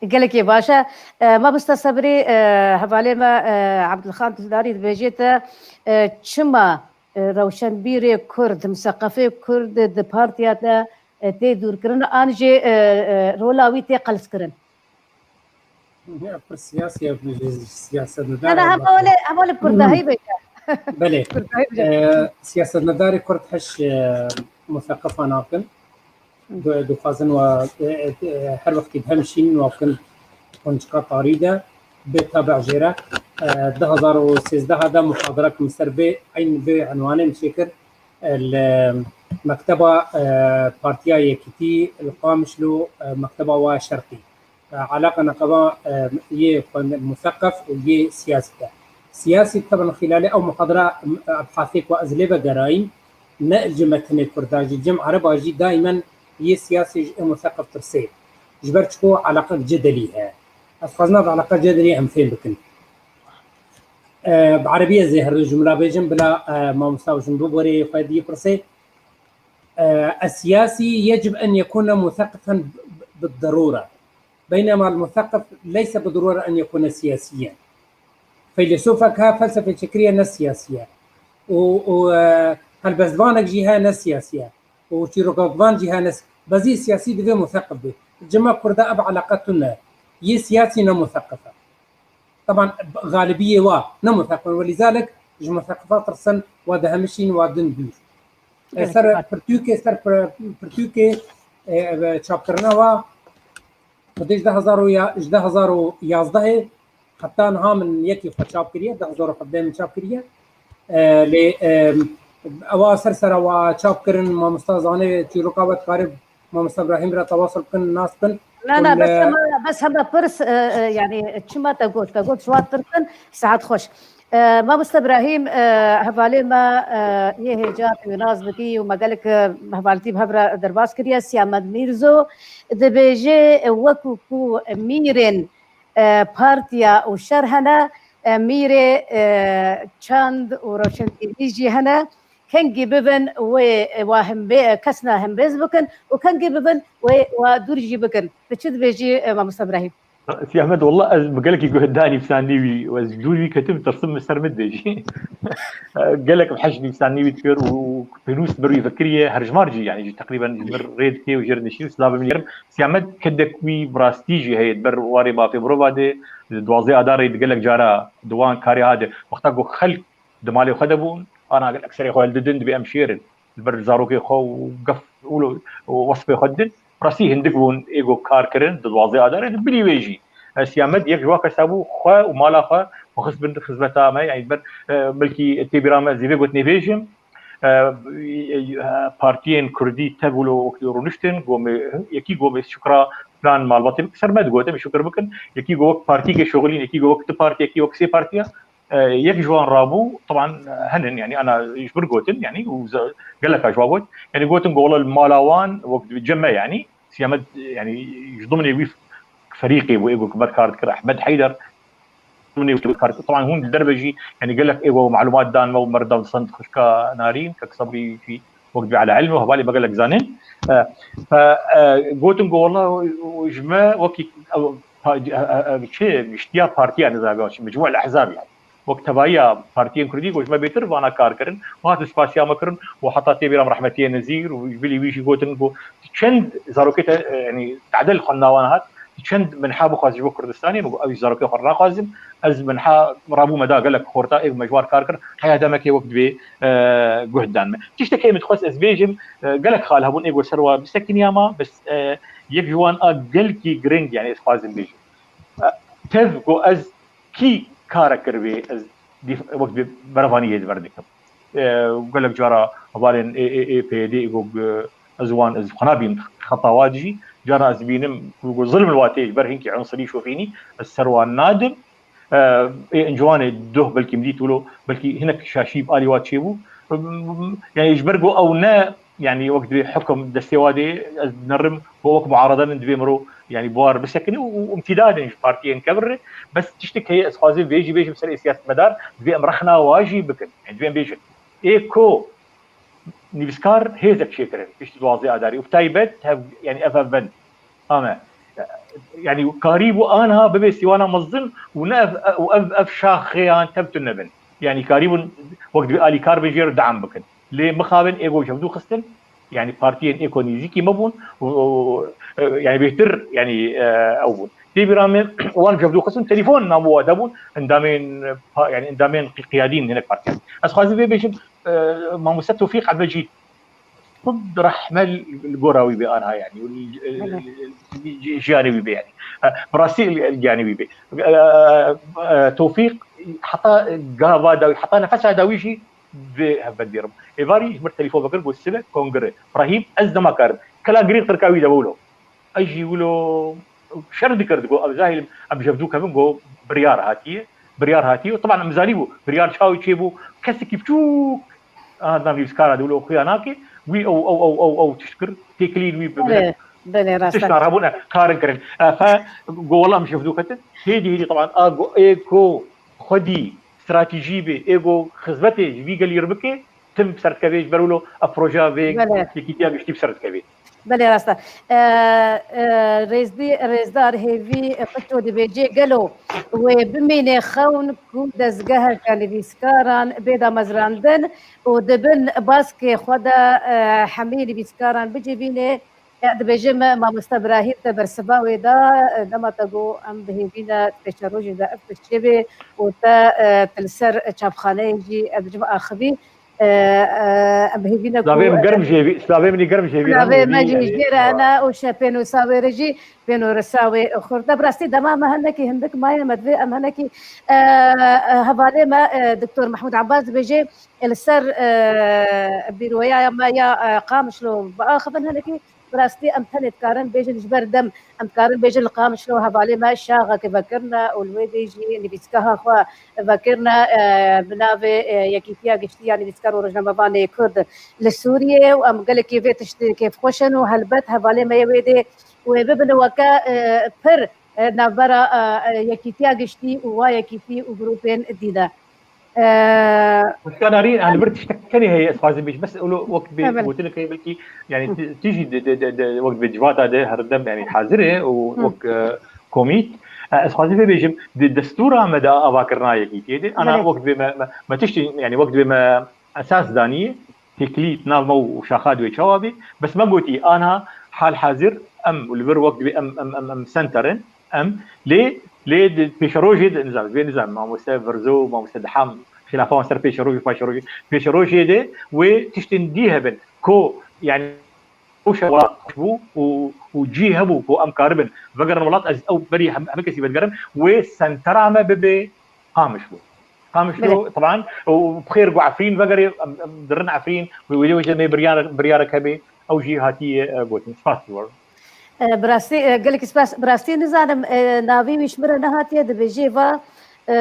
Gelekî baş e. E, mamoste Sebrî, e, hevalê me, e, Ebdulxan Dildarî dibêje te, e, çima, e, rewşenbîrê Kurd, miseqefê Kurd di partiya te, e, tê dûrkirin, an jî, e, e, rola wî tê qelskirin? Ya, pir siyasî ye, siyasetmedar Ne, ne, e, hema wele, hema wele bi kurdahî bêje. Belê. Kurdahî bêje. E, siyasetmedarê Kurd heş, e, museqefa nakin. Di-, dixwazin wa, e, e, her wextî bi hev şînin wa bikin qunçika tarî de, bê tabe jê re. E, du hezar û sêzdeh de muhadara kim ser vê, eyn vê enwanê min çêkir, e, li mekteba, e, Partiya Yekîtî li Qamişlo, e, mekteba wa şerqî. E, eleqa neqeba, e, yê xwend-, museqef û yê siyasî de. Siyasî teban xîlalê ew muhadara, e, ebhasê ku ez lê vegerayîm, ne ji metinê kurda jî, cem ereba jî daimen yê siyasî ji ê museqef tirsê. Ji ber çiko eleqa cedelî heye. Ez xwazim ev eleqa cedelî em fêm bikin. E, bi erebî ez ê her du cumla bêjim, bila, e, mamosta hûn biborê xwe diyê pirsê. E, السياسي يجب أن يكون مثقفا بالضرورة، بينما المثقف ليس بالضرورة أن يكون سياسيا. Feylesofek he, felsefeçekirî ye, ne siyasî ye. Û, û, e, helbestvanek jî heye, ne siyasî ye. Û çîrokakvan jî heye, ne si-, bezî siyasî divê museqif be. Cima Kurda ev eleqe tune. Yê siyasî ne museqif e. Teban galibiyê wa ne museqif in. Welîzalik ji museqifa tirsin, wa dihemişîn, wa din dûr. E, ser pirtûkê, ser pir-, pirtûkê, e, e, çapkirina wa, Xwedê ji du hezar û ya-, ji du hezar û yazdehê heta niha min yekî xwe çap kiriye, du hezar û hevdeh min çap kiriye. E, lê, e, ewa ser sera wa çap kirin, mamosta zanê çîroka we dikarib mamosta Ibrahîm re tewasul bikin, nas bikin. Na, na, Hûn, bes e, hema, bes hema pirs, e, e, yani çima te got, te got ji wan tirsin, saet xweş. E, mamosta Ibrahîm, e, hevalê me, e, yê hêja pêwnas dikî û me gelek, e, hevaltî bi hev re derbas kiriye, Siyamed Mîrzo, dibêje, e, wekû ku mîrên, e, partiya û şer hene, e, mîrê, e, çand û roşenbîrî jî hene. Kengî bibin wê, e, wa hembe-, e, kesna hembêz bikin û kengî bibin wê wa dûr jî bikin. Tu çi dibêjî, e, mamosta Ibrahîm? Sî Ehmed, wallah ez bi gelekî guhdanî nîvsanî wî, ez ji dûr wî ketim, tirsim min ser min dibêjî. Gelek bi hej nîvsanî wî dikir û pênûs ber wî vekiriye, herjmar jî, yani jî teqrîben ji min rê dikê û jê re dişî û silavê min yerim. Sî Ehmed kedek wî bi rastî jî heye, di ber warê mafê mirova de, di duwazdeh Adarê de gelek cara di wan karê ha de. Wexta ku xelk di malê xwe de bûn, ana gelek serê xwe hildidin, dibê em şêr in. Li ber zarokê xwe û gef û lo-, û wesfê xwe didin. Rastî hindik bûn ê ku kar kirin di duwazdeh Adarê de, bilî wê jî. E, Sî Ehmed yek ji wan kesa bû, xwe û mala xwe xwe xist bin xizmeta me, yani ber, e, belkî tê bîra me, ez ê vê gotinê bêjim. E, e, partiyên Kurdî tev wilo wekî rûniştin, gomê, yekî gomê şukra filan malbatê bikin, ser me digot, em şukir bikin. Yekî go wek partiyekê şoxilîn, yekî go wek du partiye, yekî wek sê partiya. E, yek ji wan rabû, teban, e, henin, yani, ana ji vir gotin, yani, û ze-, geleka ji wan got. Yani, gotin ku wela li mala wan, wek cem me, yani, Sî Ehmed, yani, ji dimnê wî ferîqê bû, ê ku ber kar dikir, Ehmed Heyder, dimnê wî kar dikir. Teban hûn li derve jî, yani, gelek ê ku malûmat dan me û meriv dan send xwişka Narîn, kek Sebrî jî wek dibê ala ilm û hevalê me gelek zanin. E, fe, e, gotin ku wela ji me wekî, e, pa-, e, e, e, çi, giştiya partiya nizamiya, mecmû el ehzab yani. Wek tevahiya partiyên Kurdî ku ji me bêtir vana kar kirin, û hatin spasiya me kirin, û heta tê bîra min rehmetiyê Nezîr û ji bilî wî jî gotin ku çend zarokê te, e, yani tadel xwe nawan hat, çend minha bixwaz ji bo Kurdistanê, min got, ew zarokê xwe naxwazim, ez minha rabû me da gelek xorta, ê me ji wan kar kir, heya demekê wek divê, e, guh dan me. Tiştekê min dixwest ez bêjim, e, gelek xal hebûn ê ku ser wa bisekiniya ma, bes, e, yek ji wan a gelkî giring, yani ez xwazim bêjim. E, tev ku ez kî kare kiribê, ez dîf-, wek bi berevanî hê di ber dikim. E, gelek cara hevalên ê, ê, ê P Y D'ê got, e, ez wan, ez xwe nabînim xeta wa dijî. Cara ez dibînim ku, ku zilm li wa tê ji ber hinkî unsirî şofînî, ez ser wan nadim. E, ê Encûmanê duh belkî min dît wilo, belkî hinek şaşî bi alî wa çêbû. Yani ji ber ku ew ne Yani wek divê hukum destê wa dê, ez dinerim bo wek muarada min divê miro, yani, bi war bisekine û, û imtîdadên ji partiyên kevir re. Bes tiştek heye ez xwazim vê jî bêjim ser ê siyasetmedar, divê em rexna wa jî bikin. Yani divê em bêjin. Ê ku nivîskar hêzek çêkirin, piştî duwazdeh Adarê û bi taybet hev, yani ev hevbend. Ame. Yani karî bû anha bibe sîwana mezin û ne ev, û ev, ev şaxeyan tev tune bin. Yani karî bûn wek divê alîkar bin jê re deam bikin. Lê mixabin ê ku ji hevdû xistin, yani partiyên ê ku nêzîkî me bûn, û, û, e, yani bêhtir, yani, e, ew bûn. Tê bîra min wan ji hevdû xistin, telefon namo wa de bûn, endamên, pa-, yani endamên qi-, qiyadîn hinek partiyan. Ez xwazim vê bêjim, e, mamoste Tofîq Ebecî, Xwed rehme li gora wî bê anha, yani, û li, li, li jiyanê wî bê, yani. E, bi rastî li, li giyanê wî bê. E, e, Tofîq heta gava dawî, heta nefesa dawî jî vê hevbendê re bû. Êvarî ji mir telefon vekir, got, "Sibe kongre." Brahîm, ez dema karim. Kela girî qirka wî de wilo. Ez jî wilo şer dikir, digot, "Ev zahî em ji hevdû kevin," got, "Biryar hatiye. Biryar hatiye." Teban em zanîbû, biryar çawa çêbû. Kesekî biçûk, aha, navnivîskara de wilo xuya nake. Wî ew, ew, ew, ew, ew tişt kir. Têkilî wî bi Belê, belê, rast e. Tiştan rabûne, karin kirin. E, fe, got, "Wela em ji hevdû ketin." Hêdî, hêdî, teban, a, got, ê ku xwedî stratejî bê, ê ku xizmetê ji vî gelî re bike, tim ser dikeve ji ber wilo ev projeya vê Belê. yekîtiya giştî bi ser dikeve. Belê, rast e. E, e, rêzdî-, rêzdar Hêvî Qito dibêje, gelo wê bimîne xewn ku dezgeheke nivîskaran bê damezrandin û di bin baskê xwe de, e, hemî nivîskaran bicivîne? E, dibêjim, mamoste Birahîm, te bersiva wê da, e, dema te got em bi hêvî ne pêşerojê de ev tişt çêbê û te, e, tu li ser çapxaneyê jî, e, dibêjim axivî. E, e, em bi hêvî ne ku Slavê min germ jêvî, slavê min germ jêvî, slavê me jî jê re hene û şe pênûsa wê re jî, pênûrisa wê xurt e. Bi rastî dema me hinekî hindik maye, me divê em hinekî, e, e, hevalê me, e, Doktor Mehmûd Abbas dibêje, e, li ser, e, bîroya me ya, e, Qamişlo biaxivin hinekî. Bi rastî em tenê dikarin bêjin ji ber dem, em dikarin bêjin li Qamişlo hevalê me şaxekê vekirine û li wê dê jî nivîsgeha xwe vekirine, e, bi navê, e, Yekîtiya Giştî ya Nivîskar û Rojnamevanê Kurd li Sûriyê û em gelekî vê tiştê kêfxweş in û helbet hevalê me yê wê dê wê bibin weke, e, pir, e, navbera, e, e, Yekîtiya Giştî û wa yekîtî û grûpên dî de. E, Hişka Narîn, yani bir tiştek tenê heye, ez xwazim bêjim, bes ewlo wek bê Evet. gotin heye, belkî, yani, Hı. ti-, tijî de, de, de, de, wek bê civata de her dem, yani, hazir e û Hı. wek, e, komît. E, ez xwazim vê bêjim, di destûra me de avakirina yekîtiyê de, ana Evet. wek bê me, me, me tiştî, yani, wek bê me esas danî, têkilî nav me û şaxa dê çawa bê. Bes me gotî, ana hal hazir em li vir wek dibê em, em, em, em center in, em lê, lê di pêşerojê de nizam, vê nizam, mamoste Virzo, mamoste Diham, xilafa wan ser pêşerojê, paşerojê, pêşerojê de wê tiştên dî hebin. Ko, yani, û şewat bû û, û cî hebû ku em karibin vegerin welat, ez ew berî hem, hemî kesî vedigerim, wê sentera me bibe Qamişlo. Qamişlo, Belê. Teban, û bi xêr ku Efrîn vegerê, em, em dirin Efrîn, wê wê wê me biryar, biryarek hebe, ew jî hatiye, e, gotin. Spas ji we re. E, bi rastî, e, gelekî spas. Bi rastî nizanim, e, navê wî ji min re nehatiye, dibêjê va, e,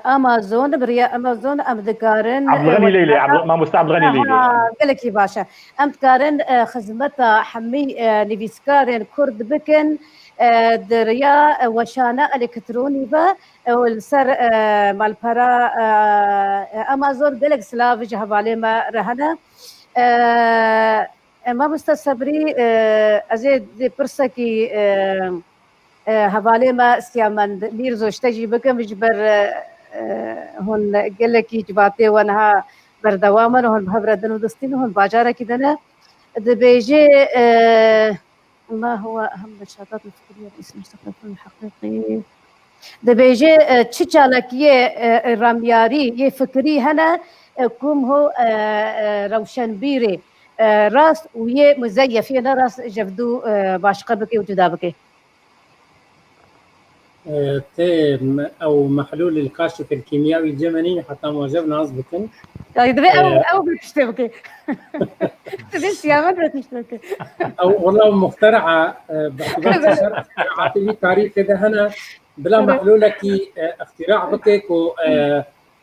Amazon, bi riya Amazon em dikarin, e, Abdulganî Leylê, weşana Abdul-, mamoste Abdulganî Leylê. Ha, gelekî baş e. Em dikarin, e, xizmeta hemî, e, nivîskarên Kurd bikin, e, di riya, e, weşana elektronî ve, e, û li ser, e, malpera, e, e, Amazon gelek silav ji hevalê me re hene. E, e, mamoste Sebrî, e, ez ê dê pirsekî, e, e, hevalê me Siyamend Mîrzo ji te jî bikim, ji ber, e, e, hûn gelekî civatê we niha berdewam in, hûn bi hev re din û distîn, hûn bajarekî din e. Dibêje, e, ما هو أهم النشاطات الفكرية لاسم مستقبل الحقيقي؟ Dibêje, e, çi çalakiyê, e, ramyarî yê fikirî hene, e, ku ho, e, e, rewşenbîrê, e, rast û yê muzeyef, yê ne rast ji vdû, e, başqe bike û cuda bike? E, tê me-, ew mehlûl il kaşif il kîmyawî cem enîn heta ma jev nas bikin. Yani divê ew, E, ew bir tiştê bike. Divê Siyamet bir tiştê bike. Ew wela muxtera, e, bi ixtibata ser ixtiraatê wî tarîxê de hene, bila Evet. mehlûlekî, e, ixtira bike ku, e,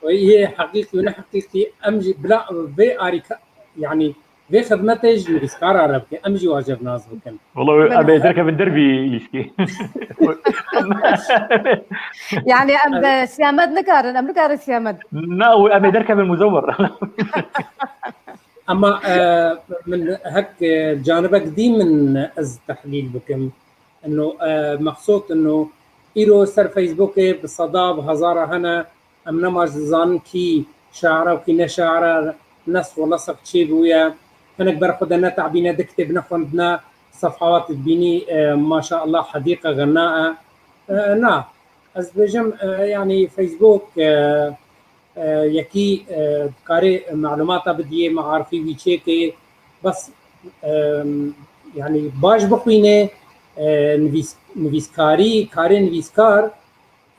yê heqîqî û ne heqîqî em jî bila vê arîka, yani vê xidmetê ji nivîskara re bike, em jî wajev nas bikin. Wala em ê derkevin dervî lîskê. Yani em, e, Siyamet nikarin, em nikarin Siyamet. Na, em ê derkevin muzewwer. Ama, e, min hek, e, canibek dî min ez tehlîl bikim. Ino, e, mexsûd ino îro ser Facebookê bi seda, bi hezara hene, em nema dizanin kî şaira û kî ne şaira, nesx û lesx çêbûye. Hinek ber xwe de ne tabîne, di kitêb nexwendine, sefhawat dibînî, e, maşallah hedîqe xenna e. E, na, ez dibêjim, e, yanî Facebook, e, e, yekî, e, dikarê malûmata bidiyê, maarifî wî çêkê, bes, e, yanî baş bixwîne, e, nivîs-, nivîskarî, karê nivîskar,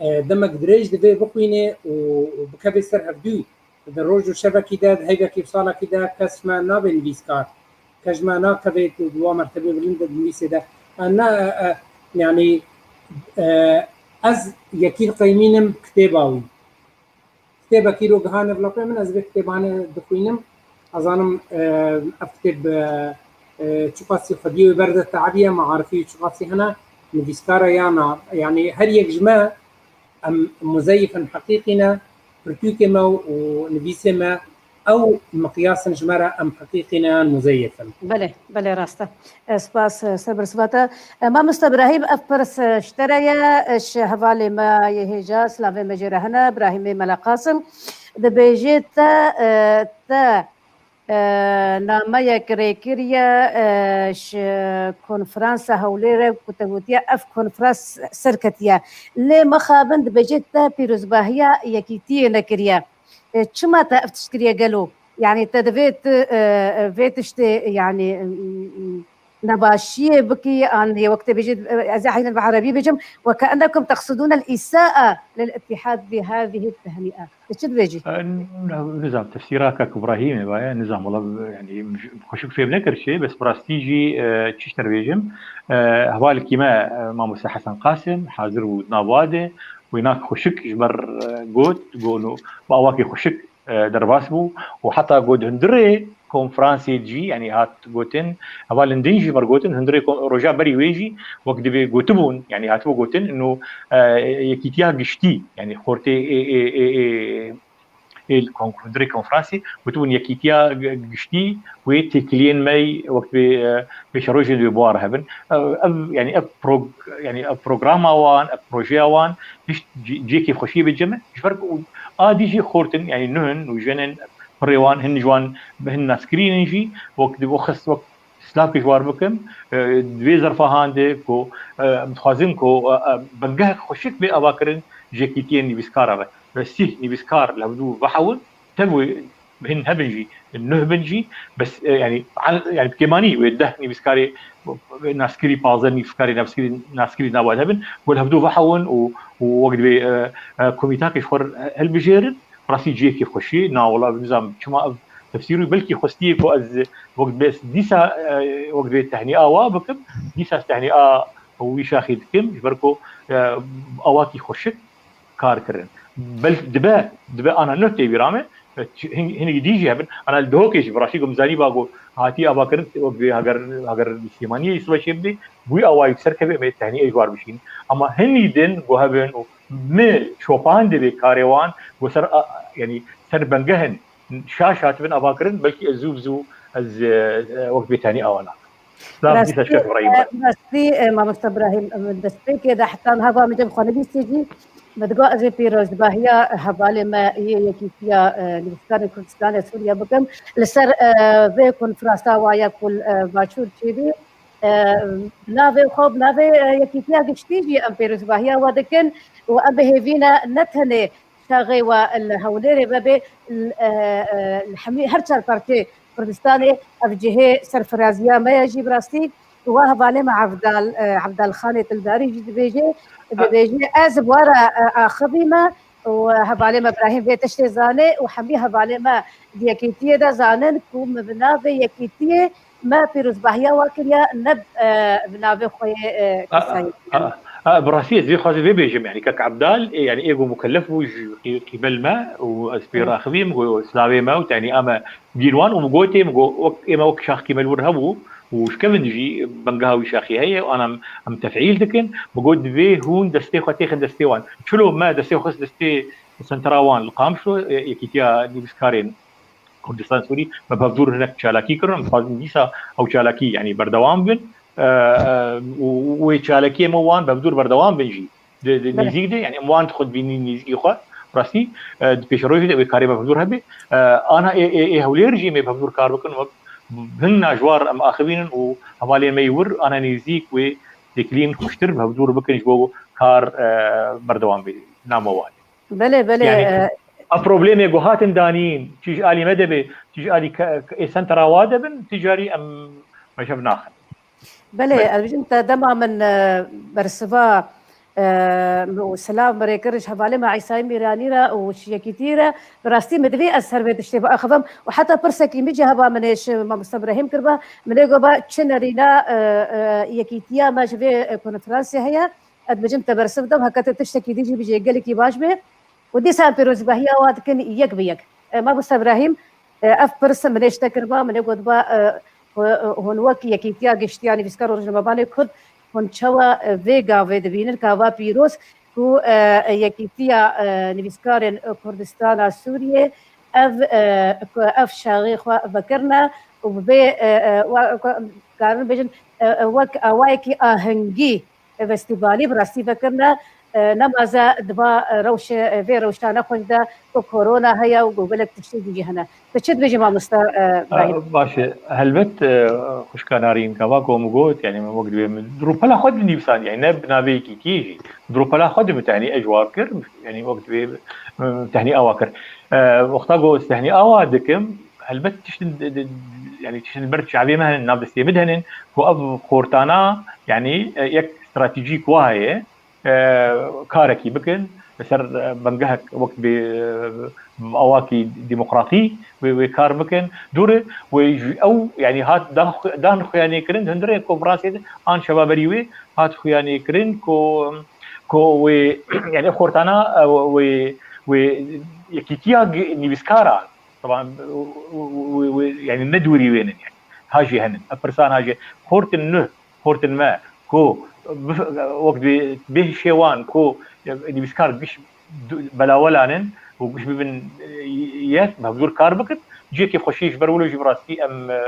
e, demek dirêj divê bixwîne û, û bikeve ser hevdû. Di roj û şevekî de, di heyvekî û salekî de kes me nabe nivîskar. Kes me nakeve tu di wa mertebê bilind de di nivîsê de. E, ne, e, e, yanî, e, ez yekî diqeymînim kitêba wî. Kitêbekî ro gihane vila pê min, ez vê kitêbane dixwînim. Ez zanim, e, ev kitêb, e, e, çiqasî xwediyê wê berde tebiye, maarifî wî çiqasî hene, nivîskar e ya na. Yanî her yek ji me, em muzeyif in heqîqî ne, pirtûkê me û nivîsê me, Ew miqyas in ji me re em heqîqî ne yan muzeyef in? Belê, belê, rast e. E, spas, e, ser bersiva te. E, mamoste Ibrahîm, ev pirs, e, ji te re ye, e, ji hevalê me yê hêja, silavê me jê re hene, Ibrahîmê Mela Qasim. Dibêje te, e, te, e, nameyek rê kiriye, e, ji konferansa Hewlêrê ku te gotiye ev konferans serketiye. Lê mixabin dibêje te pîrozbahiya yekîtiyê nekiriye. E, çima te ev tişt kiriye gelo? Yani te divê tu, e, e, vê tiştê, yani, m, m, nebaşiyê bikî, an yê wek te bêjî, e, ez ê heynin bi erebî bêjim, "Ve keennekum teqsidûne l-îsaa lil-îtîhad bi hâzihî t-tehnîe." Tu çi dibêjî? E, n-, nizam, tefsîra kak Ibrahîmê vaye, nizam, wala, yani, xweşik fêm nekir çi, bes bi rastî jî, e, çi ji te re bêjim, e, hevalekî me, e, Mamoste Hesen Qasim, hazir bû di nav wa de, wênak xweşik ji ber, e, got, got, û bi awakî xweşik e, derbas bû û heta got hundirê konferansê jî, yani hat gotin, hevalên din jî ber gotin, hundirê kon-, roja berî wê jî wek dibê gotibûn, yani hatibû gotin, ino, e, yekîtiya giştî, yani xortê ê, ê, ê, ê, ê li kon-, hundirê konferansê gotibûn, yekîtiya g-, giştî wê têkiliyên me wek dibê, e, pêşerojên wê bi war hebin. Ev, ev, yani ev prog-, yani ev programa wan, ev projeya wan, hiç cî-, cihê kêfxweşiyê bê cem e. Ji ber ku a dî jî xortin, yani nuhin û jenên pirê wan, hin ji wan bi hin naskirînin jî, wek di bo xist, wek silavkê ji war bikim, e, di vê zerfa han de ku, e, em dixwazin ku, e, e, bingehek xweşik bê avakirin ji yekîtiyên nivîskara ve. Ve sîh nivîskar li hevdû vehewin, tev wê hin hebin jî, nuh bin jî, bes, e, yani, al-, yani, bi kêmanî wê deh nivîskarê naskirî, pazdeh nivîskarê naskirî, naskirî nava hebin, ku li hevdû vehewin û, û wek divê, e, e, komîtakê ji xwe re hilbijêrin, rastî cihekî xweşî, na wala nizam çima ev tefsîr wî, belkî xwestiye ku ez wek divê ez dîsa, e, wek divê tehnîa wa bikim, dîsa ez tehnîa wî şaxî dikim, ji ber ku, e, awakî xweşik kar kirin. Bel dibe, dibe ana nuh tê bîra me, hin-, hinekî dî jî hebin. Ana li Duhokê jî bi rastî ku min zanîba ku hatî avakirin, wek vê heger, heger Sêmaniyê Îsveçê bidê, bi wî awayî bi ser keve em ê tehnî ê ji war bişîn. Ama hinî din ku hebin û min şopan dibê karê wan ku ser a, yani ser bengeh in, şaş hatibin avakirin, belkî ez zû bi zû ez, e, e, wek vê tehnî awa nakim. Silav, dîsa şef Ibrahîm. Rastî, e, rastî, e, mamoste Ibrahîm, e, min destpêkê de heta niha va min cem xwe nebîstî jî. Me digot ez ê pîrozbahiya hevalê me yê Yekîtiya, e, Nivîskarên Kurdistanê Sûriye bikim. Li ser, e, vê konferansa wa ya ku li, e, Başûr çêbî, e, bi navê xwe, bi navê, e, Yekîtiya Giştî jî em pîrozbahiya we dikin û em bi hêvî ne, ne tenê şaxê we li Hewlêrê vebe, l-, e, e, li hemî her çar parçeyê Kurdistanê ev cihê serfiraziya me ye jî bi rastî. Wa hevalê me Evdal, e, Evdal Xanê Tildarî jî dibêje, dibêje, ez bi we re, e, axivî me û hevalê me Ibrahîm vê tiştê zane û hemî hevalê me di yekîtiyê de zanin ku min bi navê yekîtiyê me pîrozbahiya wa kiriye, ne, e, bi navê xwe yê, e, kesayî. A, a, bi rastî ez vê xwazî vê bêjim, yani kak Ebdal, e, yani ê ku mukellef bû ji qî-, qîbel me û ez pê raxivîm, ku silavê me û tenî ame bîr wan û min gotê, min got, wek, ê me wek şaxkî me li wir hebû û ji kevin jî bengeha wî şaxî heye û ana em, em tefîl dikin. Min got, divê hûn destê xwe têxin destê wan. Çilo me destê xwe xist destê sentera wan li Qamişlo, e, Yekîtiya Nivîskarên Kurdistan Sûrî, me bi hevdûr hinek çalakî kirin, em dixwazin dîsa ew çalakî, yanî berdewam bin, e, e, û, û wê çalakiyê me wan bi hevdûr berdewam bin jî. Di, di nêzîk de, yanî em wan xwe dibînin nêzîkî xwe, rastî, e, di pêşerojê de wê karê me bi hevdûr hebe. E, ana ê, ê, ê Hewlêr jî em ê bi hevdûr kar bikin, wek hin na ji war em axivînin û hevalên me yê wir ana nêzîk wê têkiliyên xweştir bi hevdûr bikin ji bo kar, e, berdewam bê. Nama wan. Belê, belê, yanî, e, a problemê ku hatin danîn, çi ji alî me de be, çi ji alî ke-, ke-, ê sentera wa de bin, ti carî em meşev naxin. Belê, belê. Ez bijim te dema min, e, bersiva, e, û silav min rê kir ji hevalê me Îsayî Mîranî re û ji yekîtî re, bi rastî min divê ez ser vê tiştê biaxivim û heta pirsekî min jî heva min ê ji Mamoste Brahîm kiriba, min ê goba çi nerîna, e, e, yekîtiya me ji vê, e, konferansê heye, ez bijim te bersiv dam, heke tu tiştekî dî jî bijê gelekî baş be. Û dîsa em pîrozbahiya wan dikin yek bi yek. E, Mamoste Ibrahîm, e, ev pirs min ê ji te kiriba, min ê gotba, e, ku, e, hûn wek Yekîtiya Giştî ya Nivîskar û Rojnamevanê Kurd, hûn çawa, e, vê gavê dibînin, gava pîroz ku, e, Yekîtiya, e, Nivîskarên, e, Kurdistana Sûriyê, ev, e, ku ev şaxê xwe vekirine û bi vê, e, e, wa-, ku em karin bêjin, e, e, wek awayekî ahengî festîvalî bi rastî vekirine, e, nemaze di va, e, rewşe, e, vê rewşa ne xweş de ku korona heye û ku gelek tiştên din jî hene. Tu çi dibêjî mamoste, e, Bahîr? Baş e, helbet, e, xwişka Narîn, gava ku min got, yani min wek divê min rûpela xwe dinivîsand, yani ne bi navê yekîtiyê jî. Di rûpela xwe de min tehnî ejwar kir, yani wek divê, e, tehnî awa kir. E, wexta ku ez tehnî awa dikim, helbet tiştin di, di, yani tiştin ber çavê me henin, nav destê min de henin, ku ev xortana, yani, e, yek stratejîk wa heye, e, karekî bikin, li ser, e, bingehek wek bi, e, awakî demokratî wê, wê kar bikin. Dûre wê ji ew, yani hat dan xu-, dan xuyanê kirin, hundirê konferansê de an şeva berî wê hat xuyanê kirin ku, ku wê, yani xortana, e, wê, wê yekîtiya gi-, nivîskara, taban, wê, wê, wê, yani ne dûrî wê nin, yani ha jî henin. Ev pirsan ha jî xortin nû, xortin me, ku bif-, wek dibê bê şêwan, ku nivîskar giş du-, belawelanin û giş bibin, e, yek, bi hevdûr kar bikin, cihekî xweşî ji ber wilo jî bi rastî em, e,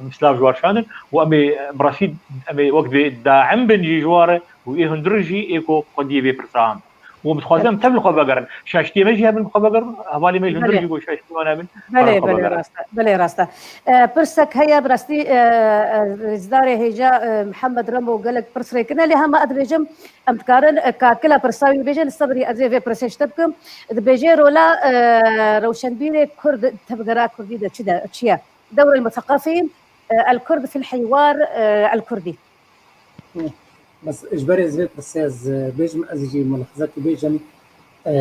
em silav ji wan şandin û em ê, e, bi rastî em ê wek dibê daim bin jî ji wan re û ê hundir jî ê ku xwediyê vê pirsa an. Û dixwazin em tev li xwe vegerin. Şaştiyê me jî hebin bi xwe vegerin, hevalê me ji hundir Belê. jî ku şaştiyê wan hebin, Belê, xwe belê, vegerin. Rast e. Belê, rast e. E, pirsek heye, bi rastî, e, e, rêzdarê hêja, e, Mihemed Remo gelek pirs rêkirine, lê hema ez dibêjim, em dikarin, e, kakila pirsa wî bêjin, sebrî ez ê vê pirsê ji te bikim. Dibêje rola, e, rewşenbîrê Kurd tevgera Kurdî de çi de, çi ye? Dewr el-museqefîn, e, el-Kurd fil hiwar, e, el-Kurdî. Bes ji ber ez vê pirsê ez, e, bêjim, ez jî mulahizekî bêjim. E,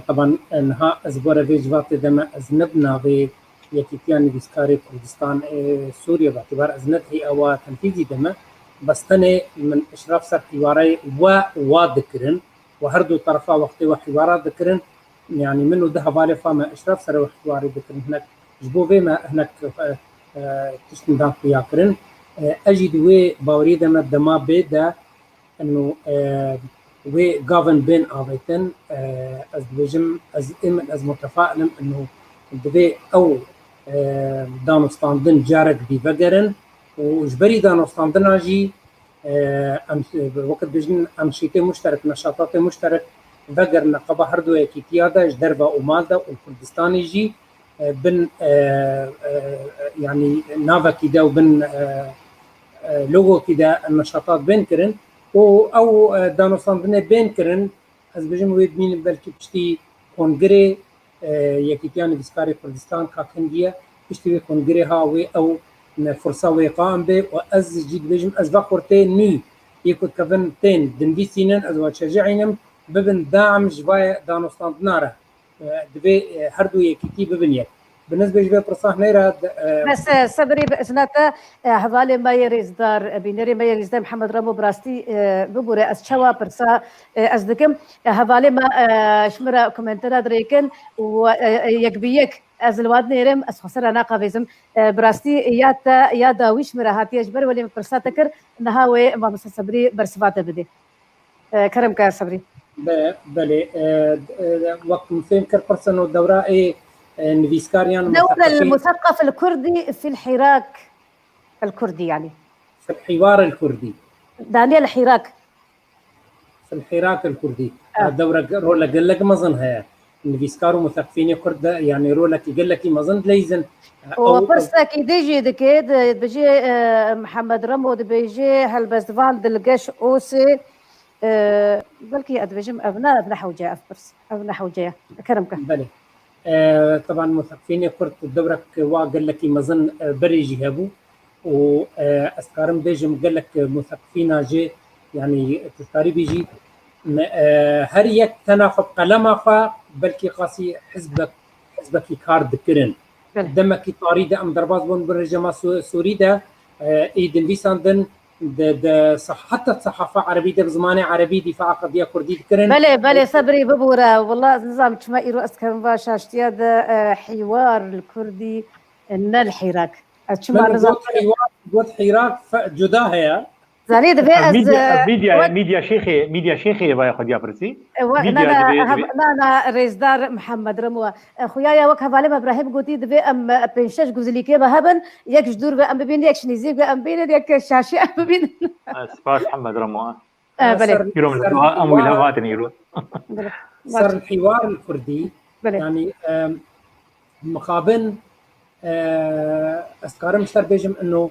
teban, e, niha ez gore vê civatê de me, ez ne bi navê Yekîtiya Nivîskarê Kurdistan ê Sûriyê, batîbar ez ne di hêya wa tenfîzî de me. Bes tenê min işraf ser hîwareyê we wa dikirin û her du terefa wextê we hîwara dikirin, yanî min û du hevalê xwe me işraf ser we hîwarê dikirin. Hinek ji bo vê me hinek, e, e, tiştin dan xuya kirin. E, ez jî di wê baweriyê de me dema bê de eno, e, wê gavin bên avêtin. E, ez dibêjim, ez ê min, ez mutefail im eno divê ew, e, danûstandin carek dî vegerin û ji berî danûstandina jî, e, em, wekî dibêjin, enşîtê muşterek, neşatatê muşterek vegerine qeba her du yekîtiya de, ji derve û mal de û Kurdistanê jî, e, bin, e, e, yanî navekî de û bin, e, e, logokî de neşatat bên kirin û ew, e, danûstandinê bên kirin, ez dibêjim wê bimînin belkî piştî kongirê, e, Yekîtiya Nivîskarê Kurdistan ka kengî ye, piştî wê kongirê ha wê ew, e, firsa wê qaim bê û ez jî dibêjim ez vexurtê nû yê ku dikevin tên dinivîsînin, ez we çeji'înim, bibin daim ji vayê danûstandina re. E, divê, e, her du yekîtî bibin yek. Bi nizbê ji vê pirsa hinê re, e, Bes, e, sebrî bi izna te, e, hevalê me yê rêzdar, e, bînerê me yê rêzdar Mihemed Remo bi rastî, e, bibûre ez çawa pirsa, e, ez dikim. E, hevalê me, e, ji min re komentera dirêkin û, e, e, yek bi yek ez li wan nêrim, ez xwe ser re naqavêzim. E, bi rastî ya te, ya dawî ji min re hatiye ji ber welê min pirsa te kir, niha wê mamoste Sebrî bersiva te bidê. E, kerem ke Sebrî. Be-, belê, e, e, wek min fêm kir pirsin û dewra ê, e, nivîskar yan Dewr museqefî. El-museqef el-kurdî fil hirak el-kurdî yanî. Fil hiwar el-kurdî. Daniye el-hirak. Fil hirak el-kurdî. Ah. Ha, dewre ge-, role gelek mezin heye. Nivîskar û museqefînê kurd de, yanî rolekî gelekî mezin dileyzin. Û ew, pirsekî dî jî dike, di-, dibêje, e, Mihemed Remo dibêje, helbestvan Dilgeş Osê, e, belkî ez dibêjim ev ne, ev ne hewce ye, ev pirs, ev ne hewce ye. Kerem ke. Belê. E, teban museqefînê kurd dewrek wa gelekî mezin, e, berê jî hebû. û, e, ez karim bêjim gelek museqifîna jê, yanî tu dikarî bêjî, me, e, her yek tena xwe bi qelema xwe, belkî qasî hizbek, hizbekî kar dikirin. Belê. Demekî tarî de em derbas bûn bi rejîma Sû-, Sûrî de, e, ê dinivîsandin di, di seh-, heta sehafa erebî de bi zimanê erebî dîfaa qediya kurdî dikirin. Belê, belê, sebrî bibûre. Wela ez nizam çima îro ez kevim va şaştiya de, e, hîwar li kurdî, e, ne li hîrak. Ez çima Min nizam got hîwar, got hîrak fe-, cuda heye. Zanî divê ez Mîdya, mîdya, mîdya şêxê, mîdya şêxê vaya xwediya pirsî. Na, na, rêzdar Mihemed Remo. Xuya ya wek hevalê me Ibrahîm gotî, divê em pênc şeş guzilîkê me hebin, yek ji dûr ve em bibînin, yek ji nîzîk ve em bibînin, yek şaşî em bibînin. Spas Mihemed Remo. Belê. Îro min em wî hev hatin îro. Ser hîwar li kurdî, yanî mixabin ez dikarim ji te bêjim ino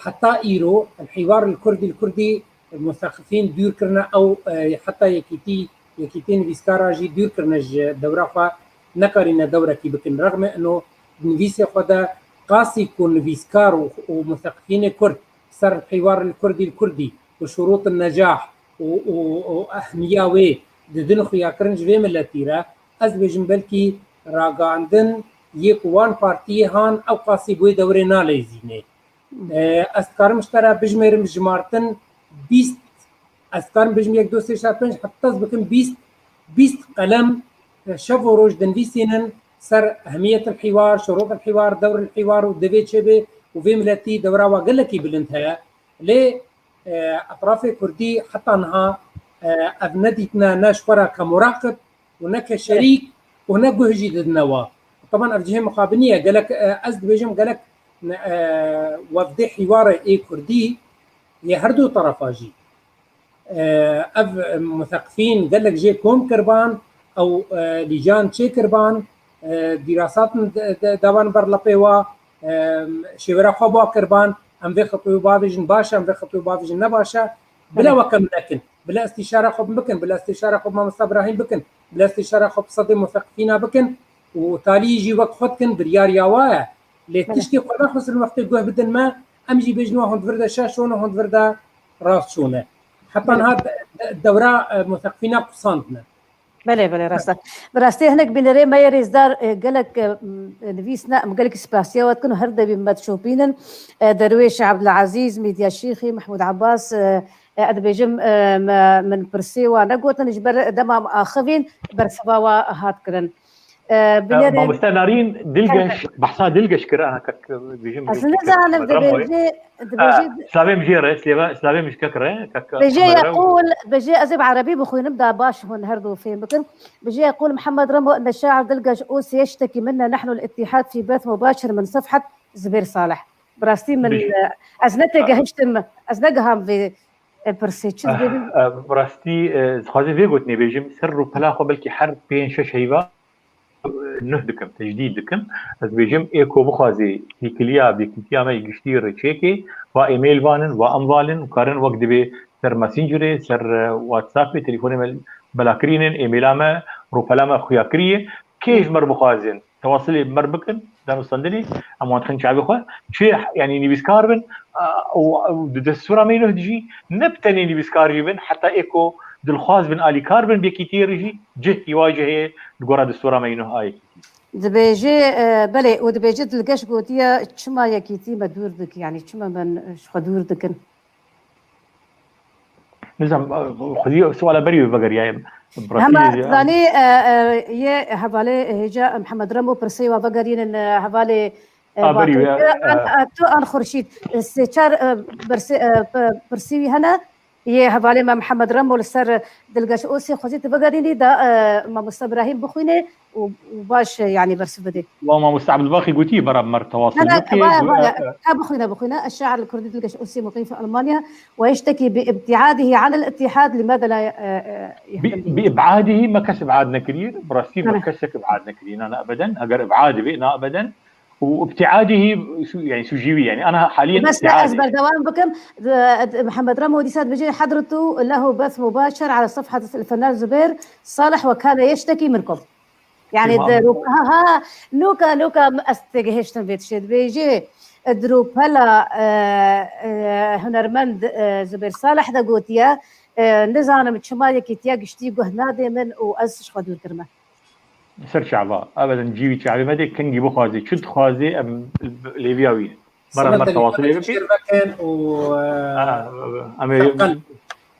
heta îro el hîwar li kurdî li kurdî museqifîn dûr kirine ew heta yekîtî yekîtî nivîskara jî dûr kirine ji dewra xwe nekarîne dewrekî bikin. Rexmê ino nivîsê xwe de qasî ku nivîskar û museqifînê kurd ser hîwar li kurdî li kurdî û şurût necah û û û ehmiya wê didin xuyakirin ji vê miletî re, ez dibêjim belkî ragandin yê ku wan partiyê han ew qasî bi wê dewrê naleyzînê. Ez dikarim ji te re bijmêrim jimartin bîst, ez dikarim bijim yek, du, sê, çar, pênc, heta ez bikim bîst, bîst qelem şev û roj dinivîsînin ser ehmiyet el hîwar, şurût el hîwar, dewr el hîwar û divê çêbê û vê miletî dewra wa gelekî bilind heye. Lê etrafê kurdî heta niha ev nedîtine ne ji xwe re ke muraqib û ne ke şerîk û ne guh jî didine wa. Teban ev cihê mixabinî ye. Gelek ez dibêjim gelek wefdê hîwarê ê kurdî yê her du terefa jî ev museqifîn gelek jê kom kirban, ew lîcan çêkirban, dîrasat davan ber lepê wa, şêwera xwe ba kirban, em vê xetûyê bavêjin baş e, em vê xetûyê bavêjin ne baş e. Bila we kem nekin, bila îstîşara xwe bikin, bila îstîşara xwe bi mamosta Birahîm bikin, bila îstîşara xwe bi sedê museqifîna bikin û taliyî jî wek xwe dikin, biryar ya wa ye. Lê tiştê xwe naxwestin wextê guh bidin me, em jî bêjin wa hûn di vir de şaş şone, hûn di vir de rast şone. Heta niha dewra museqifîna qusandine. Belê, belê, rast e. Bi rastî hinek bînerê me yê rêzdar gelek nivîs ne, em gelekî spasiya we dikin û her debî me dişopînin. Derwêş Ebdulezîz, Mîdya Şîxî, Mehmûd Ebas, ez dibêjim min pirsê wa negotin, ji ber dema em axivîn bersiva wa hat kirin. Mamoste Narîn Dilgeş, behsa Dilgeş kir, ana kek dibêjim. Ez nizanim, dibêjê, dibêjê. Slavê min jê re, slavê min ji kek re, kek. Bêjê yeqûl, bêjê ez ê bi erebî bixwînim, da baş hûn her du fêm bikin. Bêjê yeqûl Mihemed Remo inne şair Dilgeş Osê yeştekî minne, nehnu l-ittihad fî beth mubashir min sefhet Zubêr Salih. Bi rastî min, ez ne têgehiştim, ez negiha vê pirsê, çi dibêjim? Bi rastî, dixwazim vê gotinê bêjim, ser rûpela xwe belkî her pênc şeş heyva nuh dikim, tecdîd dikim. Ez dibêjim, ê ku bixwazê têkiliya bêkîtiya me yê giştî rê çêkê, va email vanin, va em valin û karin wek divê ser Messengerê, ser WhatsAppê, telefonê me bela kirînin, emaila me, rûpela me xuya kiriye. Kê ji me re bixwazin, tewasilê bi me re bikin, danûstandinê, em wan dixin çavê xwe. Çi, yanî nivîskar bin, û di destûra me yê nuh de jî, ne bi tenê nivîskar jî bin, heta ê ku dilxwaz bin, alîkar bin, bi yekîtiyê re jî, cih hîwa jî heye li gora destûra me yê nuh a yekîtî. Dibêje, belê, û dibêje Dilgeş gotiye, çima yekîtî me dûr dikî, yanî çima me ji xwe dûr dikin? Nizam, xwedî suala berî wê vegeriyaye. Hema zanî, yê hevalê hêja Mihemed Remo pirsê wa vegerînin hevalê tu an Xurşîd. Sê çar pirsî wî hene. Yê hevalê me Mihemed Remo li ser Dilgeş Osê xwezî tu vegerînî da mamoste Birahîm bixwîne û baş, yanî bersiv bidê. Wa mamoste Ebdulbaxî gotî, bera mer tewasil bike. Ka bixwîne, bixwîne. Eşşair li kurdî Dilgeş Osê muqîm fi Almanya we yiştekî bi ibtiadihî anil ittihad limada la yehtem bihi. Bi ibadihî me kes ibad nekiriye, bi rastî me kesek ibad nekiriye, na, na ebeden, eger ibad be, na ebeden. û ibtiadihî yanî sûcî wî yanî ana haliyen. Bes ez berdewam bikim. Mihemed Remo dîsa dibêje, Hedretu lehu beth mubaşer ala sefhet el-fenan Zubêr Salih we kane yeştekî minkum. Yanî di rûpela, ha, ha, nuka, nuka ez têgihiştim vê tiştê dibêje, di rûpela hunermend Zubêr Salih de gotiye, nizanim çima yekîtiya giştî guh nadê min û ez ji xwe dûr kirime. Ser çava. Ebeden cî wî çavê me dê kengî bixwazê, çi dixwazê em lêviya wî ne. Mera mer tewasilê bikî. Em ê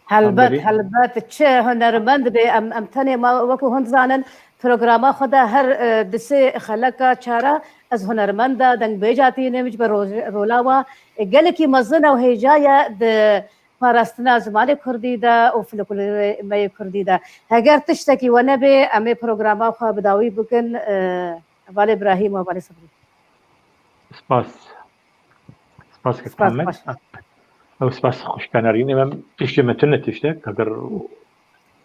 Helbet, helbet. Çi hunermend bê, em, em tenê ma wekû hûn dizanin, programa xwe de her, e, di sê xeleka çara ez hunermend e, dengbêja tînim, ji ber roj-, rola wa, e, gelekî mezin e û hêja ye di parastina zimanê kurdî de û folklorê me yê kurdî de. Heger tiştekî we nebe, em ê programa xwe bi dawî bikin, e, hevalê Birahîm û hevalê Sibrî. Spas. Spas kek Muhammed. Ew spas xweşkanarînê me, tiştê me tune tiştek, heger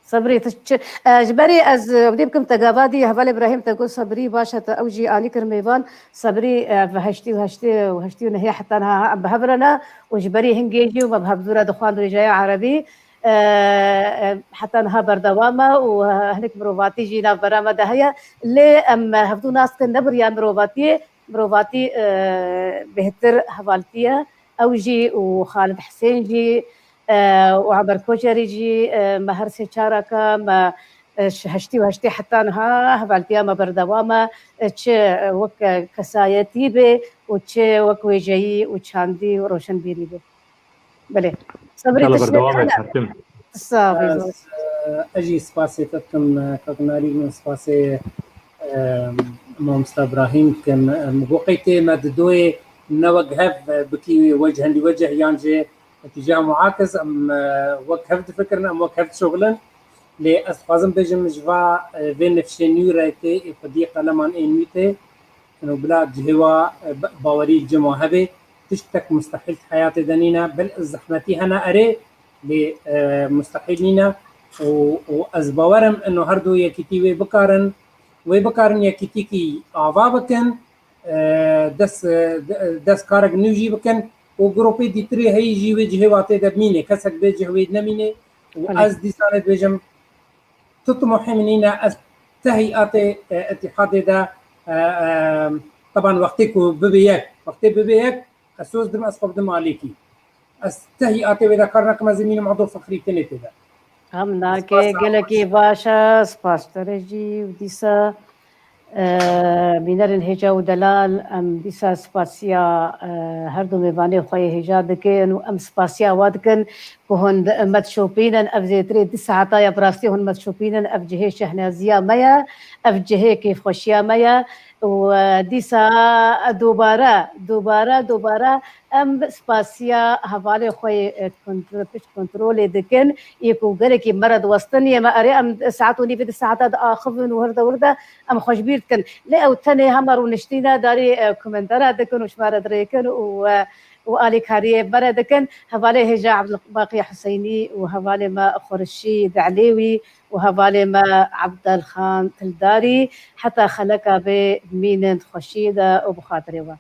Sibrî, tu çi, e, ji berî ez, e, wî bikim te gava dî, hevalê Birahîm te got Sibrî, baş e, te ew jî anî kir mêvan. Sibrî, e, ev heştî û heştê û heştî û nehê heta niha em bi hev re ne û ji berî hingê jî û me bi hevdû re dixwand rêjeya erebî, e, e, heta niha berdewam e û, e, hinek mirovatî jî navbera me de heye. Lê em, e, hevdû nas dikin, ne bi riya mirovatiyê, mirovatî, e, bêhtir hevaltî ye. Ew jî û Xalid Hisên jî, e, û Emer Koçerî jî, e, me her sê çaraka me, e, ji heştî û heştê heta niha hevaltiya me berdewam e, e, çi, e, wek, e, kesayetî be û çi wek wêjeyî û çandî û roşenbîrî be. Belê. Sebrî, Yala tiştek berdewam e hene? Sertim. Sağ ol. Ez, e, ez jî spasê te dikim, e, kak Narîn, û spasê, e, Mamosta Birahîm dikim. E, min got qey tê me di doyê ne wek hev, e, bikî wecih li wecih yan jî tîja muakiz, em, e, wek hev difikirin, em wek hev dişuxulin. Lê ez dixwazim bêjim ji va, e, vê nifşê nû re tê ê xwedî qeleman ê nû tê. Û bila cihê wa, e, ba-, bawerî li cem wa hebe, tiştek mustehîl di heyatê de nîne, bil zehmetî hene erê, lê, e, mustehîl nîne. Û, û ez bawer im ino her du yekîtî wê bikarin, wê bikarin yekîtîkî ava bikin, e, dest, e, de-, dest karek nû jî bikin û grûpê dîtirê heyî jî wê cihê wa tê de bimîne, kesek bê cih wê nemîne. Û Belê. Ez dîsanê dibêjim, tu timohê min nîne, ez tehî atê, e, îtîhadê de, e, e, teban wextê ku bibe yek, wextê bibe yek, ez soz dim, ez xwe bidim alîkî. Ez tehî atê wê de kar nakim, ez ê mînim edo fexrî tenê tê de. Em nake, gelekî baş e, spas te re jî û dîsa, e, bînerên hêja û delal, em dîsa spasiya, e, her du mêvanê xwe yê hêja dikin û em spasiya wa dikin ku hûn di-, me dişopînin, ev zêtirê du saeta ya, bi rastî hûn me dişopînin, ev cihê şehnaziya me ye, ev cihê kêfxweşiya me ye û, e, dîsa dubare, dubare, dubare em spasiya hevalê xwe yê, e, kontro-, pişt kontrolê dikin, yê ku gelekî me re diwestin, yê me erê em saet û nîvê du saeta diaxivin û hirde wirde em xweşbîr dikin. Lê ew tenê hema rûniştîne, darî, e, komentara dikin û ji me re dirêkin û, e, û alîkariyê me re dikin. Hevalê hêja Ebdulbaqî Huseynî û hevalê me Xurşîd Elêwî û hevalê me Ebdelxan Tildarî heta xeleka bê bimînin di xweşiyê de û bi xatirê we.